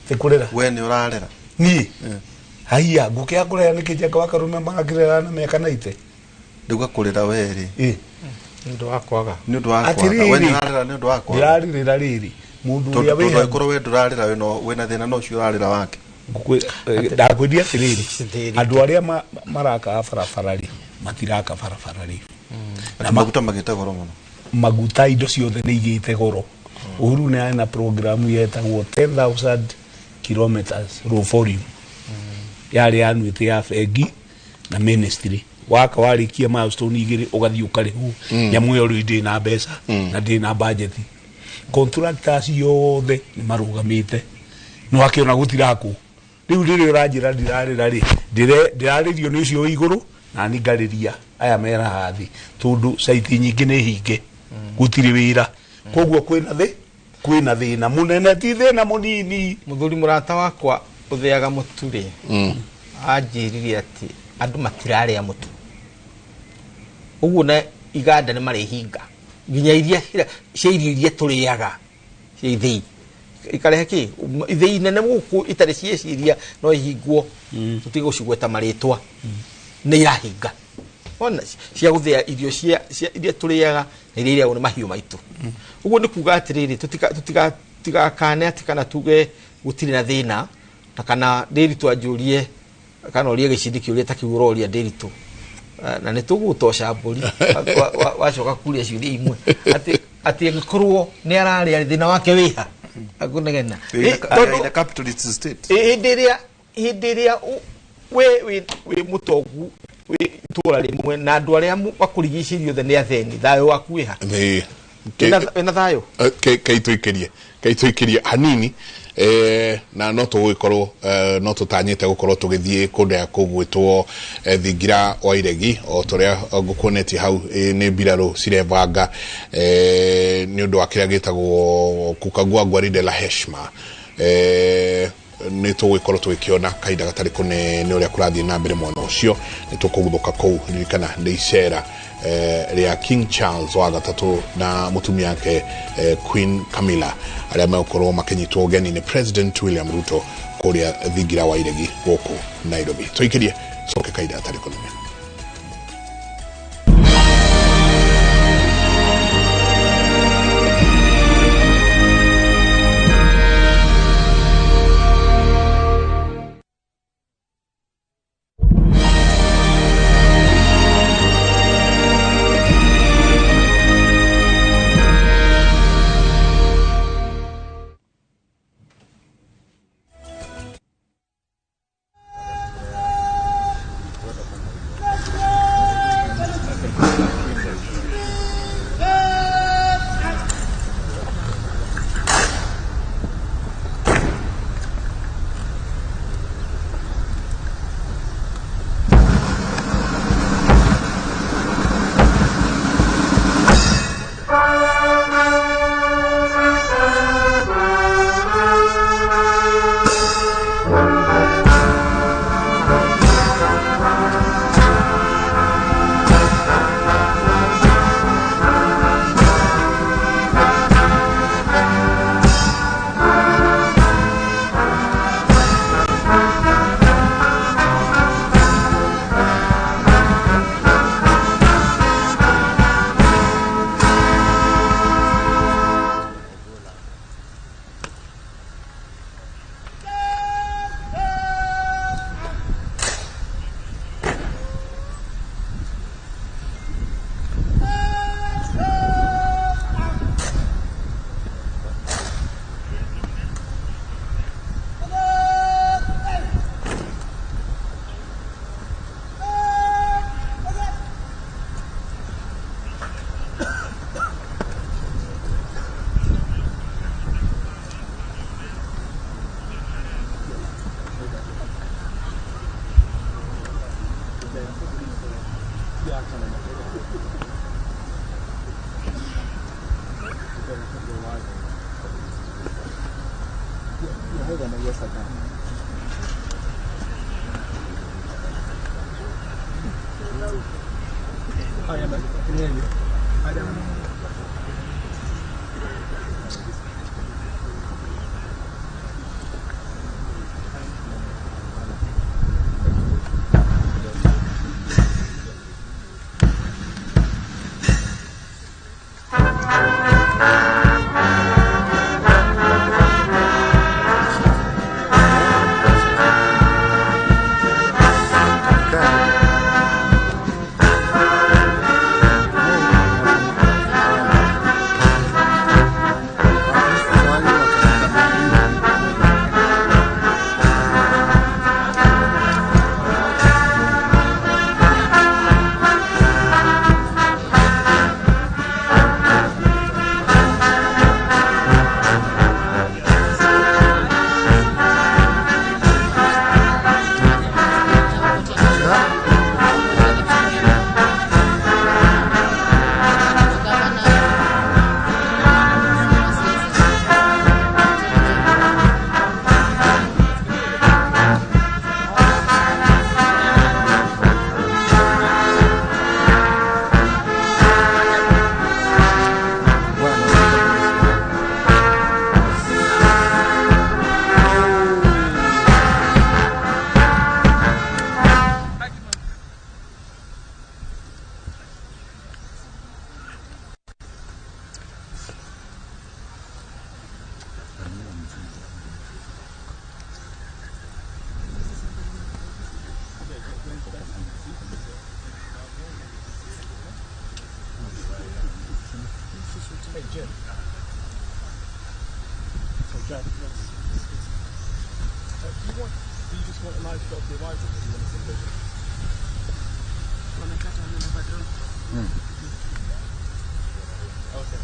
Ti kũrĩra. We nĩ ũrarera. Niĩ haiya ngũkĩaga kũrera nĩkĩ? Njenga wa Karume marakĩrera na mĩaka 90. Ndauga kũrĩra we rĩ. Nĩ ũndũ wa kwaga. Nĩ ũndũ wa kwaga. We nĩ ũrarera nĩ ũndũ wa kwaga. Ndĩrarĩrĩra rĩrĩ mũndũ Tondũ ũrĩa wĩ tondũ angĩkorwo we ndũrarĩra wĩna thĩna no ũcio ũrarĩra wake. Ndakwĩria atĩrĩrĩ, andũ arĩa marakaga barabara rĩ, matiraka barabara rĩ. Na maguta magĩte goro mũno. Maguta indo ciothe nĩ igĩte goro. Uhuru nĩ arĩ na programu yetagwo 10,000 kilometers road volume. Yarĩ annuity ya bengi na ministry. Waka warĩkia milestone 2 ũgathiĩ ũkarĩhwo. Nyamũ ĩyo rĩu ndĩ na mbeca na ndĩ na budget. Contractors ciothe nĩ marũgamĩte. Nĩ wakĩona gũtirakwo. Rĩu rĩrĩa ũranjĩra ndirarĩra rĩ, ndĩrarĩrio nĩ ũcio wĩ igũrũ na niĩ ngarĩria aya meraha thĩ, tondũ site nyingĩ nĩ hinge, gũtirĩ wĩra. Koguo kwĩna thĩna mũnene, ti thĩna mũnini. Mũthuri mũrata wakwa ũthĩaga mũtu rĩ, anjĩrire atĩ andũ matirarĩa mũtu, ũguo na iganda nĩ marĩhinga nginya iria cia irio iria tũrĩaga cia ithĩi ikarehe kĩ ithĩi nene gũkũ itarĩ cieciria no ihingwo, tũtige gũcigweta marĩtwa, nĩ irahinga ona cia gũthĩa irio cia iria tũrĩaga na iria irĩagwo nĩ mahiũ maitũ. Ũguo nĩ kuga atĩrĩrĩ, tũtigakane atĩ kana tuge gũtirĩ na thĩna, na kana Ndĩritũ anjũrie kana ũrie gĩcindi kĩũria ta kĩu ũroria Ndĩritũ, na nĩ tũgũgũtoca mbũri wacoka kũria ciũria imwe atĩ angĩkorwo nĩ ararĩa thĩna wake wĩha akũnegena. In a capitalist state. Hĩndĩ ĩrĩa we wĩ mũtongu wĩ itũra rĩmwe na andũ arĩa makũrigicĩirie othe nĩ atheni, thayũ waku wĩha? Wĩna thayũ? Kaitũikĩrie hanini, na no tũgũgĩkorwo no tũtanyĩte gũkorwo tũgĩthiĩ kũndũ kũgwĩtwo thingira wa iregi o tũrĩa ngũkuonetie hau nĩ mbirarũ cirebanga nĩ ũndũ wa kĩrĩa gĩtagwo kukagua gwaride la heshima. Nĩ tũgũgĩkorwo tũgĩkĩona kahinda gatarĩ kũnene ũrĩa kũrathiĩ na mbere mwena ũcio. Nĩ tũkũguthũka kũu, ririkana nĩ icera rĩa King Charles wa gatatũ na mũtumia wake Queen Camilla arĩa megũkorwo makĩnyitwo ũgeni nĩ President William Ruto kũrĩa thingira wa iregi gũkũ Nairobi. Tũikĩrie coke kahinda gatarĩ kũnene. Hi Emma, can you hear you? Hi there. Hey Jim. So Jack, do you just want a live shot of the arrival, or do you want some vision? Okay.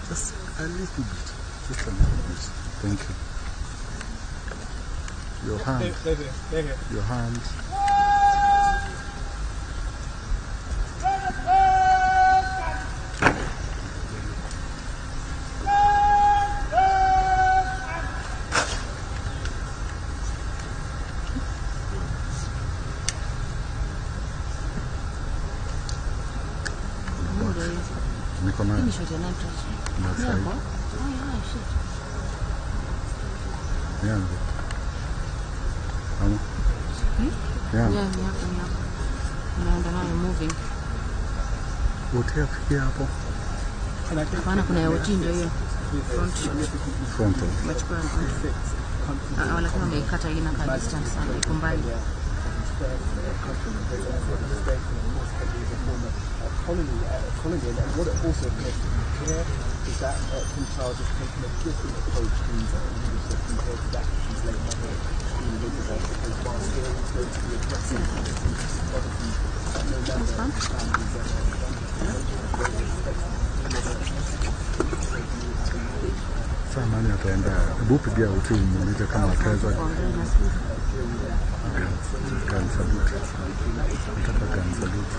Just a little bit. Just a little bit. Thank you. Your hand. There. Your hand. Utafikia hapo. Hapana, kuna ya OT ndio hiyo. Front shot. Front. Umechukua front. Lakini wameikata ina ka distance sana, iko mbali. And what it also appears to be clear is that King Charles has taken a different approach to his leadership compared to that of his late mother, Queen Elizabeth, because while still going to be addressing obviously no member of the family is Sasa nani ataenda? Hebu pigia uti umuulize kama ataweza. Gun salute. Nataka gun salute.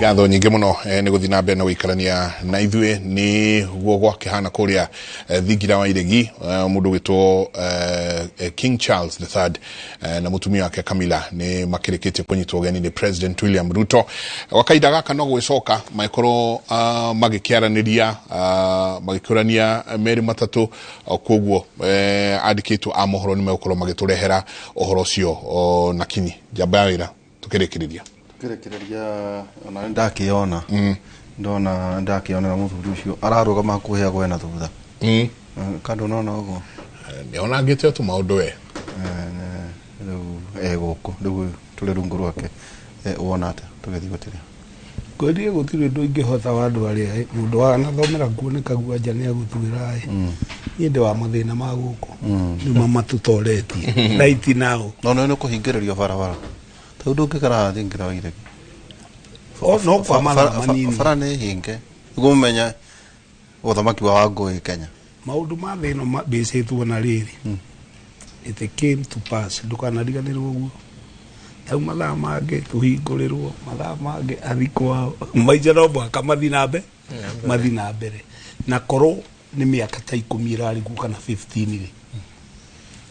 Ngatho nyingĩ mũno nĩ gũthiĩ na mbere na gũikarania na ithuĩ nĩ guo gwakĩhana kũrĩa thingira wa iregi, mũndũ gwĩtwo King Charles the Third na mũtumia wake Camilla nĩ makĩrĩkĩtie kũnyitwo ũgeni nĩ President William Ruto. Gwa kahinda gaka no gwĩcoka magĩkorwo magĩkĩaranĩria, magĩkĩũrania merĩ matatũ, koguo andĩkĩtwo a mohoro nĩ megũkorwo magĩtũrehera ũhoro ũcio na kinyi. Njamba ya wĩra tukĩrĩkĩrĩria tukĩrĩkĩrĩria ona ndakĩona ndona ndakĩonera mũthuri ũcio ararũgama hakuhĩ agwe na thutha. Kando nona ũguo nĩonangĩte tu maũndũ we rĩu egũkũ rĩu tũrĩ rungu rwake, wona atĩa tũgĩthiĩ gũtĩrĩa ngwĩrire gũtirĩ ũndũ ingĩhota wa andũ arĩa mũndũ wanathomera kuo nĩ kagua nja nĩ agũtuĩra ĩ. Niĩ ndĩ wa mathĩna ma gũkũ nĩmo matũtoretie right now. No nĩ kũhingĩrĩrio barabara tondũ ndũngĩkara thingira wa iregi no kwa mathaa manini bara nĩ hinge nĩguo mũmenye ũthamaki wa Wangũi Kenya. Maũndũ ma thĩ ĩno mbĩcĩtwo na rĩrĩ, it came to pass, ndũkanariganĩrwo ũguo. Rĩu mathaa mangĩ tũhingũrĩrwo, mathaa mangĩ athi kwao, maica no mũhaka mathiĩ na mbere, mathiĩ na mbere. Na korwo nĩ mĩaka ta 10 ĩrarĩ kuo kana 15 rĩ,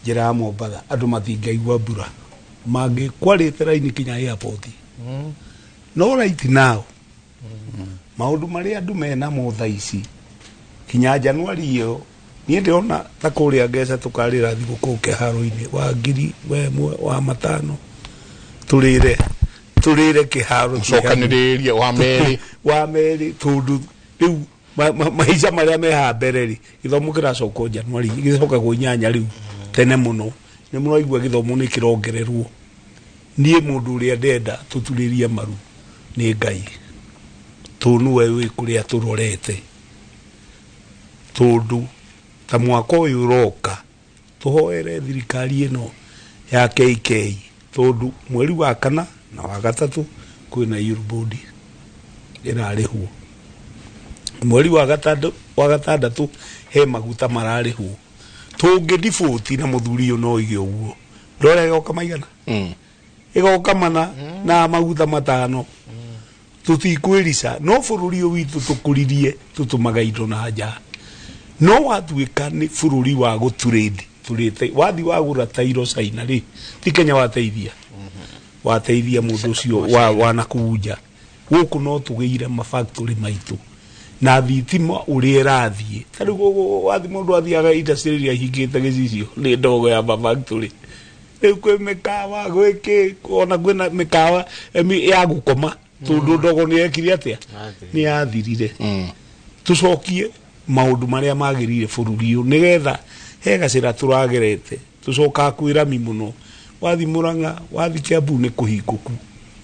njĩra ya Mombatha andũ matingĩaigua mbura, mangĩkwarĩte raini kinya airport. No right now maũndũ marĩa andũ menamo thaa ici kinya Januari ĩyo niĩ ndĩrona ta kũrĩa ngeca tũkarĩra thigũkũ kĩharo-inĩ wa 1,000 wa 1 wa 5 tũrĩre kĩharo mũcokanĩrĩrie wa merĩ tondũ rĩu maica marĩa me haha mbere rĩ, gĩthomo kĩracokwo Januari gĩcokagwo 8 rĩu tene mũno nĩ mũraigua gĩthomo nĩ kĩrongererwo. Niĩ mũndũ ũrĩa ndenda tũturĩrie maru nĩ Ngai tondũ nĩwe wĩ kũrĩa tũrorete, tondũ ta mwaka ũyũ ũroka tũhoere thirikari ĩno ya KK tondũ mweri wa 4 na wa 3 kwĩna Eurobond ĩrarĩhwo, mweri wa 6 he maguta mararĩhwo. Tũngĩ default na mũthuri ũyũ no oige ũguo, ndora ĩgoka maigana ĩgoka mana na maguta 5 tũtikwĩrica. No bũrũri ũyũ witũ tũkũririe tũtũmaga indo na nja, no watuĩka nĩ bũrũri wa gũtrade tũrĩte wathi wagũra tairo China rĩ, ti Kenya wateithia, wateithia mũndũ ũcio wa nakũu nja. Gũkũ no tũgĩire mafactory maitũ na thitima ũrĩa ĩrathiĩ. Ta rĩu wathi mũndũ athiaga industry ĩrĩa ihingĩte gĩcicio nĩ ndogo ya mafactory. Rĩu kwĩ mĩkawa gwĩkĩ, ona kwĩna mĩkawa ya gũkoma tondũ ndogo nĩ yekire atĩa, nĩ yathirire. Tũcokie maũndũ marĩa magĩrĩire bũrũri ũyũ nĩgetha he gacĩra tũragerete tũcokaga kwĩrami mũno. Wathi Murang'a, wathi Kiambu nĩ kũhingũku,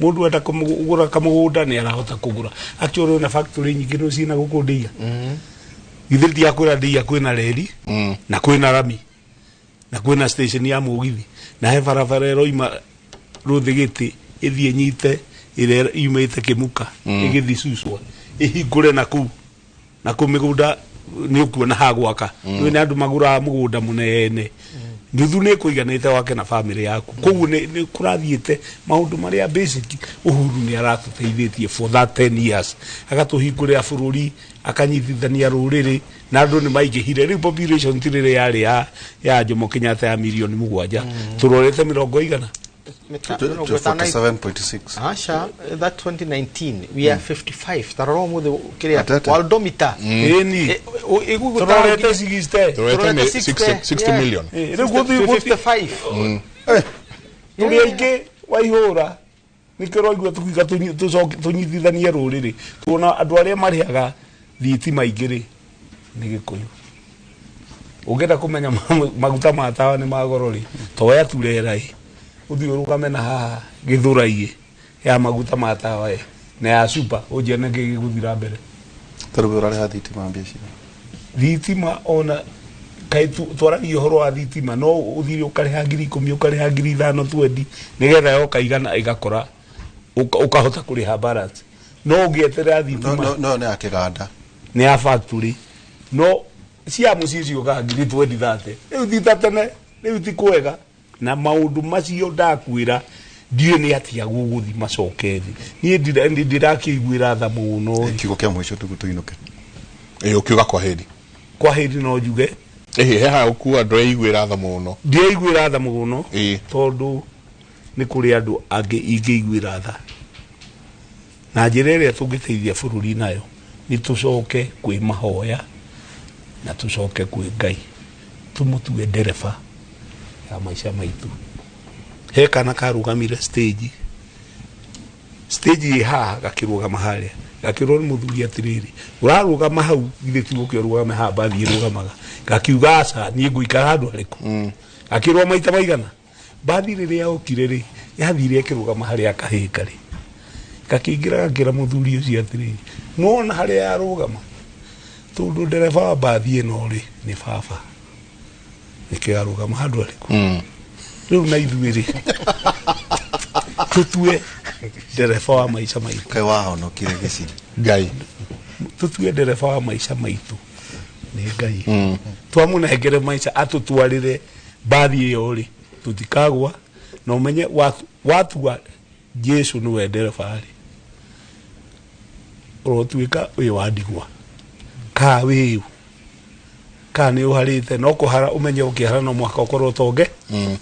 mũndũ enda kũgũra kamũgũnda nĩ arahota kũgũra. Actually na factory nyingĩ no ciĩna gũkũ Ndeia, githĩ ndiakwĩra Ndeia kwĩna reri na kwĩna rami na kwĩna station ya mũgithi na he barabara ĩroima Rũthĩgĩtĩ ĩthiĩ nyite ĩrĩa yumĩte Kĩmuka ĩgĩthiĩ Suswa ĩhingũre na kũu na kũu mĩgũnda nĩ ũkuona ha gwaka. Nĩ andũ magũraga mũgũnda mũnene, nuthu nĩ kũiganĩte wake na family yaku. Koguo nĩ kũrathiĩte maũndũ marĩa basic. Uhuru nĩ aratũteithĩtie for that 10 years, agatũhingũrĩra bũrũri, akanyitithania rũrĩrĩ na andũ nĩ maingĩhire. Rĩu population ti rĩrĩa yarĩ ya Jomo Kenyatta ya milioni 7, tũrorete 100 47.6. Asha, that 2019 we are 55. Tarora mũthĩ kĩrĩa Waldomita ĩni tũrorete 60, tũrorete 60 million. Rĩu gũthiĩ 55 tũrĩ aingĩ waihũra nĩkĩo ũraigua tũkiuga tũnyitithanie rũrĩrĩ. Tuona andũ arĩa marĩhaga thitima aingĩ rĩ nĩ Gĩkũyũ. Ũngĩenda kũmenya maguta ma tawa nĩ ma goro rĩ, toya turera ĩ ũthiĩ ũrũgame na haha Gĩthũrai ya maguta ma tawa ĩ na ya super ũnjĩre nĩkĩ gĩgũthira mbere. Tarĩu ũrarĩha thitima mbia cigana? Thitima ona kaĩ twaragia ũhoro wa thitima no ũthire ũkarĩha 10,000 ũkarĩha 5,000 20 nĩgetha yoka igana ĩgakora ũkahota kũrĩha balance. No ũngĩeterera thitima no nĩ ya kĩganda, nĩ ya factory, no cia mũciĩ ciũkaga 20,000 30. Rĩu ti ta tene, rĩu ti kwega. Na maũndũ macio ndakwĩra Ndiũĩ nĩ atĩa gũgũthi macoke thĩ. Niĩ ndirakĩiguĩra tha mũno. Kiugo kĩa mũico tũinũke. Ĩĩ ũkiuga kwa heri. Kwa heri no njuge. Ĩhĩ he ha ũkua ndũreiguĩra tha mũno. Ndireiguĩra tha mũno. Tondũ nĩ kũrĩ andũ angĩ ingĩiguĩra tha. Na njĩra ĩrĩa tũngĩteithia bũrũri nayo nĩ tũcoke kwĩ mahoya na tũcoke kwĩ Ngai. Tũmũtue ndereba ya maica maitũ. He kana karũgamire stage. Stage ĩ haha gakĩrũgama harĩa. Gakĩrwo nĩ mũthuri atĩrĩrĩ, ũrarũgama hau githĩ ti ũke ũrũgame haha mbathi ĩrũgamaga. Gakiuga aca niĩ ngũikara handũ harĩkũ. Gakĩrwo maita maigana. Mbathi rĩrĩa yokire rĩ, yathire ĩkĩrũgama harĩa kahĩĩ karĩ. Gakĩingĩra gakĩra mũthuri ũcio atĩrĩrĩ, nĩwona harĩa yarũgama? Tondũ ndereba wa mbathi ĩno rĩ, nĩ baba. Nĩkĩo yarũgama handũ harĩkũ. Rĩu na ithuĩ rĩ, tũtue ndereba wa maica maitũ. Kaĩ wahonokire gĩciri. Ngai. Tũtue ndereba wa maica maitũ nĩ Ngai. Twamũnengere maica atũtwarĩre mbathi ĩyo rĩ, tũtikagwa. Na ũmenye watua Jesu nĩwe ndereba rĩ, ũrotuĩka wĩ wa ndigwa. Kaa wĩũ. Kaa nĩ ũharĩte, no kũhara ũmenye ũkĩhara no mũhaka ũkorwo ũtonge.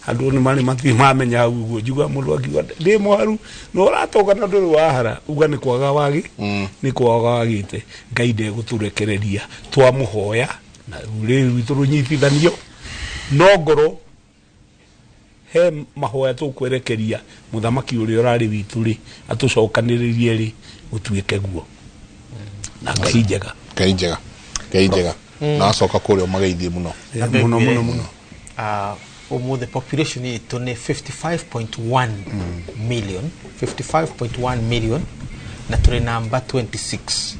Andũ nĩ marĩ matirĩ mamenya hau ũguo. Njiguaga mũndũ akiuga ndĩ mũharu, no ũratonga na ndũrĩ wahara, uga nĩ kwaga wagi, nĩ kwaga wagĩte. Ngai ndegũtũrekereria, twamũhoya na rũrĩrĩ rwitũ rũnyitithanio, no ngoro he mahoya tũkwerekeria mũthamaki ũrĩa ũrarĩ witũ rĩ, atũcokanĩrĩrie rĩ, gũtuĩke guo. Na Ngai njega. Ngai njega. Ngai njega. Na acoka kũrĩa ũmageithie mũno. Mũno, mũno, mũno. Ũmũthĩ population itũ nĩ 55.1 million, 55.1 million, na tũrĩ namba 26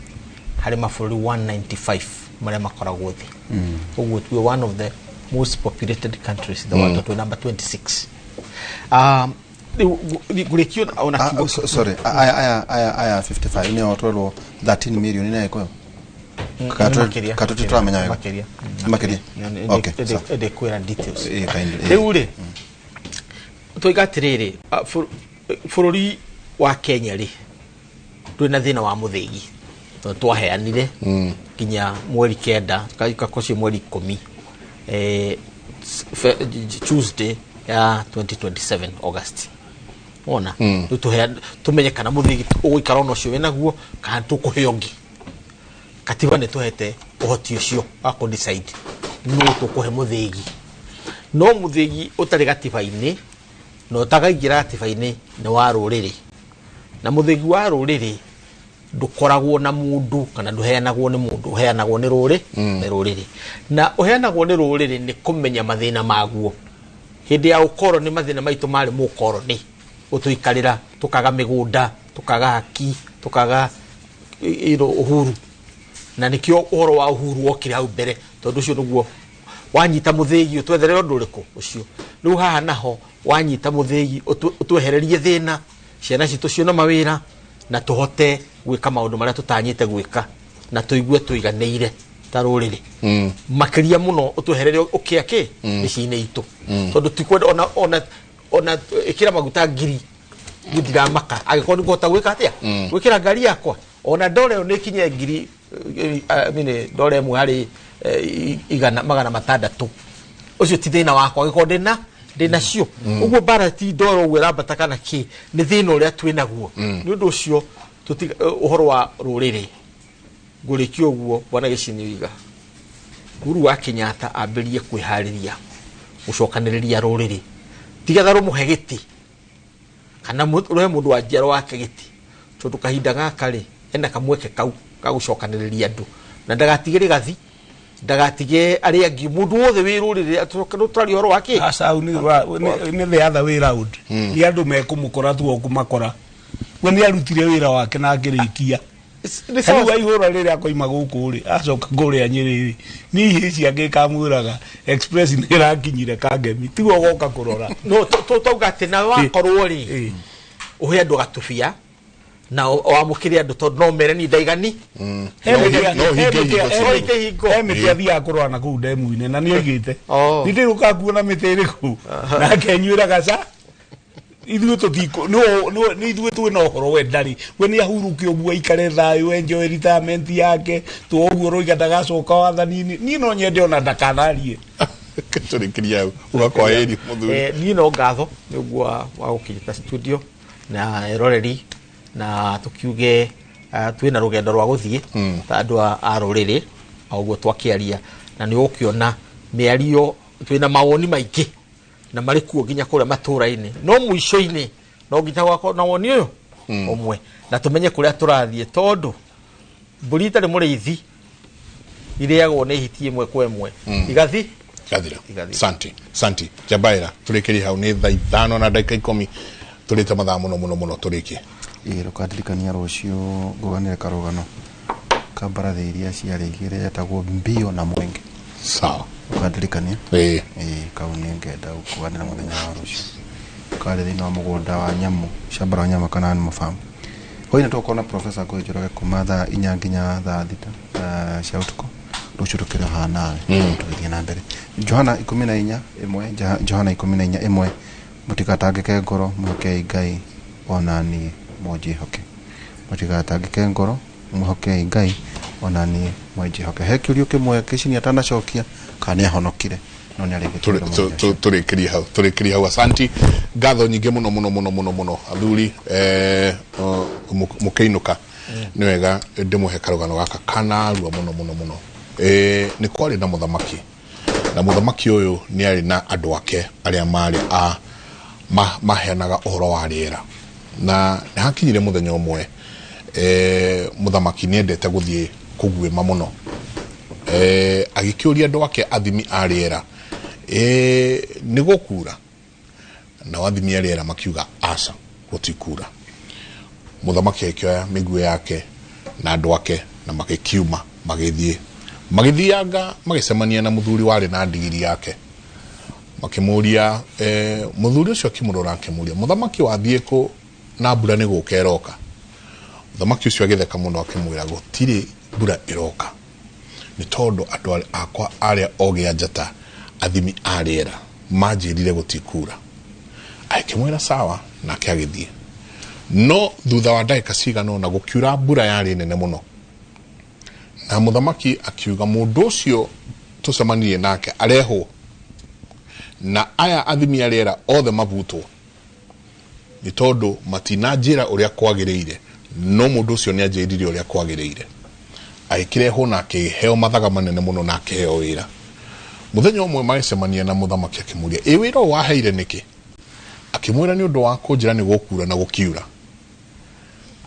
harĩ mabũrũri 195 marĩa makoragwo thĩ. Ũguo we one of the most populated countries in the world, tũrĩ namba 26. Ngũrĩkio ona kiugo. Sorry, aya 55 nĩ otwerwo 13 million nĩ ĩkoyo. Katũ tũramenya wega. Makĩria. Makĩria. Okay. Ĩndĩ kwĩra details. Rĩu rĩ, tũiga atĩrĩrĩ, bũrũri wa Kenya rĩ, ndũrĩ na thĩna wa mũthĩgi. Tondũ twaheanire nginya mweri 9, kacio mweri 10, Tuesday ya 2027 August. Wona? Rĩu tũmenye kana mũthĩgi ũgũikara ona ũcio wĩnaguo kana tũkũhe ũngĩ. Katiba nĩ tũhete ũhoti ũcio wa kũ decide nũ tũkũhe mũthĩgi. No mũthĩgi ũtarĩ gatiba-inĩ na ũtakaingĩra gatiba-inĩ nĩ wa rũrĩrĩ. Na mũthĩgi wa rũrĩrĩ ndũkoragwo na mũndũ kana ndũheanagwo nĩ mũndũ, ũheanagwo nĩ rũrĩ, nĩ rũrĩrĩ. Na ũheanagwo nĩ rũrĩrĩ nĩ kũmenya mathĩna maguo. Hĩndĩ ya ũkoroni mathĩna maitũ marĩ mũkoroni, gũtũikarĩra, tũkaga mĩgũnda, tũkaga haki, tũkaga uhuru. Na nĩkĩo ũhoro wa uhuru wokire hau mbere, tondũ ũcio nĩguo wanyita mũthĩgi ũtwetherere ũndũ ũrĩkũ ũcio. Rĩu haha naho wanyita mũthĩgi ũtwehererie thĩna, ciana citũ cione mawĩra na tũhote gwĩka maũndũ marĩa tũtanyĩte gwĩka na tũigue tũiganĩire ta rũrĩrĩ. Makĩria mũno ũtwehererie ũkĩa kĩ mĩciĩ-inĩ itũ. Tondũ tikwenda ona ĩkĩra maguta ngiri niĩ ndiramaka angĩkorwo nĩ ngũhota gwĩka atĩa gwĩkĩra ngari yakwa ona ndore ĩyo nĩ ĩkinye ngiri ndore ĩmwe harĩ igana magana matandatũ ũcio ti thĩna wakwa angĩkorwo ndĩna cio. Ũguo mbara ti ndoro ũguo ĩrambata kana kĩ nĩ thĩna ũrĩa twĩnaguo. Nĩ ũndũ ũcio ũhoro wa rũrĩrĩ ngũrĩkia ũguo bwana Gĩcini Wiga Uhuru wa Kenyatta ambĩrĩrie kwĩharĩria gũcokanĩrĩria rũrĩrĩ tigetha rũmũhe gĩtĩ kana rũhe mũndũ wa njiaro wake gĩtĩ tondũ kahinda gaka rĩ ena kamweke kau ga gũcokanĩrĩria andũ na ndagatige rĩgathi ndagatige arĩa angĩ mũndũ wothe wĩ rũrĩrĩ tũraria ũhoro wa kĩ. Aca hau nĩ the other way round. Nĩ andũ mekũmũkora tu o kũmakora. We nĩ arutire wĩra wake na akĩrĩkia. Rĩu aihũra rĩrĩa akoima gũkũ rĩ acoka kũrĩa Nyĩrĩ rĩ nĩ ihĩ ciake ikamwĩraga express nĩ ĩrakinyire Kangemi tiguo ũgoka kũrora. No tauga atĩ nawe wakorwo rĩ ũhe andũ gatubia na wamũkĩre andũ tondũ no mere ni ndaigani. He mĩtĩ athiaga kũrora na kũu ndemu-inĩ na nĩ oigĩte nĩ ndĩrũka kuona mĩtĩ ĩrĩkũ nake enyuĩraga ca Ithuĩ tũtikũ nĩ ithuĩ twĩna ũhoro we ndarĩ we nĩ ahuruke ũguo aikare thayũ enjoy retirement yake tũguo roiga ndagacoka wathani-inĩ. Niĩ no nyende ona ndakanarie. Tũrĩkĩria uga kwa heri mũthuri. Niĩ no ngatho nĩ ũguo wa gũkinyĩta studio na eroreri na tukiuge twĩna rũgendo rwa gũthiĩ ta andũ a rũrĩrĩ o ũguo twakĩaria na nĩ ũgũkĩona mĩario twĩna mawoni maingĩ na marĩ kuo nginya kũrĩa matũũra-inĩ no mũico-inĩ no nginya gwakorwo na woni ũyũ ũmwe na tũmenye kũrĩa tũrathiĩ tondũ mbũri itarĩ mũrĩithi irĩagwo nĩ hiti ĩmwe kwa ĩmwe igathi gathira. Santi santi Jabaira tũrĩkĩrie hau nĩ thaa 5:10 tũrĩte mathaa mũno mũno mũno tũrĩkie. Ĩĩ rũkandirikania rũciũ ngũganĩre karũgano ka mbarathi iria ciarĩ igĩrĩ yetagwo mbio na mwenge. Sawa. Ũkandirikania? Ĩĩ. Ĩĩ kau nĩ ngenda kũganĩra mũthenya wa rũciũ. Karĩ thĩinĩ wa mũgũnda wa nyamũ shamba la wanyama kana animal farm. Hwaĩ-inĩ tũgũkorwo na Professor Ngũgĩ Njoroge kuma thaa 4 nginya thaa 6 cia ũtukũ. Rũciũ tũkĩrĩ haha nawe tũgĩthiĩ na mbere. Johana 14:1, Johana 14:1, mũtigatangĩke ngoro mwĩhokei Ngai ona niĩ mũnjĩhoke. Mũtigatangĩke ngoro mwĩhokei Ngai ona niĩ mũnjĩhoke. He kĩũrio kĩmwe Kĩcini atanacokia kana nĩahonokire no nĩarĩkĩtie. Tũrĩkĩrie hau, tũrĩkĩrie hau. Asanti, ngatho nyingĩ mũno mũno mũno mũno mũno athuri. Mũkĩinũka nĩ wega ndĩmũhe karũgano gaka kanarua mũno mũno mũno. Nĩ kwarĩ na mũthamaki na mũthamaki ũyũ nĩ arĩ na andũ ake arĩa marĩ a maheanaga ũhoro wa rĩera na nĩ hakinyire mũthenya ũmwe mũthamaki nĩendete gũthiĩ kũguĩma mũno. Agĩkĩũria andũ ake athimi a rĩera nĩ gũkura, nao athimi a rĩera makiuga aca gũtikura. Mũthamaki agĩkĩoya mĩguĩ yake na andũ ake na magĩkiuma magĩthiĩ magĩthianga magĩcemania na mũthuri warĩ na ndigiri yake. Makĩmũria mũthuri ũcio akĩmũrora akĩmũria mũthamaki wathiĩ kũ na mbura nĩ gũka ĩroka. Mũthamaki ũcio agĩtheka mũno akĩmwĩra gũtirĩ mbura ĩroka nĩ tondũ andũ akwa arĩa ogĩ a njata athimi a rĩera manjĩrire gũtikura. Agĩkĩmwĩra sawa nake agĩthiĩ. No thutha wa ndagĩka cigana ũna gũkiura mbura yarĩ nene mũno na mũthamaki akiuga mũndũ ũcio tũcemanirie nake arehwo na aya athimi a rĩera othe mabutwo nĩ tondũ matinanjĩra ũrĩa kwagĩrĩire no mũndũ ũcio nĩ anjĩrire ũrĩa kwagĩrĩire. Agĩkĩrehwo na akĩheo mathaga manene mũno na akĩheo wĩra. Mũthenya ũmwe magĩcemania na mũthamaki akĩmũria ĩ wĩra ũyũ waheire nĩkĩ? Akĩmwĩra nĩ ũndũ wa kũnjĩra nĩ gũkura na gũkiura.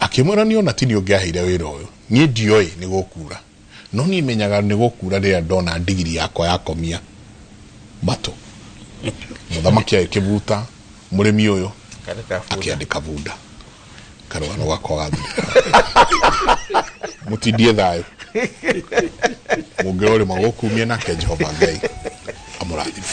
Akĩmwĩra niĩ ona ti niĩ ũngĩaheire wĩra ũyũ, niĩ ndioĩ nĩ gũkura no niĩ menyaga nĩ gũkura rĩrĩa ndona ndigiri yakwa yakomia matũ. Mũthamaki agĩkĩbuta mũrĩmi ũyũ akĩandĩka bunda. Karũgano gakwa gathira. Mũtindie thayũ mũngĩrorĩma gũkumia nake Jehova Ngai amũrathime.